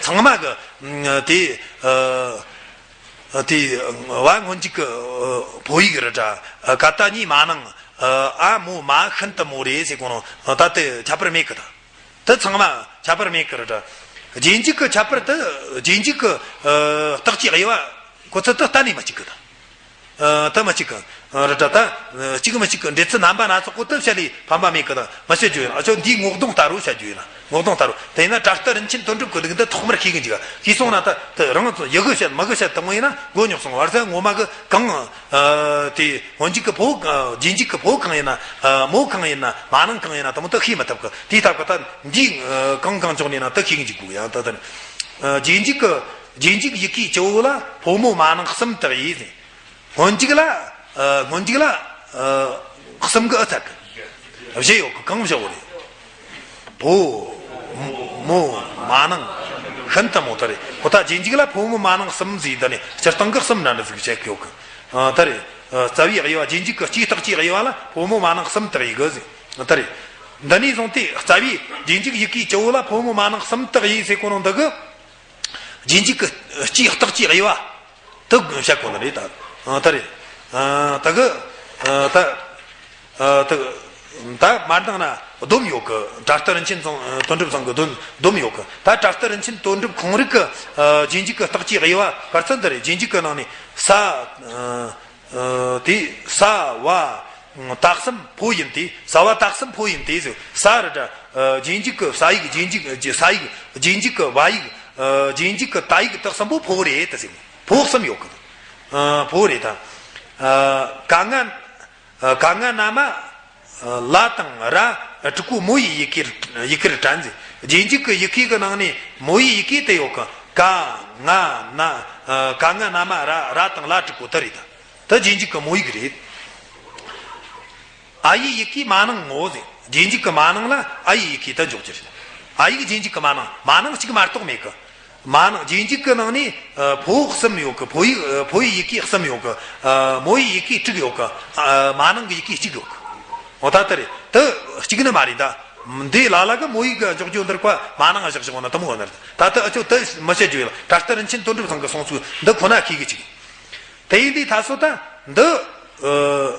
ཚང་མ་གི། ཨ། དེ། ཨ། དེ་བ་སྔོན་འཇུག་གི། ཨ། ཕོ་ཡིག་ར་འདྲ། ཨ། ཀ་ཏ་ཉིད་མ་ནིང་། ཨ། ཨ་མོ་མ་ཤིན་ཏུ་མོ་རེད་ཟེར་གོ་ནོ། ད་དེ་ཁྱད་པར་མེད་གི་ད། དེ་ཚང་མ་ཁྱད་པར་མེད་གི་ར་འདྲ། རྗེས་འཇུག་གི་ཁྱད་པར་དེ། རྗེས་འཇུག་གི། ཨ། རྟགས་ཀྱི་དབྱེ་བ་གོ་ཚུལ་དེ་གཏན་ནས་མི་གཅིག་གི་ད། ཨ། དེ་མི་གཅིག་གི་ར་འདྲ། ད་གཅིག་མི་གཅིག་གི་འགྲེལ་ཚུལ་རྣམ་པ་སྣ་ཚོགས་པོ་དེ་བཤད་ལས་ཕན་པ་མེད་གི་ད། མི་བཤད་རྒྱུ་ཡིན། ཨ་ཅོ་འདིའི་ངོ་གདོང་ལྟ་རུ་བཤད་རྒྱུ་ཡིན། ངོ་གདོང་ལྟ་རུ། དེ་ཡིན་ན་བྲ་ཏི་རིན་ཆེན་དོན་གྲུབ་ཀྱི་ལུགས་འདི་ཐོག་མར་ཤེས་གི་འཇུག་ཤེས་སོང་ན་ད་དེ་རང་ཚོ་ཡི་གེ་བཤད་མི་གེ་བཤད་དེ་མོ་ཡིན་ན་མགོ་རྙོག་སོང་། བར་ས་ངོ་མ་གི་གང་། ཨ། དེ་སྔོན་འཇུག་གི་ཕོ། ཨ། རྗེས་འཇུག་གི་ཕོ་གང་ཡིན་ན། ཨ། མོ་གང་ཡིན་ན། མ་ནིང་གང་ཡིན་ན་དེ་མོ་དེ་ཤེས་མི་ཐུབ་གི། དེའི་ཐབས་གི་ད་འདི། ཨ། གང་གང་ཅོག་ནས་ན་དེ་ཤེས་གི་འཇུག་དགོས་ཡང་ད་དེ། ཨ། རྗེས་འཇུག་གི་རྗེས་འཇུག་ཡི་གེ་བཅུ་བོ་ལ་ཕོ་མོ་མ་ནིང་གསུམ་དག་ཡིས། སྔོན་འཇུག་ལ། ཨ། སྔོན་འཇུག་ལ། ཨ། གསུམ་གི་ཨ་ཚ་གི་བཞི་ཡོད་གི། གང་བཞི་བོ་རེད། ཕོ། མོ། མ་ནིང་། ཤིན་ཏུ་མོ་དེ་རེད། ཁོ་ད་རྗེས་འཇུག་ལ་ཕོ་མོ་མ་ནིང་གསུམ་ཟེར། ད་ནི་སྤྱིར་བཏང་གི་གསུམ་འདྲ་འདྲ་ཟིག་བཤད་གི་ཡོད་གི། ཨ། དེ་རེད། ཨ། རྩ་བའི་དབྱེ་བ། རྗེས་འཇུག་གི་སྤྱིའི་རྟགས་ཀྱི་དབྱེ་བ་ལ་ཕོ་མོ་མ་ནིང་གསུམ་དག་ཡིས་གི་ཟེར། དེ་རེད། འདི་ནས་བཟུང་སྟེ་རྩ་བའི་རྗེས་འཇུག་ཡི་གེ་བཅུ་བོ་ལ་ཕོ་མོ་མ་ནིང་གསུམ་དག་ཡིས་ཟེར་གོ་ནོ་འདི་གི། རྗེས་འཇུག་གི་སྤྱིའི་རྟགས་ཀྱི་དབྱེ་བ་དེ་བཤད་གོ་ནི་རེད་ད། ཨ། དེ་རེད། ཨ། ད་གི། ཨ། ད། ཨ། ད། ད་མར་འདང་ན་སྡོམ་ཡོད་གི། བྲ་ཏི་རིན་ཆེན་ཚང་། ཨ། དོན་གྲུབ་ཚང་གི་སྡོམ། སྡོམ་ཡོད་གི། ད་བྲ་ཏི་རིན་ཆེན་དོན་གྲུབ་ཁོང་རིག་གི། ཨ། རྗེས་འཇུག་གི་རྟགས་ཀྱི་དབྱེ་བ་ཕར་ཚུར་འདི་རེད། རྗེས་འཇུག་གི་ནང་ནས་ས། ཨ། ཨ། དེ་ས་བ་ད་གསུམ་ཕོ་ཡིན་ཏེ། ས་བ་ད་གསུམ་ཕོ་ཡིན་ཏེ་ཟེར། ས་ར་འདྲ། ཨ། རྗེས་འཇུག་གི་ས་ཡིག་རྗེས་འཇུག་ས་ཡིག་རྗེས་འཇུག་གི་བ་ཡིག་ཨ། རྗེས་འཇུག་གི་ད་ཡིག་དེ་གསུམ་པོ་ཕོ་བོ་རེད་དེ་ཟེར། ཕོ་བོ་གསུམ་ཡོད་གི། ཨ། ཕོ་བོ་རེད་ད། ཨ། ག་ང་། ཨ། ག་ང་ན་མ། ཨ། ལ་དང་ར་དྲུག་པོ་མོ་ཡི་ཡི་གེ། ཡི་གེར་དྲན་ཟེར། རྗེས་འཇུག་གི་ཡི་གེ་གི་ནང་ནས་མོ་ཡི་ཡི་གེ་དེ་ཡོད་གི། ག་ང་ན། ཨ། ག་ང་ན་མ་ར། ར་དང་ལ་དྲུག་པོ་དེ་རེད་ད། དེ་རྗེས་འཇུག་གི་མོ་ཡིག་རེད། ཨ་ཡི་ཡི་གེ་མ་ནིང་ངོ་ཟེར། རྗེས་འཇུག་གི་མ་ནིང་ལ་ཨ་ཡི་ཡི་གེ་དེ་འཇོག་རྒྱུ་རེད། ཨ་ཡིག་རྗེས་འཇུག་གི་མ་ནིང་། མ་ནིང་གཅིག་མ་གཏོགས་མེད་གི། མ་ནིང་རྗེས་འཇུག་གི་ནང་ནས། ཨ། ཕོ་བོ་གསུམ་ཡོད་གི། ཕོ་ཡིག་ཨ། ཕོ་ཡི་ཡི་གེ་གསུམ་ཡོད་གི། ཨ། མོ་ཡི་ཡི་གེ་དྲུག་ཡོད་གི། ཨ། མ་ནིང་གི་ཡི་གེ་གཅིག་ཡོད་གི། འོ་ད་དེ་རེད། དེ་གཅིག་ནི་མ་རེད་ད། འདི་ལ་ལ་གི་མོ་ཡིག་གི་འཇོག་རྒྱུ་འདིར་ཀ་མ་ནིང་བཞག་བཞག་འོ་ན་དེ་མོ་འོ་ན་རེད། ད་དེ་ཨ་ཅོ་དེ་མི་བཤད་རྒྱུ་ཡོད། བྲ་ཏི་རིན་ཆེན་དོན་གྲུབ་ཚང་གི་གསུང་ཚུལ་འདི་ཁོ་ན་ཁེ་གི་ཅིག་དེ་ཡིན་དུས་ད་སོ་ད་འདི། ཨ།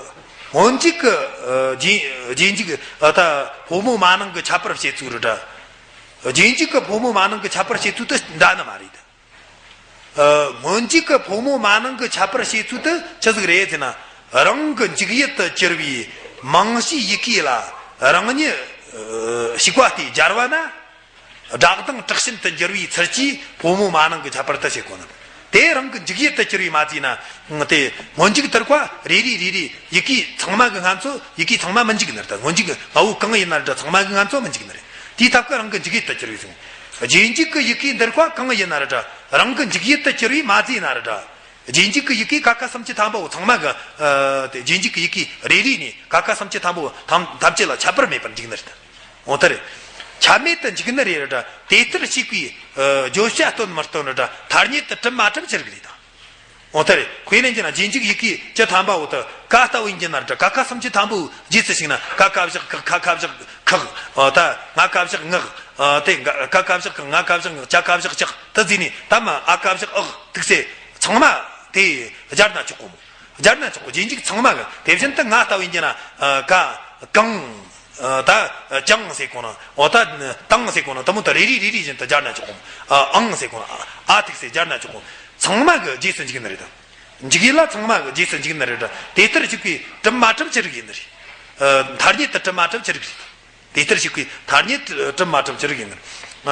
སྔོན་འཇུག་གི། ཨ། རྗེས། རྗེས་འཇུག་ཨ། ད་ཕོ་མོ་མ་ནིང་གི་ཁྱད་པར་བཤད་ཚུལ་རེད་ད། རྗེས་འཇུག་གི་ཕོ་མོ་མ་ནིང་གི་ཁྱད་པར་བཤད་ཚུལ་དེ་འདྲ་ནི་མ་རེད། ཨ། སྔོན་འཇུག་གི་ཕོ་མོ་མ་ནིང་གི་ཁྱད་པར་བཤད་ཚུལ་དེ་ཆི་ཟིག་རེད་ཟེར་ན། རང་གི་འཇུག་ཡུལ་དུ་གྱུར་པའི་མིང་གཞིའི་ཡི་གེ་ལ་རང་ཉིད། ཨ། ཞིག་པ་སྟེ་སྦྱར་བ་ན། སྒྲ་གདངས་དྲག་ཞན་དུ་འགྱུར་བའི་ཚུལ་གྱིས་ཕོ་མོ་མ་ནིང་གི་ཁྱད་པར་དེ་བྱེད་དགོས་ནི། དེ་རང་གི་འཇུག་ཡུལ་དུ་གྱུར་བའི་མ་བརྩིས་ན། དེ་སྔོན་འཇུག་དེར་ཀ་རེ་རེ་རེ་རེ་ཡི་གེ་ཚང་མ་གི་ང་ཚོ་ཡི་གེ་ཚང་མ་མི་འཇུག་ནི་རེད། སྔོན་འཇུག་ང་བོ་གང་ཡིན་ན་རེད་ད། ཚང་མ་གི་ང་ཚོ་མི་འཇུག་ནི་རེད། དེའི་ཐབས་ཀ་རང་གི་འཇུག་ཡུལ་དུ་གྱུར་བའི་གསུང་། རྗེས་འཇུག་གི་ཡི་གེ་འདིར་ཀ་གང་ཡིན་ན་རེད་ད། རང་གི་འཇུག་ཡུལ་དུ་གྱུར་བའི་མ་བརྩིས་ན་རེད་ད། རྗེས་འཇུག་གི་ཡི་གེ་ཀ་ཁ་སུམ་ཅུ་ཐམ་པའོ་ཚང་མ་གི། ཨ། དེ་རྗེས་འཇུག་གི་ཡི་གེ་རེ་རེ་ནས་ཀ་ཁ་སུམ་ཅུ་ཐམ་པའོ་ཐམས་ཐམས་ཅད་ལ་ཁྱད་པར་མེད་པར་འཇུག་ནི་རེད། འོ་ད་རེད། ཁྱད་མེད་དུ་འཇུག་ནི་རེད་ར། དེ་ལྟར་ཞིག་པའི། ཨ། བརྗོད་བྱ་སྟོན་མི་སྟོན་ར། ཐ་སྙད་དུ་གྲུབ་མ་གྲུབ་ཅི་རིགས་རེད་དང་། འོ་ད་རེད། དཔེ་ལེན་གྱི་ན་རྗེས་འཇུག་ཡི་གེ་བཅུ་ཐམ་པའོ་དེ་ཀ་ལྟ་བུ་ཡིན་གྱི་ན་ར། ཀ་ཁ་སུམ་ཅུ་ཐམ་པའོ་རྗེས་སུ་ཞིག་ན། ཀ་ཀ་བཞག་ཀག་ཁ་ཁ་བཞག་ཁག་འོ་ད་ང་ཀ་བཞག་ངག་འོ་དེ་ཀ་ཀ་བཞག་ཀག་ང་ཀ་བཞག་ངག་ཅ་ཀ་བཞག་ཅག་དེ་ཟིན་ནས་ད་མ་ཨ་ཀ་བཞག་ཨག་ཏིག་སེ་ཚང་མ་དེ་སྦྱར་ན་ཆོག་གོ་མོ། སྦྱར་ན་ཆོག་གོ། རྗེས་འཇུག་ཚང་མ་གི། དེ་བཞིན་དུ་ང་ལྟ་བུ་ཡིན་རྒྱུ་ན། ཨ། ཀ། གང་། ཨ། ད། ཅང་ཟེར་གོ་ནོ། འོ་ད། ཏང་ཟེར་གོ་ནོ། དེ་མོ་ད་རེ་རེ་རེ་རེ་བཞིན་དུ་སྦྱར་ན་ཆོག་གོ། ཨ། ཨང་ཟེར་གོ་ནོ། ཨ། ཨ་ཐིག་ཟེར་སྦྱར་ན་ཆོག་གོ། ཚང་མ་གི་རྗེས་སུ་འཇུག་ནི་རེད་ད། འཇུག་ཡུལ་ལ་ཚང་མ་གི་རྗེས་སུ་འཇུག་ནི་རེད་ད། དེ་ལྟར་འཇུག་པའི་གྲུབ་མ་གྲུབ་ཅི་རིགས་ཡིན་ནི་རེད། ཨ། ཐ་སྙད་དུ་གྲུབ་མ་གྲུབ་ཅི་རིགས་རེད། དེ་ལྟར་ཞིག་པའི་ཐ་སྙད་གྲུབ་མ་གྲུབ་ཅི་རིགས་ཡིན་ནི།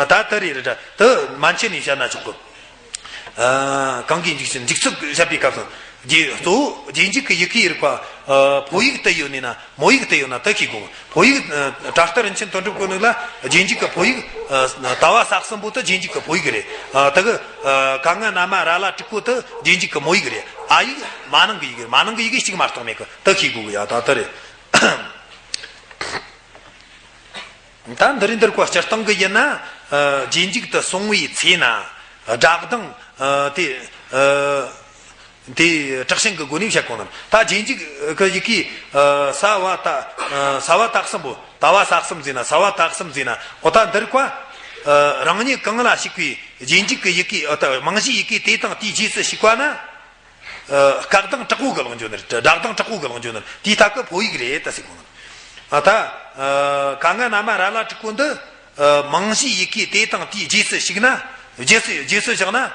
ད་ལྟ་རེ་རེ་འདྲ་དུ་མན་ཆད་ནས་བཤད་ན་ཆོག་གི། ཨ། གང་གིས་འཇུག་ཕྱིར་འཇུག་ཚུལ་བཤད་པའི་སྐབས་སུ། རྗེས་གཙོ་བོ་རྗེས་འཇུག་གི་ཡི་གེའི་རིགས་པ། ཨ། ཕོ་ཡིག་དུ་ཡོད་ནི་ན་མོ་ཡིག་དུ་ཡོད་ན་དུ་ཤེས་དགོས། ཕོ་ཡིག་ཨ། བྲག་ལྟར་རིན་ཆེན་དོན་གྲུབ་ཀུན་ལུགས་ལ་རྗེས་འཇུག་གི་ཕོ་ཡིག་ཨ། ད་བ་ས་གསུམ་པོ་དུ་རྗེས་འཇུག་གི་ཕོ་ཡིག་རེད། ཨ། དུ་གི། ཨ། ག་ང་ན་མ་ར་ལ་དྲུག་པོ་དུ་རྗེས་འཇུག་གི་མོ་ཡིག་རེད། ཨ་ཡིག་མ་ནིང་གི་ཡི་གེ་རེད། མ་ནིང་གི་ཡི་གེ་གཅིག་མ་གཏོགས་མེད་གི། དུ་ཤེས་དགོས་གི་ཡ། ད་ལྟ་རེད། ད་འདི་རིང་འདིར་བཀའ་སྤྱིར་བཏང་གི་ཡིན་ན། ཨ། རྗེས་འཇུག་ཏུ་སོང་བའི་ཚེ་ན། སྒྲ་གདངས། ཨ། དེ། ཨ། དེ་དྲག་ཞན་གྱི་སྒོ་ནས་བཤད་གོ་ནོ། ད་རྗེས་འཇུག་གི་ཡི་གེ་ཨ། ས་བ་ད། ཨ། ས་བ་ད་གསུམ་པོ། ད་བ་ས་གསུམ་ཟེར་ན། ས་བ་ད་གསུམ་ཟེར་ན། འོ་ད་འདིར་བཀའ། ཨ། རང་ཉིད་གང་ལ་ཞུགས་པའི་རྗེས་འཇུག་གི་ཡི་གེ། ཨ། ད་རྨང་གཞིའི་ཡི་གེ་དེ་དང་དེའི་རྗེས་སུ་ཞུགས་པ་ན། ཨ། སྐད་གདངས་དྲག་པོ་གི་ལོག་འགྱོ་ནི་རེད། སྒྲ་གདངས་དྲག་པོ་གི་ལོག་འགྱོ་ནི་རེད། དེའི་སྟབས་ཀྱིས་ཕོ་ཡིག་རེད་ད་ཟེར་གོ་ནི། ཨ། ད། ཨ། ག་ང་ན་མ་ར་ལ་དྲུག་པོ་འདི། ཨ། རྨང་གཞིའི་ཡི་གེ་དེ་དང་དེའི་རྗེས་སུ་ཞུགས་ན། རྗེས་སུ། རྗེས་སུ་བཞག་ན། ཨ།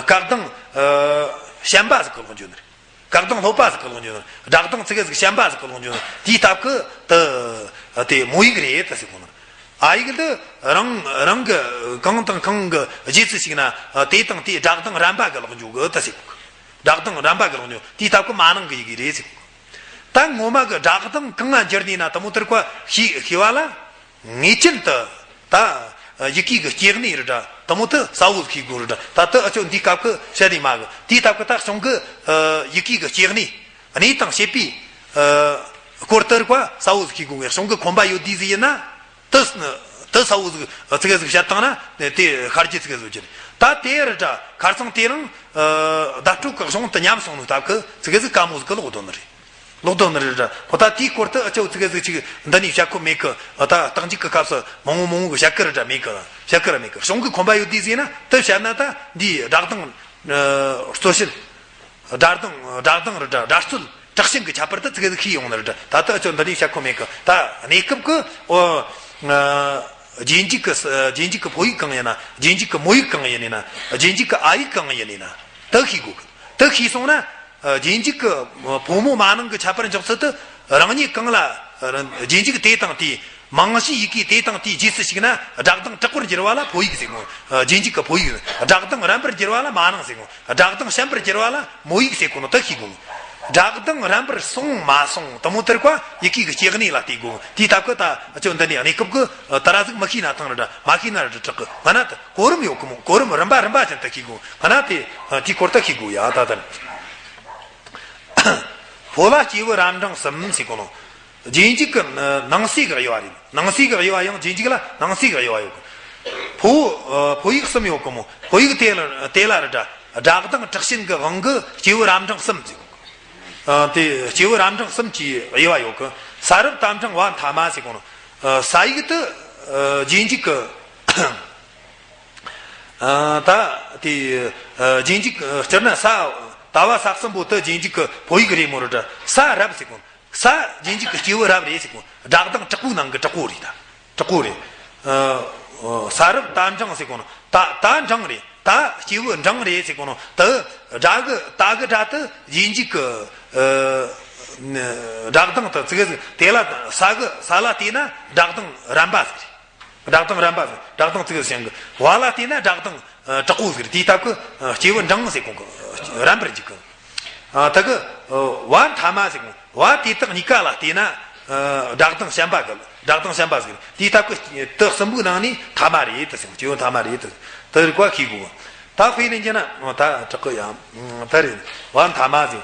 སྐད་གདངས། ཨ། ཞན་པ་ཟིག་གི་ལོག་འགྱོ་ནི་རེད། སྐད་གདངས་ལྷོད་པ་ཟིག་གི་ལོག་འགྱོ་ནི་རེད། སྒྲ་གདངས་ཙི་གེ་ཟིག་ཞན་པ་ཟིག་གི་ལོག་འགྱོ་ནི་རེད། དེའི་སྟབས་ཀྱིས་དེ། དེ་མོ་ཡིག་རེད་ད་ཟེར་གོ་ནི། ཨ་ཡིག་འདི་རང་རང་གི་གང་དང་གང་གི་རྗེས་སུ་ཞུགས་ན། ཨ། དེ་དང་དེའི་སྒྲ་གདངས་རན་པ་གི་ལོག་འགྱོ་གི་ད་ཟེར་གོ། སྒྲ་གདངས་རན་པ་གི་ལོག་འགྱོ། དེའི་སྟབས་ཀྱིས་མ་ནིང་གི་ཡི་གེ་རེད་ཟེར་གོ། ད་ངོ་མ་གི་སྒྲ་གདངས་གང་ང་འགྱུར་ནི་ན་དེ་མོ་དེར་བཀའ་ཤེས་ཤེས་པ་ལ། ངེས་ཅན་དུ་ད་ཡི་གེ་གི་སྐྱེ་གནས་རེད་འདྲ། དེ་མོ་དུ་གསལ་བོ་ཤེས་དགོས་རེད་འདྲ། ད་དུ་ཨ་ཅོ་འདིའི་སྐབས་ཀྱི་བཤད་ནི་མ་གི། དེའི་སྟབས་ཀྱིས་ད་གཞུང་གི་ཡི་གེ་གི་སྐྱེ་གནས། གནས་དང་བྱེད་པའི་སྐོར་དུ་རིགས་པ་གསལ་བོ་ཟིག་ཤེས་དགོས་ངེས། གཞུང་གི་ཁོམ་པ་ཡོད་དུས་ཟིག་ཡིན་ན། དུ་དུ་གསལ་བོ་ཟིག་ཙི་གེ་ཟིག་བཤད་བཏང་ན་དེ་ཤར་རྒྱུ་ཙི་གེ་ཟིག་གྱུར། ད་དེ་རེད་འདྲ། ཁར་སང་དེ་རིང་བརྡ་སྤྲོད་ཀྱི་གཞུང་དུ་ཉམས་སོང་ནོ་སྟབས་ཀྱིས་ཙི་གེ་ཟིག་དཀའ་མོ་ཟིག་གི་ལོག་འདོན་ནི་རེད། ལོག་འདོན་ནི་རེད་འདྲ། ཁོ་ད་དེའི་སྐོར་དུ་ཨ་ཅོ་ཙི་གེ་ཟིག་ཅིག་འདི་ནས་བཤད་ཁོམ་མེད་གི། ད་རྟགས་འཇུག་གི་སྐབས་སུ་མང་བོ་མང་བོ་གི་བཤད་གི་རེད་འདྲ་མེད་གི། བཤད་གི་ར་མེད་གི། གཞུང་གི་ཁོམ་པ་ཡོད་དུས་ཟིག་ན་དུ་བཤད་ན་ད་འདིའི་སྒྲ་གདངས་རྩོད་བྱེད། སྒྲ་གདངས་སྒྲ་གདངས་རེད་འདྲ། སྒྲ་རྩོད་དྲག་ཞན་གི་ཁྱད་པར་དུ་ཙི་གེ་ཟིག་ཤེས་ཡོང་ནི་རེད་འདྲ། ད་ལྟ་ཨ་ཅོ་འདི་ནས་བཤད་ཁོམ་མེད་གི། ད་གནས་སྐབས་ཀྱི་ཨོ། རྗེས་འཇུག་གི་རྗེས་འཇུག་གི་ཕོ་ཡིག་གང་ཡིན་ན། རྗེས་འཇུག་གི་མོ་ཡིག་གང་ཡིན་ན། རྗེས་འཇུག་གི་ཨ་ཡིག་གང་ཡིན་ན། དུ་ཤེས་དགོས་གི། དུ་ཤེས་སོང་ན། རྗེས་འཇུག་གི་ཕོ་མོ་མ་ནིང་གི་ཁྱད་པར་འཇོག་ཚུལ་དུ། རང་ཉིད་གང་ལ་རྗེས་འཇུག་དེ་དང་དེའི་རྨང་གཞིའི་ཡི་གེ་དེ་དང་དེའི་རྗེས་སུ་ཞུགས་ན་སྒྲ་གདངས་དྲག་པོར་འགྱུར་བ་ལ་ཕོ་ཡིག་ཟེར་གོ། རྗེས་འཇུག་གི་ཕོ་ཡིག། སྒྲ་གདངས་རན་པར་འགྱུར་བ་ལ་མ་ནིང་ཟེར་གོ། སྒྲ་གདངས་ཞན་པར་འགྱུར་བ་ལ་མོ་ཡིག་ཟེར་གོ་ནོ་དུ་ཤེས་དགོས། སྒྲ་གདངས་རན་པར་སོང་མ་སོང་དེ་མོ་དེར་བཀའ་ཡི་གེ་གི་སྐྱེ་གནས་ལ་བལྟས་དགོས། དེའི་སྟབས་ཀྱིས་ད་ཨ་ཅོ་འདི་ནས་གནས་སྐབས་ཀྱི་ད་ར་ཟིག་མི་ཤེས་ན་ཐང་རེད་འདྲ། མ་ཤེས་ན་ར་དྲག་གི། ང་ན་ད་གོ་རིམ་ཡོད་གི་མོ། གོ་རིམ་རིམ་པ་རིམ་པ་ཅན་དུ་ཤེས་དགོས། ང་ན་དེ་དེའི་སྐོར་དུ་ཤེས་དགོས་ཡ། ད་ད་ཕོ་ལ་སྐྱེས་བུ་རབ་འབྲིང་གསུམ་ཟེར་གོ་ནོ། རྗེས་འཇུག་གི་ནང་གསེས་ཀྱི་དབྱེ་བ་རེད། ནང་གསེས་ཀྱི་དབྱེ་བ་ཡང་རྗེས་འཇུག་ལ་ནང་གསེས་ཀྱི་དབྱེ་བ་ཡོད་གི། ཕོ། ཕོ་ཡིག་གསུམ་ཡོད་གི་མོ། ཕོ་ཡིག་དེ་ལ་དེ་ལ་རེད་འདྲ། སྒྲ་གདངས་དྲག་ཞན་གྱི་དབང་གིས་སྐྱེས་བུ་རབ་འབྲིང་གསུམ་ཟེར་གོ། དེ་སྐྱེས་བུ་རབ་འབྲིང་གསུམ་གྱི་དབྱེ་བ་ཡོད་གི། ས་རབ་ཏ་འབྲིང་བ་མཐའ་མ་ཟེར་གོ་ནོ། ས་ཡིག་དུ་རྗེས་འཇུག་གི། ད་དེ་རྗེས་འཇུག་སྤྱིར་ན་ས། ད་བ་ས་གསུམ་པོ་དུ་རྗེས་འཇུག་གི་ཕོ་ཡིག་རེད་མོ་རེད་འདྲ། ས་རབ་ཟེར་གོ། ས་རྗེས་འཇུག་གི་སྐྱེས་བུ་རབ་རེད་ཟེར་གོ། སྒྲ་གདངས་དྲག་པོའི་ནང་གི་དྲག་པོ་རེད་ད། དྲག་པོ་རེད། ས་རབ་ཏ་འབྲིང་ཟེར་གོ་ནོ། ད་ད་འབྲིང་རེད། ད་སྐྱེས་བུ་འབྲིང་རེད་ཟེར་གོ་ནོ། ད་སྒྲ་གི་ད་གི་སྒྲ་དུ་རྗེས་འཇུག་གི་སྒྲ་གདངས་དུ་ཙི་གེ་ཟིག་དེ་ལ་ས་གི་ས་ལ་བལྟས་ན་སྒྲ་གདངས་རན་པ་ཟིག་རེད། སྒྲ་གདངས་རན་པ་ཟིག་སྒྲ་གདངས་ཙི་གེ་ཟིག་ཞན་གི། བ་ལ་བལྟས་ན་སྒྲ་གདངས་དྲག་པོ་ཟིག་རེད། དེའི་སྟབས་ཀྱིས་སྐྱེས་བུ་འབྲིང་ཟེར་གོ་གི། རན་པར་འཇུག་གི། ད་གི་བ་མཐའ་མ་ཟེར་གོ། བ་དེ་དག་གཉིས་ཀ་ལ་བལྟས་ན། སྒྲ་གདངས་ཞན་པ་གི། སྒྲ་གདངས་ཞན་པ་ཟིག་རེད། དེའི་སྟབས་ཀྱིས་དུ་གསུམ་པོའི་ནང་ནས་མཐའ་མ་རེད་དུ་ཟེར། སྐྱེས་བུ་མཐའ་མ་རེད་དུ། དུ་རིགས་པ་ཤེས་དགོས། ད་དཔེ་ལེན་རྒྱུ་ན་ད་དྲག་གི་ཡ། ད་རེད། བ་མཐའ་མ་ཟེར།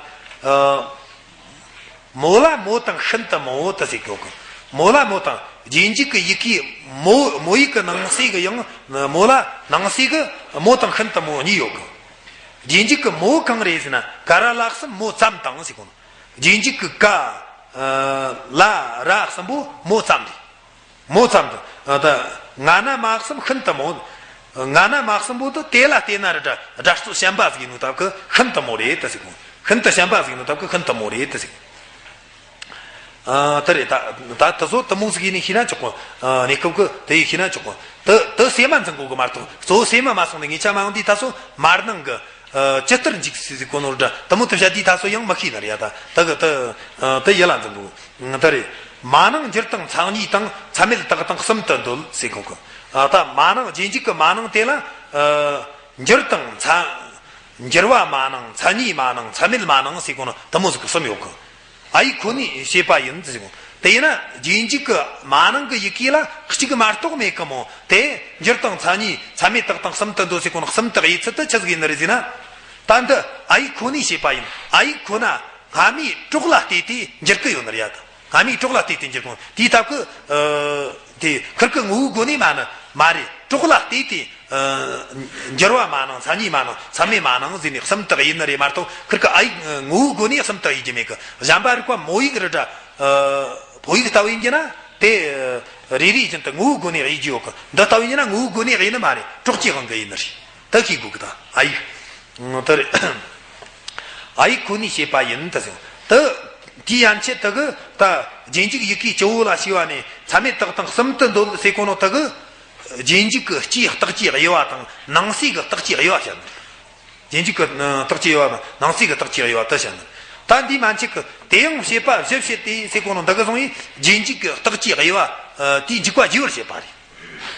མོ་ལ་མོ་དང་ཤིན་ཏུ་མོ་དུ་ཟེར་གོ་གི། མོ་ལ་མོ་དང་རྗེས་འཇུག་གི་ཡི་གེ་མོ། མོ་ཡིག་གི་ནང་གསེས་གི་ཡང་མོ་ལ་ནང་གསེས་གི་མོ་དང་ཤིན་ཏུ་མོ་གཉིས་ཡོད་གི། རྗེས་འཇུག་གི་མོ་གང་རེད་ཟེར་ན་ཀ་ར་ལ་གསུམ་མོ་ཙམ་དང་ཟེར་གོ་ནོ། རྗེས་འཇུག་གི་ཀ། ལ་ར་གསུམ་པོ་མོ་ཙམ་རེད། མོ་ཙམ་དུ། ད་ང་ན་མ་གསུམ་ཤིན་ཏུ་མོ། ང་ན་མ་གསུམ་པོ་དུ་དེ་ལ་བལྟས་ན་ར་སྒྲ་སྒྲ་རྩོད་ཞན་པ་ཟིག་ཡིན་ནོ་སྟབས་ཀྱིས་ཤིན་ཏུ་མོ་རེད་དུ་ཟེར་གོ། ཤིན་ཏུ་ཞན་པ་ཟིག་ནི་ད་གི་ཤིན་ཏུ་མོ་རེད་དེ་ཟིག་ཨ་དེ་རེད། ད་ད་དེ་ཚོ་དེ་མོ་ཟིག་ཡིན་ནི་ཤེས་ན་ཆོག་གོ། ཨ་གནས་སྐབས་གི་དེ་ཡི་ཤེས་ན་ཆོག་གོ། དེ་དེ་སེམས་མ་འཛིན་དགོས་གི་མ་གཏོགས། གཙོ་བོ་སེམས་མ་མ་སོང་ནས་ངེས་ཆ་མ་ཡོང་དུས་ད་སོ་མར་ནང་གི་ཨ་ཇི་ལྟར་འཇུག་ཟེར་གོ་ནོ་འདྲ་དེ་མོ་དེ་བྱ་དུས་ད་སོ་ཡང་མི་ཤེས་ནི་རེད་ཡ། ད་ད་གི་དེ་ཨ་དེ་ཡིད་ལ་འཛིན་དགོས། དེ་རེད། མ་ནིང་འགྱུར་དང་མཚན་ཉིད་དང་མཚན་མེད་དག་དང་གསུམ་དུ་འདོད་ཟེར་གོ་གི། ཨ་ད་མ་ནིང་རྗེས་འཇུག་གི་མ་ནིང་དེ་ལ་ཨ་འགྱུར་དང་མཚན། འགྱུར་བ་མ་ནིང་མཚན་ཉིད་མ་ནིང་མཚན་མེད་མ་ནིང་ཟེར་གོ་ནོ་དེ་མོ་ཟིག་གི་གསུམ་ཡོད་གི། ཨ་ཡིག་ཁོ་ནའི་བྱེད་པ་ཡིན་ཟེར་གོ། དེ་ཡིན་ན་རྗེས་འཇུག་གི་མ་ནིང་གི་ཡི་གེ་ལ་གཅིག་མ་གཏོགས་མེད་གི་མོ། དེ་འགྱུར་དང་མཚན་ཉིད་མཚན་མེད་དག་དང་གསུམ་དུ་འདོད་ཟེར་གོ་ནོ་གསུམ་དག་ཡོད་ཚུལ་དེ་ཆི་ཟིག་ཡིན་ནི་རེད་ཟེར་ན། ད་འདི་ཨ་ཡིག་ཁོ་ནའི་བྱེད་པ་ཡིན། ཨ་ཡིག་ཁོ་ན་སྔ་མའི་གྲོགས་ལ་བལྟས་ཏེ་འགྱུར་གི་ཡོད་ནི་རེད་ཡ། ད་སྔ་མའི་གྲོགས་ལ་བལྟས་ཏེ་འགྱུར་གོ། དེའི་སྟབས་ཀྱིས་ཨ་དེ་ཁིར་གི་ངོ་བོའི་སྒོ་ནས་མ་ནི་མ་རེད། གྲོགས་ལ་བལྟས་ཏེ་ཨ་འགྱུར་བ་མ་ནིང་མཚན་ཉིད་མ་ནིང་མཚན་མེད་མ་ནིང་ཟེར་ནས་གསུམ་དག་ཡིན་ནི་རེད་མ་གཏོགས། ཁིར་གི་ཨ་ཡིག་ངོ་བོའི་སྒོ་ནས་གསུམ་དག་ཡིན་རྒྱུ་མེད་གི། གཞན་པ་རིག་པ་མོ་ཡིག་རི་འདྲ་ཨ་ཕོ་ཡིག་ལྟ་བུ་ཡིན་རྒྱུ་ན་དེ་ཨ་རེ་རེ་བཞིན་དུ་ངོ་བོའི་སྒོ་ནས་དབྱེ་རྒྱུ་ཡོད་གི། འདི་ལྟ་བུ་ཡིན་རྒྱུ་ན་ངོ་བོའི་སྒོ་ནས་དབྱེ་ནི་མ་རེད། གྲོགས་ཀྱི་དབང་གིས་ཡིན་ནི་རེད། ད་ཤེས་དགོས་གི། ད་ཨ་ཡིག་ཨང་དེ་རེད། ཨ་ཡིག་ཁོ་ནའི་བྱེད་པ་ཡིན་ད་ཟེར། ད་དེའི་ཡན་ཆད་དེ་གི་ད་རྗེས་འཇུག་ཡི་གེ་སྤྱི་བོ་ལ་ཞེས་པ་ནས་མཚན་མེད་དག་དང་གསུམ་དུ་འདོད་ཟེར་གོ་ནོ་དེ་གི་རྗེས་འཇུག་གི་སྤྱིའི་རྟགས་ཀྱི་དབྱེ་བ་དང་ནང་གསེས་ཀྱི་རྟགས་ཀྱི་དབྱེ་བ་བཤད་ནི། རྗེས་འཇུག་གི་ཨ་རྟགས་ཀྱི་དབྱེ་བ་དང་ནང་གསེས་ཀྱི་རྟགས་ཀྱི་དབྱེ་བ་དེ་བཤད་ནི། ད་འདིའི་མན་ཆད་ཀྱི་དེ་ཡང་བྱེད་པ་བཞི་བྱེད་དེ་ཟེར་གོ་ནོ་འདི་གི་སོང་ཡིན། རྗེས་འཇུག་གི་རྟགས་ཀྱི་དབྱེ་བ་ཨ་དེའི་འཇུག་པ་རྒྱས་པར་བཤད་པ་རེད།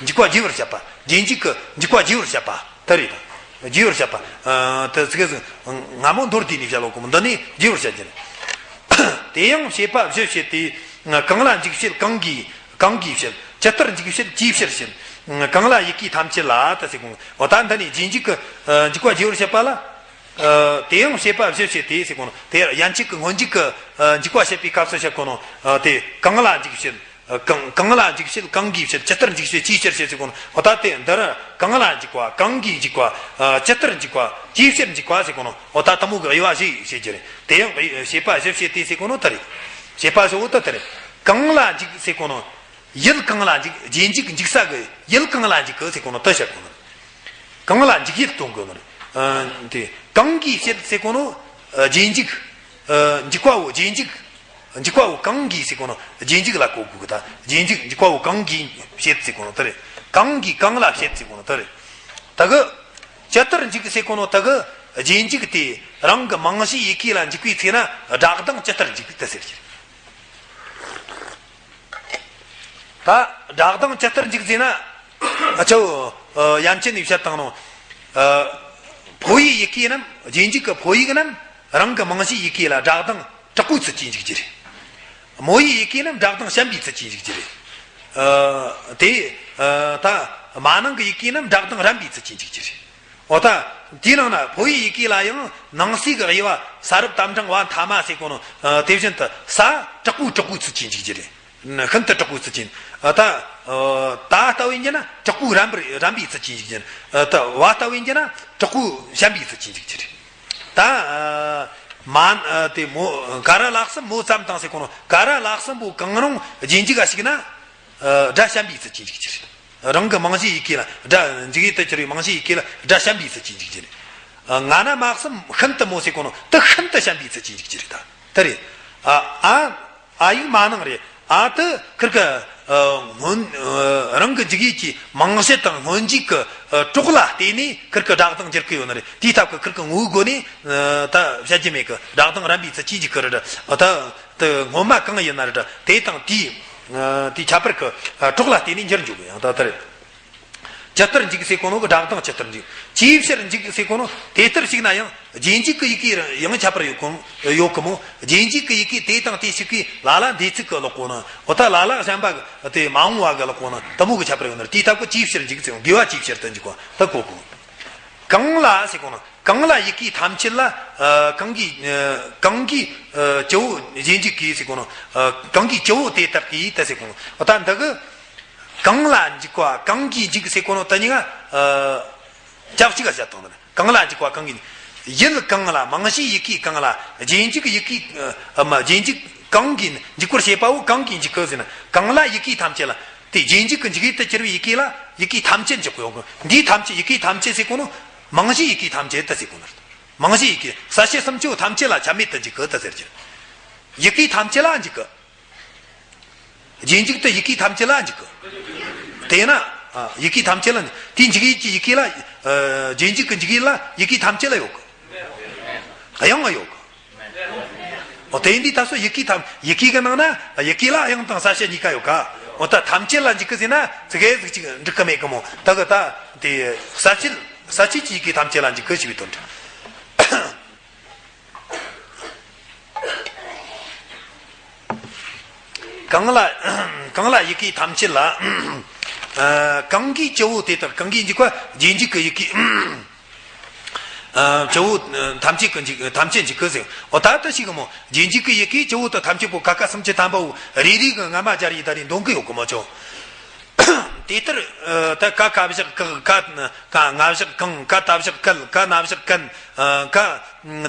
འཇུག་པ་རྒྱས་པར་བཤད་པ། རྗེས་འཇུག་གི་འཇུག་པ་རྒྱས་པར་བཤད་པ་དེ་རེད། རྒྱས་པར་བཤད་པ། ཨ་དེ་ཚིག་གི་སྔ་མོ་མདོར་བསྡུས་ནས་བཤད་ལོ་གོ་མོ། འདི་ནི་རྒྱས་པར་བཤད་རྒྱུ་རེད། དེ་ཡང་བྱེད་པ་བཞི་བྱེད་དེ། གང་ལ་འཇུག་བྱེད་གང་གིས་གང་གིས་བྱེད། ཇི་ལྟར་འཇུག་བྱེད་ཅིའི་ཕྱིར་བྱེད། གང་ལ་ཡི་གེ་ཐམས་ཅད་ལ་ད་ཟེར་གོ། འོ་ད་འདི་ནི་རྗེས་འཇུག་གི་ཨ་འཇུག་པ་རྒྱས་པར་བཤད་པ་ལ། ཨ་དེ་ཡང་བྱེད་པ་བཞི་བྱེད་དེ་ཟེར་གོ་ནོ། དེ་ཡན་ཆད་ཀྱི་སྔོན་འཇུག་གི་ཨ་འཇུག་པ་བཤད་པའི་སྐབས་སུ་བཤད་གོ་ནོ། ཨ་དེ་གང་ལ་འཇུག་བྱེད། ཨ་གང་གང་ལ་འཇུག་བྱེད་གང་གིས་བྱེད། ཇི་ལྟར་འཇུག་བྱེད་ཅིའི་ཕྱིར་བྱེད་ཟེར་གོ་ནོ། འོ་ད་དེ་འདི་རུ་གང་ལ་འཇུག་པ་གང་གིས་འཇུག་པ་ཨ་ཇི་ལྟར་འཇུག་པ་ཅིའི་ཕྱིར་འཇུག་པ་ཟེར་གོ་ནོ། འོ་ད་དེ་མོ་གི་དབྱེ་བ་བཞི་བྱེད་རྒྱུ་རེད། དེ་ཡང་བྱེད་པ་བཞི་བྱེད་དེ་ཟེར་གོ་ནོ་དེ་རེད། བྱེད་པ་བཞི་བོ་ད་དེ་རེད། གང་ལ་འཇུག་ཟེར་གོ་ནོ། ཡུལ་གང་ལ་འཇུག་རྗེས་འཇུག་འཇུག་ས་གི་ཡུལ་གང་ལ་འཇུག་གི་ཟེར་གོ་ནོ་དེ་བཤད་གོ་ནོ། གང་ལ་འཇུག་ཡུལ་སྟོན་དགོས་ནི་རེད། ཨ་དེ་གང་གིས་བྱེད་ཟེར་གོ་ནོ། ཨ་རྗེས་འཇུག་ཨ་འཇུག་པ་བོ་རྗེས་འཇུག་འཇུག་པ་བོ་གང་གིས་ཟེར་གོ་ནོ། རྗེས་འཇུག་ལ་གོ་དགོས་གི། ད་རྗེས་འཇུག་འཇུག་པ་བོ་གང་གིས་བྱེད་ཟེར་གོ་ནོ་དེ་རེད། གང་གིས་གང་ལ་བྱེད་ཟེར་གོ་ནོ་དེ་རེད། ད་གི་ཇི་ལྟར་འཇུག་ཟེར་གོ་ནོ། ད་གི་རྗེས་འཇུག་དེ་རང་གི་མིང་གཞིའི་ཡི་གེ་ལ་འཇུག་པའི་ཚེ་ན་སྒྲ་གདངས་ཇི་ལྟར་འཇུག་དེ་ཟེར་གི། ད་སྒྲ་གདངས་ཇི་ལྟར་འཇུག་ཟེར་ན། ཨ་ཆོ་ཨ་ཡན་ཆད་ནས་བཤད་བཏང་ནོ། ཨ་ཕོ་ཡི་ཡི་གེ་རྣམས་རྗེས་འཇུག་གི་ཕོ་ཡིག་རྣམས་རང་གི་མིང་གཞིའི་ཡི་གེ་ལ་སྒྲ་གདངས་དྲག་པོའི་ཚུལ་གྱིས་འཇུག་རྒྱུ་རེད། མོ་ཡི་ཡི་གེ་རྣམས་སྒྲ་གདངས་ཞན་པའི་ཚུལ་གྱིས་འཇུག་རྒྱུ་རེད། ཨ་དེ་ཨ་ད་མ་ནིང་གི་ཡི་གེ་རྣམས་སྒྲ་གདངས་རན་པའི་ཚུལ་གྱིས་འཇུག་རྒྱུ་རེད། འོ་ད་དེའི་ནང་ན་ཕོ་ཡི་ཡི་གེ་ལ་ཡང་ནང་གསེས་ཀྱི་དབྱེ་བ་ས་རབ་དམ་ཕྲེང་བ་མཐའ་མ་ཟེར་གོ་ནོ། ཨ་དེ་བཞིན་དུ་ས་དྲག་པོའི་དྲག་པོའི་ཚུལ་གྱིས་འཇུག་རྒྱུ་རེད། ཤིན་ཏུ་དྲག་པོའི་ཚུལ་གྱིས། ད་ད་ལྟ་བུ་ཡིན་རྒྱུ་ན་དྲག་པོའི་རན་པར་རན་པའི་ཚུལ་གྱིས་འཇུག་རྒྱུ། ད་བ་ལྟ་བུ་ཡིན་རྒྱུ་ན་དྲག་པོའི་ཞན་པའི་ཚུལ་གྱིས་འཇུག་རྒྱུ་རེད། ད་མ་དེ་མོ་ཀ་ར་ལ་གསུམ་མོ་ཙམ་དང་ཟེར་གོ་ནོ། ཀ་ར་ལ་གསུམ་པོ་གང་རུང་རྗེས་འཇུག་ག་ཞུགས་ན་སྒྲ་ཞན་པའི་ཚུལ་གྱིས་འཇུག་རྒྱུ་རེད། རང་གི་མིང་གཞིའི་ཡི་གེ་ལ་སྒྲ་འཇུག་ཡུལ་དུ་གྱུར་པའི་མིང་གཞིའི་ཡི་གེ་ལ་སྒྲ་ཞན་པའི་ཚུལ་གྱིས་འཇུག་རྒྱུ་རེད། ང་ན་མ་གསུམ་ཤིན་ཏུ་མོ་ཟེར་གོ་ནོ་དེ་ཤིན་ཏུ་ཞན་པའི་ཚུལ་གྱིས་འཇུག་རྒྱུ་རེད། ད་དེ་རེད། ཨ་ཨ་ཨ་ཡིག་མ་ནིང་རེད། ཨ་དེ་ཁིར་གི་ཨ་སྔོན་ཨ་རང་གི་འཇུག་ཡུལ་གྱི་མིང་གཞི་དང་སྔོན་འཇུག་གི་ཨ་གྲོགས་ལ་བརྟེན་ནས་ཁིར་གི་སྒྲ་གདངས་འགྱུར་གི་ཡོད་ནི་རེད། དེའི་སྟབས་ཀྱིས་ཁིར་གི་ངོ་བོའི་སྒོ་ནས་ཨ་ད་བཤད་རྒྱུ་མེད་གི། སྒྲ་གདངས་རན་པའི་ཚུལ་གྱིས་འཇུག་གི་རེད། ཨ་ད་དེ་སྔོན་མ་གང་ཡིན་ན་རེད། དེ་དང་དེའི་ཨ་དེའི་ཁྱད་པར་གྱི་ཨ་གྲོགས་ལ་བརྟེན་ནས་འགྱུར་འགྱོ་གི། ཡང་ད་དེ་རེད། ཇི་ལྟར་འཇུག་ཟེར་གོ་ནོ་གི་སྒྲ་གདངས་ཇི་ལྟར་འཇུག་ཅིའི་ཕྱིར་འཇུག་ཟེར་གོ་ནོ། དེ་ལྟར་ཞུགས་ན་ཡང་རྗེས་འཇུག་གི་ཡི་གེ་ཡང་ཁྱད་པར་ཡོད་གོ་ཡོད་གི་མོ། རྗེས་འཇུག་གི་ཡི་གེ་དེ་དང་དེ་ཞུགས་པའི་ལ་ལ་འདས་ཚིག་གི་ཀློག་གོ་ནོ། འོ་ད་ལ་ལ་གཞན་པ་གི་དེ་མ་འོངས་པ་གི་ཀློག་གོ་ནོ་དེ་མོ་གི་ཁྱད་པར་ཡོད་ནི་རེད། དེའི་སྟབས་ཀྱིས་ཅིའི་ཕྱིར་འཇུག་ཟེར་དགོས་པ་ཅིའི་ཕྱིར་དུ་འཇུག་པ་ད་གོ་གོ། གང་ལ་ཟེར་གོ་ནོ། གང་ལ་ཡི་གེ་ཐམས་ཅད་ལ་ཨ་གང་གིས་ཨ་གང་གིས་ཨ་སྤྱི་བོ་རྗེས་འཇུག་གིས་ཟེར་གོ་ནོ། ཨ་གང་གིས་སྤྱི་བོ་དེ་དག་གིས་ད་ཟེར་གོ་ནོ། འོ་ད་འདི་གི་གང་ལ་འཇུག་པ་གང་གིས་འཇུག་ཟེར་གོ་ནོ་དེ་གཉིས་ཀ་ཨ་ཆབས་ཅིག་ག་བཤད་བཏང་ནི་རེད། གང་ལ་འཇུག་པ་གང་གིས། ཡུལ་གང་ལ་མིང་གཞིའི་ཡི་གེ་གང་ལ་རྗེས་འཇུག་ཡི་གེ་ཨ་མ་རྗེས་འཇུག་གང་གིས་འཇུག་པར་བྱེད་པ་བོ་གང་གིས་འཇུག་གི་ཟེར་ན། གང་ལ་ཡི་གེ་ཐམས་ཅད་ལ། དེ་རྗེས་འཇུག་གི་འཇུག་ཡུལ་དུ་གྱུར་པའི་ཡི་གེ་ལ་ཡི་གེ་ཐམས་ཅད་འཇུག་གི་ཡོད་གི། འདིའི་ཐམས་ཅད་ཡི་གེ་ཐམས་ཅད་ཟེར་གོ་ནོ་མིང་གཞིའི་ཡི་གེ་ཐམས་ཅད་ད་ཟེར་གོ་ནོ་རེད། རྨང་གཞི་ཡི་གེ་གསལ་བྱེད་སུམ་ཅུ་ཐམས་ཅད་ལ་ཁྱབ་མེད་དུ་འཇུག་གི་དེ་ཟེར་གྱི། ཡི་གེ་ཐམས་ཅད་ལ་འཇུག་གི། རྗེས་འཇུག་ཏུ་ཡི་གེ་ཐམས་ཅད་ལ་འཇུག་གི། དེས་ན། ཨ། ཡི་གེ་ཐམས་ཅད་ལ་འཇུག་དེའི་འཇུག་ཡུལ་གྱི་ཡི་གེ་ལ། ཨ། རྗེས་འཇུག་གི་འཇུག་ཡུལ་ལ་ཡི་གེ་ཐམས་ཅད་ལ་ཡོད་གི། དབྱངས་ལ་ཡོད་གི། འོ་དེ་ཡིན་དུས་ད་སོ་ཡི་གེ་ཐམས་ཡི་གེ་གི་ནང་ན་ཡི་གེ་ལ་དབྱངས་དང་གསལ་བྱེད་གཉིས་ཀ་ཡོད་ག། འོ་ད་ཐམས་ཅད་ལ་འཇུག་གི་ཟེར་ན་ཙི་གེ་ཟིག་ཅིག་འགྲིག་གི་མེད་གི་མོ། ད་གི་ད་དེ་གསལ་བྱེད་གསལ་བྱེད་ཀྱི་ཡི་གེ་ཐམས་ཅད་ལ་འཇུག་གི་ཞེས་པའི་དོན་འགྲེལ། གང་ལ། གང་ལ་ཡི་གེ་ཐམས་ཅད་ལ། ཨ། གང་གིས་སྤྱི་བོ་དེ་དག་གང་གིས་འཇུག་པ། རྗེས་འཇུག་གི་ཡི་གེ། ཨ། སྤྱི་བོ་ཐམས་ཅད་ཀྱི་འཇུག་ཐམས་ཅད་འཇུག་གི་ཟེར། འོ་ད་ལྟ་ཞིག་གི་མོ། རྗེས་འཇུག་གི་ཡི་གེ་སྤྱི་བོ་དང་ཐམས་ཅད་པོ་ཀ་ཁ་སུམ་ཅུ་ཐམ་པའོ། རེ་རེ་གི་སྔ་མ་སྦྱར་ཡི་ད་རེ་འདོན་གི་ཡོད་གི་མོ་ཆོ། དེ་ལྟར། ཨ། ད་ཀ་ཁ་བཞག་ཀག་ཀ་ང་བཞག་ཀང་། ཀ་ད་བཞག་ཀལ། ཀ་ན་བཞག་ཀན། ཨ། ཀ་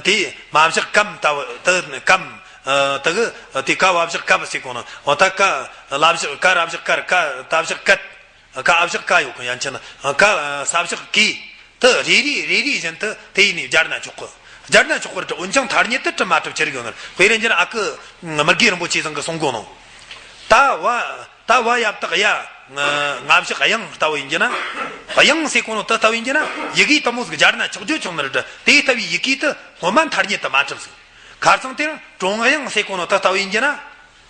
དེ་མ་བཞག་ཀམ། ད་ད་ཀམ། ཨ། ད་གི་དེ་ཀ་བ་བཞག་ཀབ་ཟེར་གོ་ནོ། འོ་ད་ཀ་ལ་བཞག་ཀ་ར་བཞག་ཀར། ཀ་ད་བཞག་ཀད། ཀ་འ་བཞག་ཀ་ཡོད་གི། ཡན་ཆད་ན་ཀ་ས་བཞག་ཀི། དེ་རེ་རེ་རེ་རེ་བཞིན་དུ་དེ་ཡིན་ནས་སྦྱར་ན་ཆོག་གི། སྦྱར་ན་ཆོག་གི་རེད། འོན་ཀྱང་ཐ་སྙད་དུ་གྲུབ་མ་གྲུབ་ཅི་རིགས་ཡོད་ན། དཔེ་རེ་འཇིར་ཨ་ཁུ་མི་དགེ་རིན་པོ་ཆེ་ཚང་གི་གསུང་གོ་ནོ། ད་བ། ད་བ་ཡབ་བཏགས་ཡ། ང་བཞག་དབྱངས་ལྟ་བུ་ཡིན་གྱི་ན། དབྱངས་ཟེར་གོ་ནོ་དེ་ལྟ་བུ་ཡིན་གྱི་ན་ཡི་གེ་དེ་མོ་ཟིག་སྦྱར་ན་ཆོག་རྒྱུ་ཆོག་ནི་རེད། དེ་ལྟ་བུའི་ཡི་གེ་དེ་སྔོན་མ་ཐ་སྙད་དུ་མ་གྲུབ་ཟིག་ཁ་སང་དེར་ཀྲུང་དབྱངས་ཟེར་གོ་ནོ་དེ་ལྟ་བུ་ཡིན་གྱི་ན།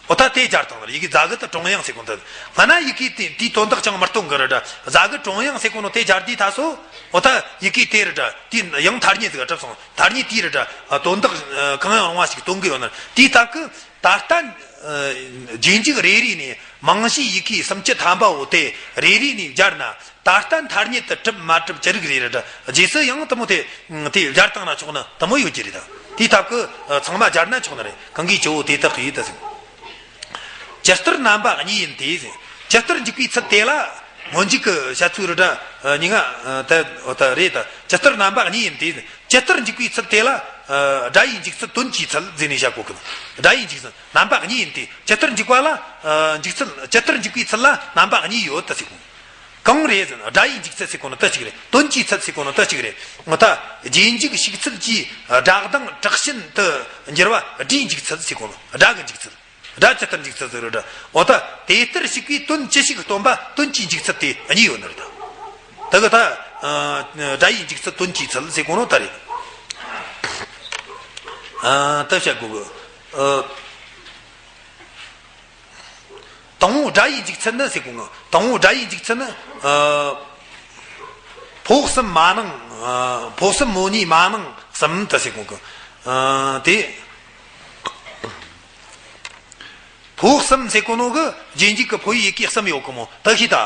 འོ་ད་དེ་སྦྱར་བཏང་ནི་རེད། ཡི་གེ་ཛ་གི་དེ་ཀྲུང་དབྱངས་ཟེར་གོ་ནོ་དེ། སྔ་ན་ཡི་གེ་དེ་དེའི་དོན་དག་ཅང་མི་སྟོན་གི་རེད། ཛ་གི་ཀྲུང་དབྱངས་ཟེར་གོ་ནོ་དེ་སྦྱར་དུས་ད་སོ། འོ་ད་ཡི་གེ་དེ་རེད། དེའི་དབྱངས་ཐ་སྙད་ཟིག་གྲུབ་སོང་། ཐ་སྙད་དེ་རེད། དོན་དག་གང་ཡང་རུང་བ་ཞིག་སྟོན་གི་ཡོད་ནི་རེད། དེའི་སྟབས་ཀྱིས། ད་ལྟ། ཨ། རྗེས་འཇུག་རེ་རེ་ནས་རྨང་གཞིའི་ཡི་གེ་སུམ་ཅུ་ཐམ་པའོ་དེ་རེ་རེ་ནས་སྦྱར་ན་ད་ལྟ་ཐ་སྙད་དུ་གྲུབ་མ་གྲུབ་ཅི་རིགས་རེད་ར། རྗེས་སུ་ཡང་དེ་མོ་དེ་དེ་སྦྱར་བཏང་ན་ཆོག་ནི་དེ་མོ་ཡོད་ཀྱི་རེད། ད་དེའི་སྟབས་ཀྱིས་ཚང་མ་སྦྱར་ན་ཆོག་ནི་རེད། གང་གིས་སྤྱི་བོ་དེ་དག་གིས་དེ་ཟེར། ཇི་ལྟར་རྣམ་པ་གཉིས་ཡིན་ཏེ་ཟེར། ཇི་ལྟར་འཇུག་པའི་ཚུལ་དེ་ལ། སྔོན་འཇུག་གི་བཤད་ཚུལ་རེད་ར། ཉི་ང་ད་ད་རེད་ད། ཇི་ལྟར་རྣམ་པ་གཉིས་ཡིན་ཏེ། ཇི་ལྟར་འཇུག་པའི་ཚུལ་དེ་ལ། ཨ། སྒྲ་ཡི་འཇུག་ཚུལ་དོན་གྱི་ཚུལ་ཟེར་ནས་བཤད་གོ་གི། སྒྲ་ཡི་འཇུག་ཚུལ་རྣམ་པ་གཉིས་ཡིན་ཏེ། ཇི་ལྟར་འཇུག་པ་ལ། ཨ། འཇུག་ཚུལ། ཇི་ལྟར་འཇུག་པའི་ཚུལ་ལ་རྣམ་པ་གཉིས་ཡོད་དུ་ཟེར་གོ། གང་རེད་ཟེར་ན། སྒྲ་ཡི་འཇུག་ཚུལ་ཟེར་གོ་ནོ་དེ་གཅིག་རེད། དོན་གྱི་ཚུལ་ཟེར་གོ་ནོ་དེ་གཅིག་རེད། ངོ་ད། རྗེས་འཇུག་ཞུགས་ཚུལ་གྱི་སྒྲ་གདངས་དྲག་ཞན་དུ་འགྱུར་བ་སྒྲའི་འཇུག་ཚུལ་ཟེར་གོ་ནོ། སྒྲ་གི་འཇུག་ཚུལ། སྒྲ་ཇི་ལྟར་འཇུག་ཚུལ་ཟེར་རོ་སྒྲ། འོ་ད་དེ་ལྟར་ཞུགས་པའི་དོན་ཅི་ཞིག་སྟོན་པ་དོན་གྱི་འཇུག་ཚུལ་དེ་གཉིས་ཡོད་ནི་རེད། ད་གི་ད། ཨ། སྒྲ་ཡི་འཇུག་ཚུལ་དོན་གྱི་ཚུལ་ཟེར་གོ་ནོ་ད་རེད། ཨ། ད་བཤད་དགོས་གི། ཨ། དང་པོ་སྒྲ་ཡི་འཇུག་ཚུལ་ནི་ཟེར་གོ་ནོ། དང་པོ་སྒྲ་ཡི་འཇུག་ཚུལ་ནི། ཨ། ཕོ་གསུམ་མ་ནིང་། ཨ། ཕོ་གསུམ་མོ་གཉིས་མ་ནིང་གསུམ་དུ་ཟེར་གོ་གི། ཨ། དེ། ཕོ་གསུམ་ཟེར་གོ་ནོ་གི་རྗེས་འཇུག་གི་ཕོ་ཡི་ཡི་གེ་གསུམ་ཡོད་གི་མོ། ད་ཤེས་ད།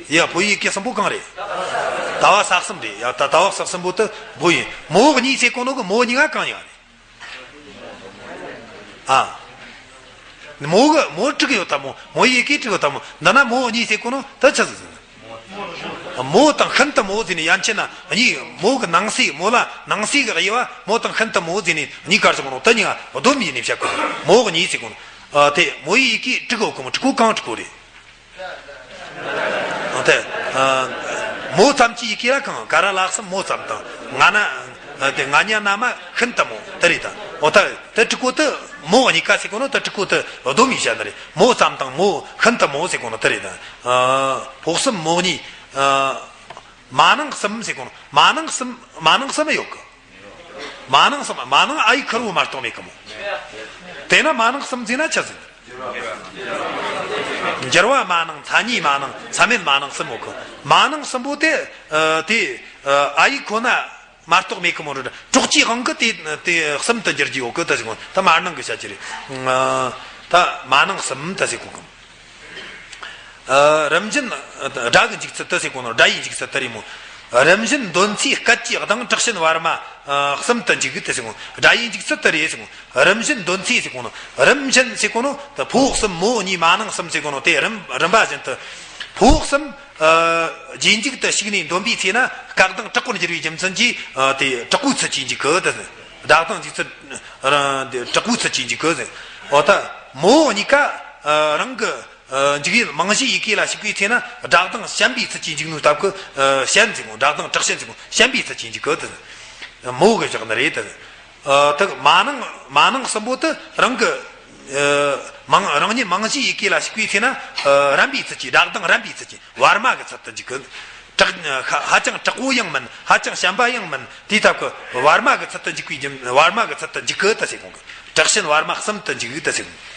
ཡ། ཕོ་ཡི་ཡི་གེ་གསུམ་པོ་གང་རེད། ད་བ་ས་གསུམ་རེད། ཡ། ད་ད་བ་ས་གསུམ་པོ་དེ་ཕོ་ཡི། མོ་གཉིས་ཟེར་གོ་ནོ་གི་མོ་གཉིས་ཀ་གང་ཡིན་རེད། ཨ། མོ་གི་མོ་དྲུག་ཡོད་ད་མོ། མོ་ཡི་ཡི་གེ་དྲུག་ཡོད་ད་མོ། འདི་ན་མོ་གཉིས་ཟེར་གོ་ནོ་དེ་ཆི་ཟིག་ཟེར། མོ་དང་ཤིན་ཏུ་མོ་ཟེར་ནས་ཡན་ཆད་ན་གཉིས། མོ་གི་ནང་གསེས། མོ་ལ་ནང་གསེས་གི་དབྱེ་བ། མོ་དང་ཤིན་ཏུ་མོ་ཟེར་ནས་གཉིས་ཀར་བཞག་ནོ་དེ་གཉིས་ཀ་སྡོམ་ཡིན་ནས་བཤད་གོ། མོ་གཉིས་ཟེར་གོ་ནོ། ཨ། དེ་མོ་ཡི་ཡི་གེ་དྲུག་ཡོད་གི་མོ། དྲུག་པོ་གང་དྲུག་པོ་རེད། ཨ། དེ། ཨ། མོ་ཙམ་གྱི་ཡི་གེ་ལ་གང་། ཀ་ར་ལ་གསུམ་མོ་ཙམ་དང་། ང་ན། ཨ། དེ་ང་ཉ་ན་མ་ཤིན་ཏུ་མོ་དེ་རེད་ད། འོ་ད་དེ་དྲུག་པོ་དེ་མོ་གཉིས་ཀ་ཟེར་གོ་ནོ་དེ་དྲུག་པོ་དེ་སྡོམ་ཡིན་བཤད་ནི་རེད། མོ་ཙམ་དང་མོ་ཤིན་ཏུ་མོ་ཟེར་གོ་ནོ་དེ་རེད་ད། ཨ། ཕོ་གསུམ་མོ་གཉིས། ཨ། མ་ནིང་གསུམ་ཟེར་གོ་ནོ། མ་ནིང་གསུམ། མ་ནིང་གསུམ་ཡོད་གི། མ་ནིང་གསུམ། མ་ནིང་ཨ་ཡིག་ཁེར་བོ་མ་གཏོགས་མེད་གི་མོ། དེས་ན་མ་ནིང་གསུམ་ཟེར་ན་ཆི་ཟིག་འགྱུར་བ་མ་ནིང་། མཚན་ཉིད་མ་ནིང་། མཚམས་མེད་མ་ནིང་གསུམ་ཡོད་གི། མ་ནིང་གསུམ་པོ་དེ། ཨ། དེ། ཨ། ཨ་ཡིག་ཁོ་ན་མ་གཏོགས་མེད་གི་མོ་རེད། གྲོགས་ཀྱི་དབང་གིས་དེ་དེ་གསུམ་དུ་འགྱུར་གྱི་ཡོད་གི་དེ་ཟེར་གོ། ད་མ་ནིང་གི་བཤད་ཀྱི་རེད། ཨ། ད་མ་ནིང་གསུམ་དེ་ཟེར་གོ་གི། ཨ། རིམ་བཞིན། སྒྲ་གི་འཇུག་ཚུལ་དེ་ཟེར་གོ་ནོ། སྒྲ་ཡི་འཇུག་ཚུལ་དེ་རེད་མོ། རིམ་བཞིན་འདོན་ཚུལ་སྐད་ཀྱི་གདངས་དྲག་ཞན་བར་མ། ཨ། གསུམ་དུ་འཇུག་གི་དེ་ཟེར་གོ། སྒྲ་ཡི་འཇུག་ཚུལ་དེ་རེད་ཟེར་གོ། རིམ་བཞིན་འདོན་ཚུལ་ཟེར་གོ་ནོ། རིམ་བཞིན་ཟེར་གོ་ནོ་དེ་ཕོ་གསུམ་མོ་གཉིས་མ་ནིང་གསུམ་ཟེར་གོ་ནོ་དེ་རིམ་རིམ་པ་བཞིན་དུ། ཕོ་གསུམ། ཨ། རྗེས་འཇུག་ཏུ་ཞུགས་ནས་འདོན་པའི་ཚེ་ན་སྐད་གདངས་དྲག་པོར་འགྱུར་བའི་རྒྱུ་མཚན་གྱིས། ཨ། དེ་དྲག་པོའི་ཚུལ་གྱིས་འཇུག་གི་དེ་ཟེར། སྒྲ་གདངས་འཇུག་ཚུལ། ཨ། དེ་དྲག་པོའི་ཚུལ་གྱིས་འཇུག་གི་ཟེར། འོ་ད་མོ་གཉིས་ཀ། ཨ། རང་གི། ཨ། འཇུག་ཡུལ་རྨང་གཞིའི་ཡི་གེ་ལ་ཞུགས་པའི་ཚེ་ན་སྒྲ་གདངས་ཞན་པའི་ཚུལ་གྱིས་འཇུག་ནོ་སྟབས་ཀྱིས། ཨ། ཞན་ཟེར་གོ། སྒྲ་གདངས་དྲག་ཞན་ཟེར་གོ། ཞན་པའི་ཚུལ་གྱིས་འཇུག་གི་དེ་ཟེར། མོ་གི་བཞག་ནི་རེད་དེ། ཨ་དེ་མ་ནིང་མ་ནིང་གསུམ་པོ་དེ་རང་གི་ཨ་མང་རང་ཉིད་མང་གཞིའི་ཡི་གེ་ལ་ཞུགས་པའི་ཚེ་ན་ཨ་རན་པའི་ཚུལ་གྱིས། སྒྲ་གདངས་རན་པའི་ཚུལ་གྱིས་བར་མ་གི་ཚུལ་དུ་འཇུག་གི། དྲག་ཧ་ཧ་ཅང་དྲག་པོ་ཡང་མིན། ཧ་ཅང་ཞན་པ་ཡང་མིན། དེའི་སྟབས་ཀྱིས་བར་མ་གི་ཚུལ་དུ་འཇུག་པའི་རྒྱུ། བར་མ་གི་ཚུལ་དུ་འཇུག་གི་དེ་ཟེར་གོ་གི། དྲག་ཞན་བར་མ་གསུམ་དུ་འཇུག་དེ་ཟེར་གོ་གི།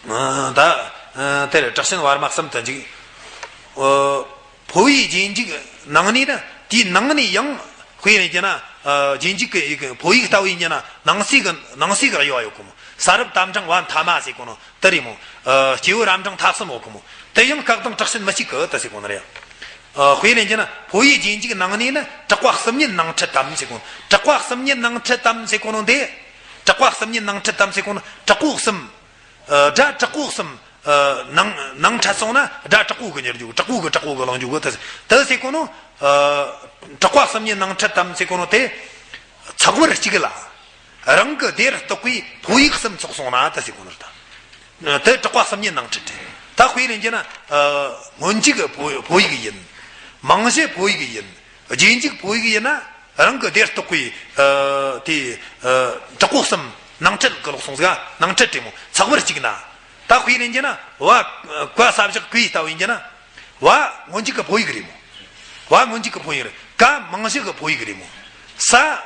ཨ་ད་ཨ་དེར་དྲག་ཞན་བར་མ་གསུམ་དུ་འཇུག། ཨོ། ཕོ་བའི་རྗེས་འཇུག་ནང་ནས་ནི། དེའི་ནང་ནས་ཡང་དཔེ་ལེན་རྒྱུ་ན། ཨ་རྗེས་འཇུག་གི་ཡི་གེ་ཕོ་ཡིག་ལྟ་བུ་ཡིན་རྒྱུ་ན། ནང་གསེས་ཀྱི་ནང་གསེས་ཀྱི་དབྱེ་བ་ཡོད་གི་མོ། ས་རབ་ཏ་འབྲིང་བ་མཐའ་མ་ཟེར་གོ་ནོ་དེ་རེད་མོ། ཨ་སྐྱེས་བུ་རབ་འབྲིང་ཐ་གསུམ་ཡོད་གི་མོ། དེ་ཡང་སྐད་གདངས་དྲག་ཞན་མི་གཅིག་གི་དེ་ཟེར་གོ་ནི་རེད། ཨ་དཔེ་ལེན་རྒྱུ་ན། ཕོ་ཡིག་རྗེས་འཇུག་ནང་ནས་ནི། དྲག་པ་གསུམ་ཉིད་ནང་འཁྲུལ་དམ་ཟེར་གོ་ནོ། དྲག་པ་གསུམ་ཉིད་ནང་འཁྲུལ་དམ་ཟེར་གོ་ནོ་དེ། དྲག་པ་གསུམ་ཉིད་ནང་འཁྲུལ་དམ་ཟེར་གོ་ནོ། དྲག་པོ་གསུམ། ཨ་སྒྲ་དྲག་པོ་གསུམ། ཨ་ནང་ནང་འཁྲུལ་སོང་ན་སྒྲ་དྲག་པོ་གི་གཉེར་འཇུག། དྲག་པོ་གི་དྲག་པོ་གི་ལོག་འཇུག་གི་དེ་དེ་ཟེར་གོ་ནོ། ཨ་དྲག་པ་གསུམ་ཉིད་ནང་འཁྲུལ་དམ་ཟེར་གོ་ནོ་དེ། ཚེག་བར་གཅིག་ལ་རང་གི་སྡེར་གཏོགས་པའི་ཕོ་ཡིག་གསུམ་ཚོགས་སོང་ན་དེ་ཟེར་གོ་ནོ་རེད་ད། དེ་དྲག་པ་གསུམ་ཉིད་ནང་འཁྲུལ་རེད། ད་དཔེ་ལེན་རྒྱུ་ན། ཨ་སྔོན་འཇུག་གི་ཕོ་ཕོ་ཡིག་ཡིན། མང་གཞི་ཕོ་ཡིག་ཡིན། རྗེས་འཇུག་ཕོ་ཡིག་ཡིན་ན། རང་གི་སྡེར་གཏོགས་པའི་ཨ་དེ་ཨ་དྲག་པོ་གསུམ་ནང་འཁྲུལ་གི་ལོག་སོང་ཟིག། ནང་འཁྲུལ་རེད་མོ། ཚེག་བར་གཅིག་ན། ད་དཔེ་ལེན་རྒྱུ་ན། བ་ཀ་ས་བཞག་ཀི་ལྟ་བུ་ཡིན་རྒྱུ་ན། བ་སྔོན་འཇུག་གི་ཕོ་ཡིག་རེད་མོ། བ་སྔོན་འཇུག་གི་ཕོ་ཡིག་རེད། ཀ་མང་གཞི་གི་ཕོ་ཡིག་རེད་མོ། ས་ཨ་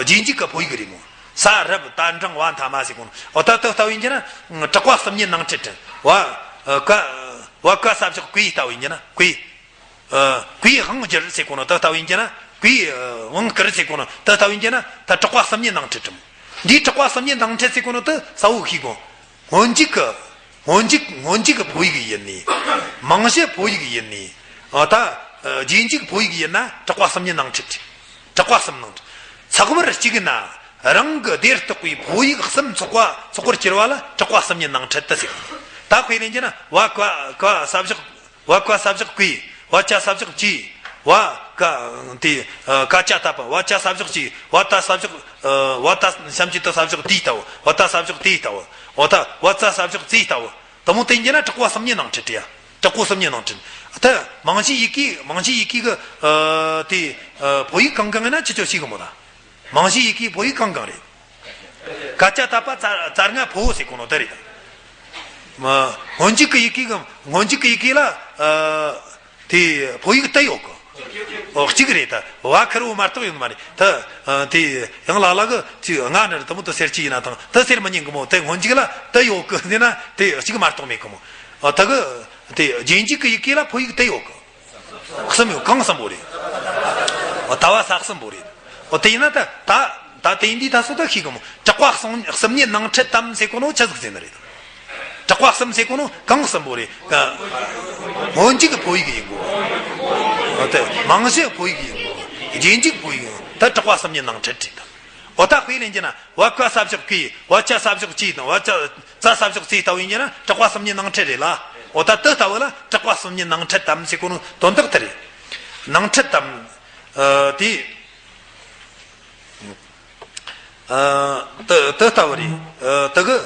རྗེས་འཇུག་གི་ཕོ་ཡིག་རེད་མོ། ས་རབ་ཏ་འབྲིང་བ་མཐའ་མ་ཟེར་གོ་ནོ། འོ་ད་དེ་ལྟ་བུ་ཡིན་རྒྱུ་ན། དྲག་པ་གསུམ་ཉིད་ནང་འཁྲུལ་རེད། བ་ཨ་ཀ་བ་ཀ་ས་བཞག་ཀི་ལྟ་བུ་ཡིན་རྒྱུ་ན། ཀི། ཨ་ཀིའི་དབང་བསྒྱུར་ཟེར་གོ་ནོ་དེ་ལྟ་བུ་ཡིན་རྒྱུ་ན། ཀིའི་ཨ་དབང་བསྐུར་ཟེར་གོ་ནོ་དེ་ལྟ་བུ་ཡིན་རྒྱུ་ན། ད་དྲག་པ་གསུམ་ཉིད་ནང་འཁྲུལ་རེད་མོ། འདིའི་དྲག་པ་གསུམ་ཉིད་ནང་འཁྲུལ་ཟེར་གོ་ནོ་དེ་གསལ་བོ་ཤེས་དགོས། སྔོན་འཇུག་གི་སྔོན་འཇུག་སྔོན་འཇུག་གི་ཕོ་ཡིག་ཡིན་ནི། མང་གཞི་ཕོ་ཡིག་ཡིན་ནི། ཨ་ད་ཨ་རྗེས་འཇུག་ཕོ་ཡིག་ཡིན་ན་དྲག་པ་གསུམ་ཉིད་ནང་འཁྲུལ། དྲག་པ་གསུམ་ནང་འཁྲུལ། ཚེག་བར་གཅིག་ན་རང་གི་སྡེར་གཏོགས་པའི་ཕོ་ཡིག་གསུམ་ཚོགས་པ་ཚོགས་པར་གྱུར་པ་ལ་དྲག་པ་གསུམ་ཉིད་ནང་འཁྲུལ་དེ་ཟེར། ད་དཔེ་ལེན་རྒྱུ་ན། བ་ཀ་ཀ་ས་བཞག་བ་ཀ་ས་བཞག་ཀི། བ་ཅ་ས་བཞག་ཅི། བ་ཀ་དེ་ཨ་ཀ་ཅ་ཏ་པ། བ་ཅ་ས་བཞག་ཅི། བ་ཏ་ས་བཞག་ཨ་བ་ཏ་ཞབས་ཀྱུ་ཏ་ས་བཞག་ཏི་ལྟ་བུ། བ་ཏ་ས་བཞག་ཏི་ལྟ་བུ། འོ་ད་བ་ཙ་ས་བཞག་ཙི་ལྟ་བུ། དེ་མོ་དེ་ཡིན་རྒྱུ་ན་དྲག་པོ་གསུམ་ཉིད་ནང་འཁྲུལ་རེད་ཡ། དྲག་པོ་གསུམ་ཉིད་ནང་འཁྲུལ། ད་མང་གཞིའི་ཡི་གེ་མང་གཞིའི་ཡི་གེ་གི་ཨ་དེ་ཨ་ཕོ་ཡིག་གང་གང་ཡིན་ན་ཁྱེད་ཚོས་ཤེས་གི་མོ་ད། མང་གཞིའི་ཡི་གེའི་ཕོ་ཡིག་གང་གང་རེད། ཀ་ཅ་ཏ་པ་ཙ་ཙར་ང་ཕོ་ཟེར་གོ་ནོ་དེ་རེད། མ་སྔོན་འཇུག་གི་ཡི་གེ་གི་སྔོན་འཇུག་གི་ཡི་གེ་ལ་ཨ་དེ་ཕོ་ཡིག་དེ་ཡོད་གི། ཨོ་གཅིག་རེད་ད། བ་ཁེར་བོ་མ་གཏོགས་ཡོད་མ་རེད་ད། ཨ་དེ་ཡང་ལ་ལ་གི་ཅིག་ང་ནི་དེ་མོ་དེ་ཟེར་གྱི་ཡིན་ན་དང་དེ་ཟེར་མི་ཉན་གི་མོ། དེ་སྔོན་འཇུག་ལ་དེ་ཡོད་གི་ཟེར་ན་དེ་གཅིག་མ་གཏོགས་མེད་གི་མོ། ཨ་ད་གི་དེ་རྗེས་འཇུག་གི་ཡི་གེ་ལ་ཕོ་ཡིག་དེ་ཡོད་གི། གསུམ་ཡོད། གང་གསུམ་པོ་རེད། ཨོ་ད་བ་ས་གསུམ་པོ་རེད། ཨོ་དེ་ཡིན་ན་ད་ད་ད་དེ་ཡིན་དུས་ད་སོ་ད་ཤེས་གི་མོ། དྲག་པ་གསུམ་གསུམ་ཉིད་ནང་འཁྲུལ་དམ་ཟེར་གོ་ནོ་ཆི་ཟིག་ཟེར་ནི་རེད། དྲག་པ་གསུམ་ཟེར་གོ་ནོ་གང་གསུམ་པོ་རེད། སྔོན་འཇུག་གི་ཕོ་ཡིག་ཡིན་གོ། ཨོ་དེ་མང་གཞི་ཕོ་ཡིག་ཡིན་གོ། རྗེས་འཇུག་ཕོ་ཡིག་ཡིན། ད་དྲག་པ་གསུམ་ཉིད་ནང་འཁྲུལ་རེད། ཨོ་ད་དཔེ་ལེན་རྒྱུ་ན། བ་ཀ་ས་བཞག་ཀི། བ་ཅ་ས་བཞག་ཅི་དང་། བ་ཅ་ཙ་ས་བཞག་ཙི་ལྟ་བུ་ཡིན་རྒྱུ་ན་དྲག་པ་གསུམ་ཉིད་ནང་འཁྲུལ་རེད་ལ། ཨོ་ད་དེ་ལྟ་བུ་ལ་དྲག་པ་གསུམ་ཉིད་ནང་འཁྲུལ་དམ་ཟེར་གོ་ནོ་དོན་དག་དེ་རེད། ནང་འཁྲུལ་དམ། ཨ་དེ་ཨ་དེ་དེ་ལྟ་བུ་རེད། ཨ་དེ་གི་